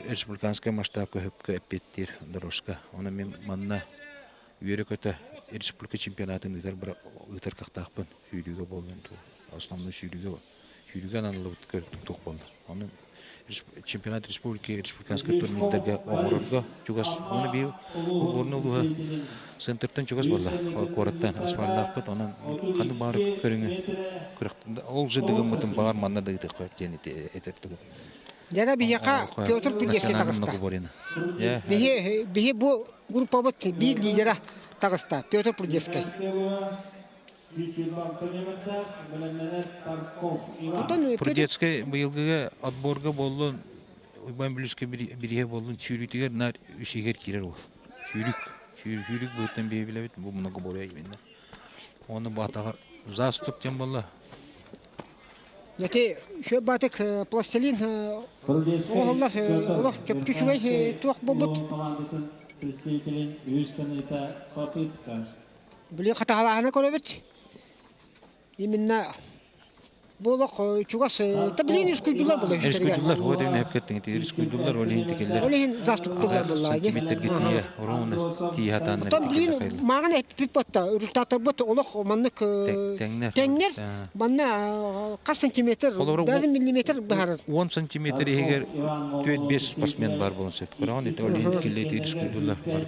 республиканскай масштабка хөпкө эппиэттиир дорожка. Онон мин манна үөрэ-көтө республика чемпионатын ыытар ыытар кыахтаахпын сүүрүүгэ буоллун основной сүүрүүгэ сүүрүүгэ аналлыбыт туох буолла. Онон чемпионат республики республиканскай турнирдарга оҥорорго чугас уонна биир Горный улууһа центртэн чугас буолла куораттан асфальтаахпыт онон ханнык баҕар көрүҥү ол же дыгыммытын баҕар манна да ыытыахха диэн этэр тугу Дьэ биһиэхэ Петр Пудецкий таҕыста. Биһи биһи бу группабыт биир лидера таҕыста Петр Прудецкий. Оттон Прудецкий быйылгыга отборга буоллун Уйбаан Бүлүүскэ бирииһэ буоллун сүүрүүтүгэр наар үсүгэр киирэр уол. Сүүрүк. Сүүрүк быһыттан биһи билэбит бу многоборье именно. Оны баатаҕа заступ диэн буолла. Яти шө батык пластилин оҕоллар олох чөпчү үчүгэй туох буолбут. Били хатаһалааһына көрөбүт. Именно бу олох чугас таблин искуйдулар була Искуйдулар, вот именно эпкеттиң ити искуйдулар, ол иһин тикиллер. Ол иһин заступтулар буолла. Сантиметрге тиийэ, ровно тиийэ хатааннар Оттон билин мааҕын эппит батта, результаттарбыт олох маннык Тэҥнэр. Тэҥнэр. Манна хас сантиметр, даже миллиметр быһарар. 10 сантиметр иһигэр 4-5 спортсмен бар буолан сөп. Көрөҕүн ити ол иһин тикиллер ити искуйдулар бар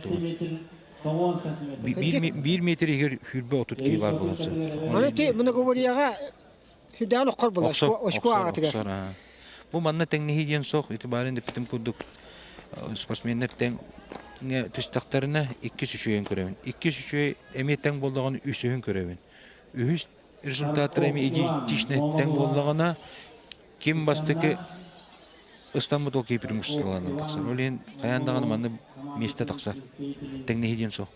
Биир метр иһигэр 20-30 киһи баар буолан сөп. Аны ити многоборьеҕа сүрдээн оххор буолар, очко ааҕатыгар. Бу манна тэҥнэһии диэн суох, ити баарын дэппитим курдук спортсменнар тэҥ түстэхтэринэ иккис үчүгэйин көрөбүн. Иккис үчүгэй эмиэ тэҥ буоллаҕына үсүһүн көрөбүн. Үһүс результаттара эмиэ идентичнэй тэҥ буоллаҕына ким бастакы ыстаммыт ол киһи преимуществоланан тахсар. Ол иһин хайаан даҕаны манна миэстэ тахсар. Тэҥнэһии диэн суох.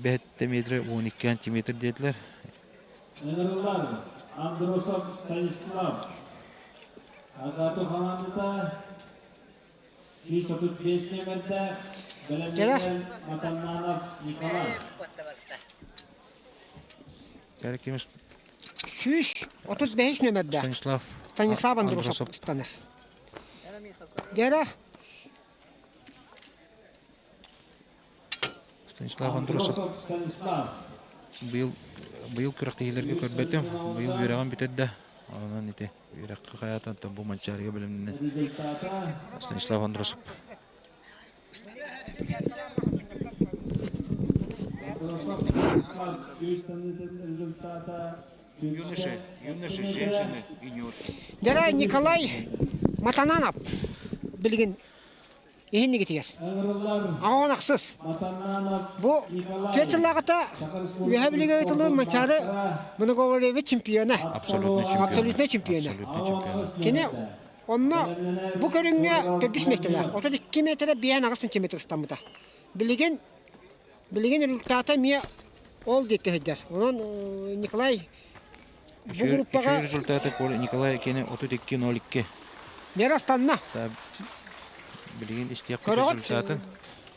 Бэттэ метрэ 12 сантиметр диэтилэр. Андросов Станислав. Агату хамаандата 135 нүөмэрдээх бэлэмнэнэр Матаннанов Николай. Кимис 135 нүөмэрдээх Станислав Станислав Андросов ыстанар. Дера Станислав Андросов быйыл быйыл күрэхтэһиилэргэ көрбөтүм. Быйыл үөрэҕин бүтэрдэ. Онон ити үөрэххэ хайаатан бу Манчаарыга бэлэмнэнэн Станислав Андросов. Юноши, юноши, женщины, юниор. Дера Николай Матананов билигин иһиннигитигэр. Аҕаҕын ахсыс. Бу түөрт сыллааҕыта Үөһээ Бүлүүгэ ыытыллыбыт Манчаары многоборьебит чемпиона. Абсолютный чемпион. Абсолютный чемпиона. Абсолютный чемпион. Кини онно бу көрүҥҥэ төрдүс миэстэлээх. 32 метрэ 58 сантиметр ыстаммыта. Билигин Билигин результата эмиэ ол диэки сылдьар. Онон Николай бу группаҕа Үчүгэй результаты Николай кини 32-02. Нера астанна. Билигин истиэхпит результатын.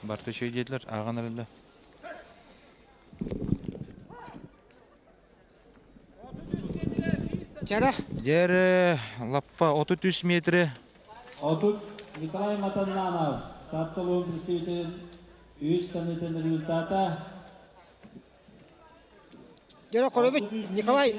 Барыта үчүгэй диэтилэр, ааҕан эрэллэр. Чара. Дьэрэ лаппа 33 метрэ. 30 Николай Матаннанов, Таатта улууһун представителин үс таныытын результата. Дьэрэ көрөбүт Николай.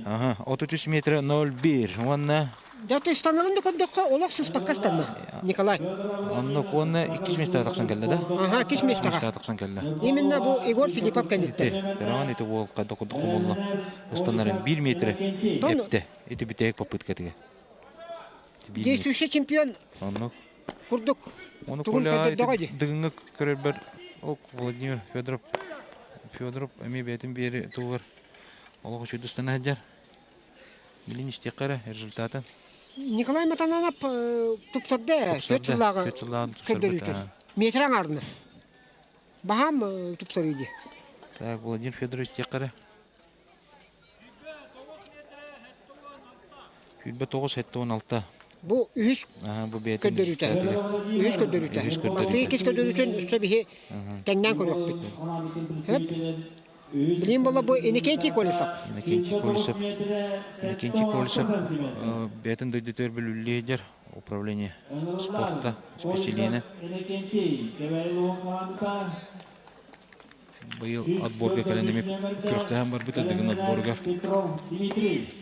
Ага, 33 метрэ 01 уонна Дьэ ыстанарын да көрдөххө олох сыспакка ыстанна Николай. Оннук уонна иккис миэстэҕэ тахсан кэллэ да? Аха, иккис миэстэҕэ. Миэстэҕэ тахсан кэллэ. Именно бу Егор Филиппов кэнниттэн. Ити, ити уол хайдах курдук хомулла ыстанарын биир метрэ эптэ. Ити бүтэһик попыткатыгар. Действующий чемпион Оннук. курдук. Ону Тугун Коля көрдөрдөҕө дии. Дыгыҥҥа көрөрбөр ок Владимир Федоров Федоров эмиэ бэйэтин биэри тугар олох үчүгэй ыстана сылдьар. Билин истиэххэ эрэ результатын. Николай Матананов тупсарда, төрт сыллааҕы көрдөрүүтүн. Метр аҥаарына. Баһаам тупсарыы дии. Так, Владимир Федорович истиэххэ эрэ. 29 76. Бу үһүс бу көрдөрүүтэ. Үһүс көрдөрүүтэ. Бастакы иккис көрдөрүүтүн өссө биһи тэҥнээн көрүөхпүт. Билин буолла бу Иннокентий Колесов. Иннокентий Колесов. Иннокентий Колесов бэйэтин дойдутугар бүлүүллүү управление спорта специалиһинэн. Быйыл отборга кэлэн эмиэ күрэхтэһэн барбыта Дыгын отборугар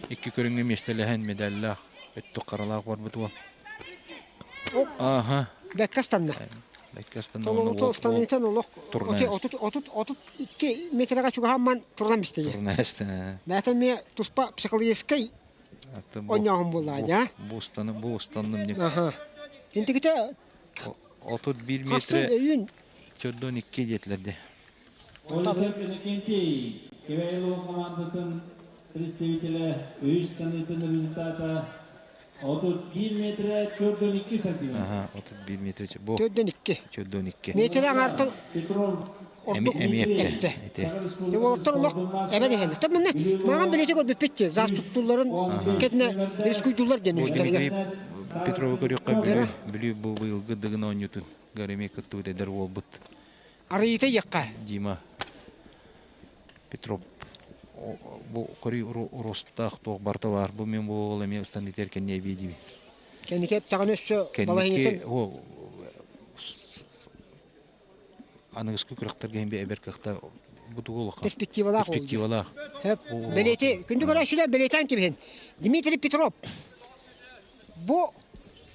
икки көрүҥҥэ миэстэлэһэн медаллаах өттүк харалаах барбыт уол. Ааха. Бэккэ ыстанна. Бэккэ ыстанна. Толоруту ыстаныытан олох 32 метрга чугаһаамман туран истэйэ. Турнаэстэ. Бээтэ эмиэ туспа психологическай онньооһун буоллаҕа дьа. Бу ыстаным, бу ыстанным не. Аха. Интигите 31 метр өйүн Чордон икки диэтилэр дии. Колесов Иннокентий, Кэбээйи командатын представителэ үһүс таныытын результата 31 метрэ 4,2 сантиметр. Аха, 31 метр. Бу 4,2. 4,2. Метр аҥаартан ордук Эми эпте. Эти. Уолаттар олох эбэн иһэллэр. Тэммэнэ маған билете көрбүппүт заас туттулларын кэтинэ рискуйдулар диэн Бу Дмитрий Петровы көрүөххэ Бүлүү Бүлүү бу быйылгы Дыгын оонньуутун Гареми кыттыбыт эдэр уолбут Арыйыта иэххэ. Дима Петров бу көрүй уростаах туох барыта баар. Бу мен бу уол эмиэ ыстан итер кэнниэ эбии диби. Кэнники эптэҕин өссө балаһыҥытын аныгыскы күрэхтэргэ иһин эбэр кыахта бу тугу улахан перспективалаах перспективалаах. Бэлиэти күндү көрөөччүлэр бэлиэтээн кэбиһин. Дмитрий Петров бу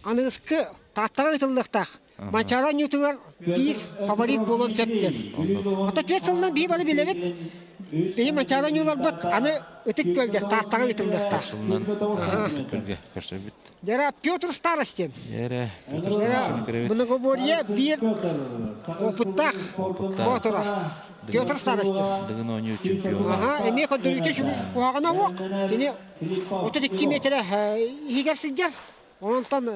аныгыскы Тааттаҕа ыытыллыахтаах Манчаары оонньуутугар биир фаворит буолуон сөп диэн. Ото түөрт сылынан биһи бары билэбит. Биһи Манчаары оонньууларбыт аны Ытык Күөлгэ Тааттаҕа ыытыллыахтаах. Сылынан Ытык Күөлгэ көрсөбүт. Дьэ Петр Старостин. Дьэ Петр Старостин көрөбүт. Многоборье биир опыттаах боотура. Петр Старостин. Дыгын оонньуу чемпиона. Аха, эмиэ көрдөрүүтэ куһаҕана уох. Кини 32 метрэ иһигэр сылдьар. Онтон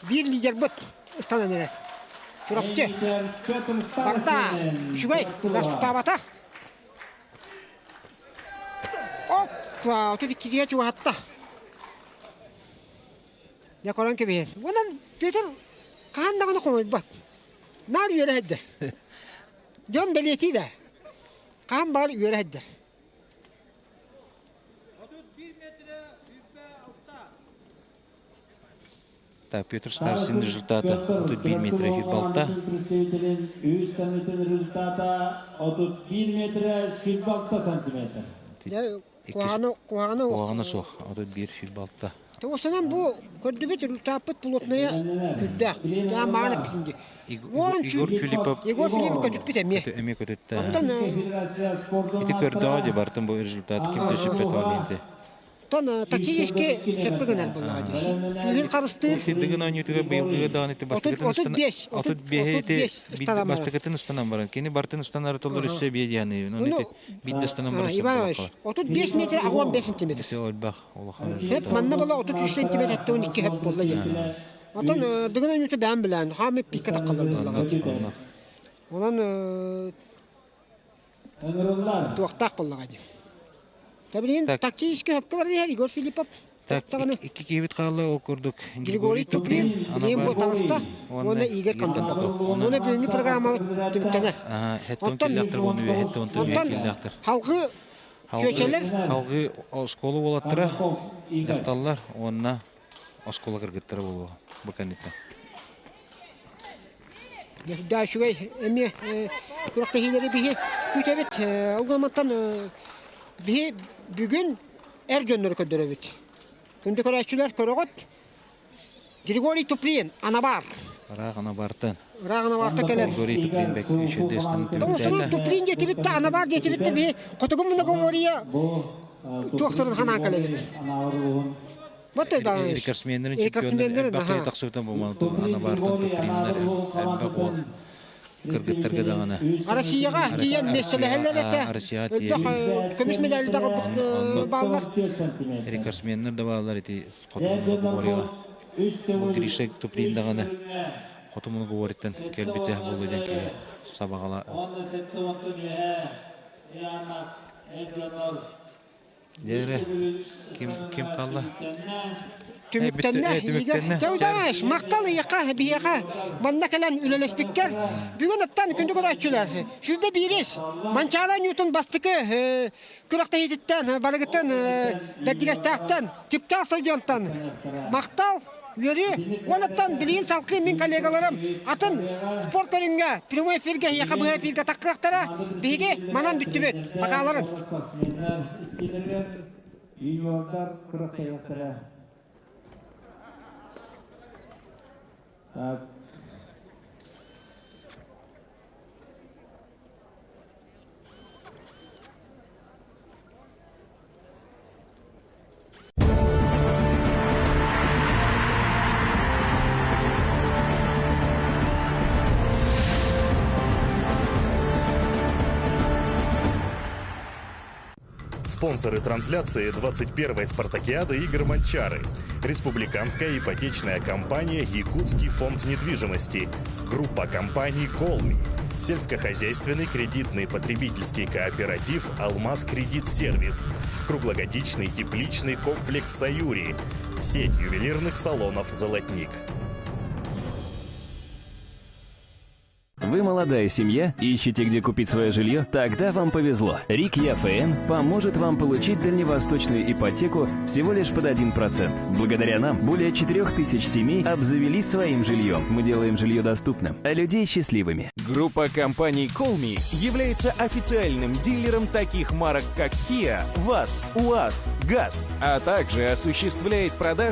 биир лидербыт ыстанан эрэр. Чурапчы. Барда үчүгэй, тутаабата. Оп, 32-ге чугаһатта. Дьэ көрөн кэбиһэр. Онон Петр хаһан даҕаны хомойбот. Наар үөрэ сылдьар. Дьон бэлиэтии да. Хаһан баҕар үөрэ сылдьар. Так, Петр Старостин результата 31 метра и балта. Үс таныытын результата 31 метра 106 сантиметр. Куһаҕаны куһаҕаны Куһаҕана суох 31 106. Тоҕусунан бу көрдүбүт результаппыт плотная үрдээх. Таа мааны эппитин Егор Филиппов Егор Филиппов көтүппүт эмиэ. Эмиэ көтүттэ. Оттон Ити көрдөҕө дии бартын бу результат ким да сүппэт ол Оттон тактически сөпкө гынар буоллаҕа дии. Күүһүн харыстыыр. Дыгын оонньуутугар быйылгыга даҕаны ити бастакытын 35 ити бастакытын ыстанан баран кини бартын ыстанары толор өссө биэ диэни оны ити биирдэ ыстанан баран Иванович 35 метр 15 сантиметр. Ити ольбах улахан. Хеп манна була 33 сантиметр 12 хеп буолла. Оттон дыгын оонньуута бээн билэн хаамы пикка таххалар буоллаҕа. Онон туохтаах буоллаҕа дии. Билигин тактический хөпкө баран иһэр Егор Филиппов. Так, икки киһибит хаалла ол курдук. Григорий Туприн, билигин бу таҕыста, уонна Игорь Кондаков. Уонна бүгүҥҥү программабыт түмүктэнэр. Хэттон киллэхтэр уонна үөһэттэн онтон үөһэ киллэхтэр. Халгы чүөчэлэр. Халгы оскуола уолаттара, дьахталлар уонна оскуола кыргыттара буолуо бу кэнниттэн. Да үчүгэй эмиэ күрэхтэһиилэри биһи күүтэбит. Ол гынан биһи бүгүн эр дьоннору көрдөрөбүт. Күндү көрөөччүлэр көрөҕүт. Григорий Туприн, Анабар. Ыраах Анабартан. Ыраах Анабартан кэлэн. Григорий Туприн бэк үчүдэстэн түмүктээтэ. Туприн диэтибит да, Анабар диэтибит да биһи хотугу многоборье туохтарын ханаан кэлэбит. Рекордсменнэрин чемпионнарын элбэх тахсыбытан бу Анабартан Туприннар элбэх уол кыргыттарга даҕаны. Россияҕа тиийэн миэстэлэһэллэр этэ. Россияҕа тиийэн. Көмүс медали бааллар. Рекордсменнэр да бааллар ити хоту многоборьеҕа. Бу Гриша Туприн даҕаны хоту многоборьеттан кэлбитэ буолуо диэн киһи сабаҕала. Дьэ ким ким хаалла? Түмүктэннэ. Түмүктэннэ. Тәүдәш, махтал ыйаха, биһиэхэ манна кэлэн үлэлэспиккэр. Бүгүн оттон күндү көрөөччүлэр, 101 Манчаары Ньютон бастакы күрэхтэһиититтэн, барыгыттан, бэрдигэстээхтэн, түптээх стадионтан махтал, үөрүү. Уонаттан билигин салгыы мин коллегаларым атын спорт көрүҥҥэ прямой эфиргэ эһиэхэ быһа эфиргэ таххыахтара. Биһиги манан бүттүбүт. Бакааларын. Юниордар күрэхтэһиэхтэрэ. Так. Спонсоры трансляции 21-й спартакиады игр Манчары. Республиканская ипотечная компания «Якутский фонд недвижимости». Группа компаний «Колми». Сельскохозяйственный кредитный потребительский кооператив «Алмаз Кредит Сервис». Круглогодичный тепличный комплекс «Саюри». Сеть ювелирных салонов «Золотник». Вы молодая семья, ищете, где купить свое жилье? Тогда вам повезло. РИК ЯФН поможет вам получить дальневосточную ипотеку всего лишь под 1%. Благодаря нам более 4000 семей обзавелись своим жильем. Мы делаем жилье доступным, а людей счастливыми. Группа компаний Colmi является официальным дилером таких марок, как Kia, ВАЗ, УАЗ, ГАЗ, а также осуществляет продажу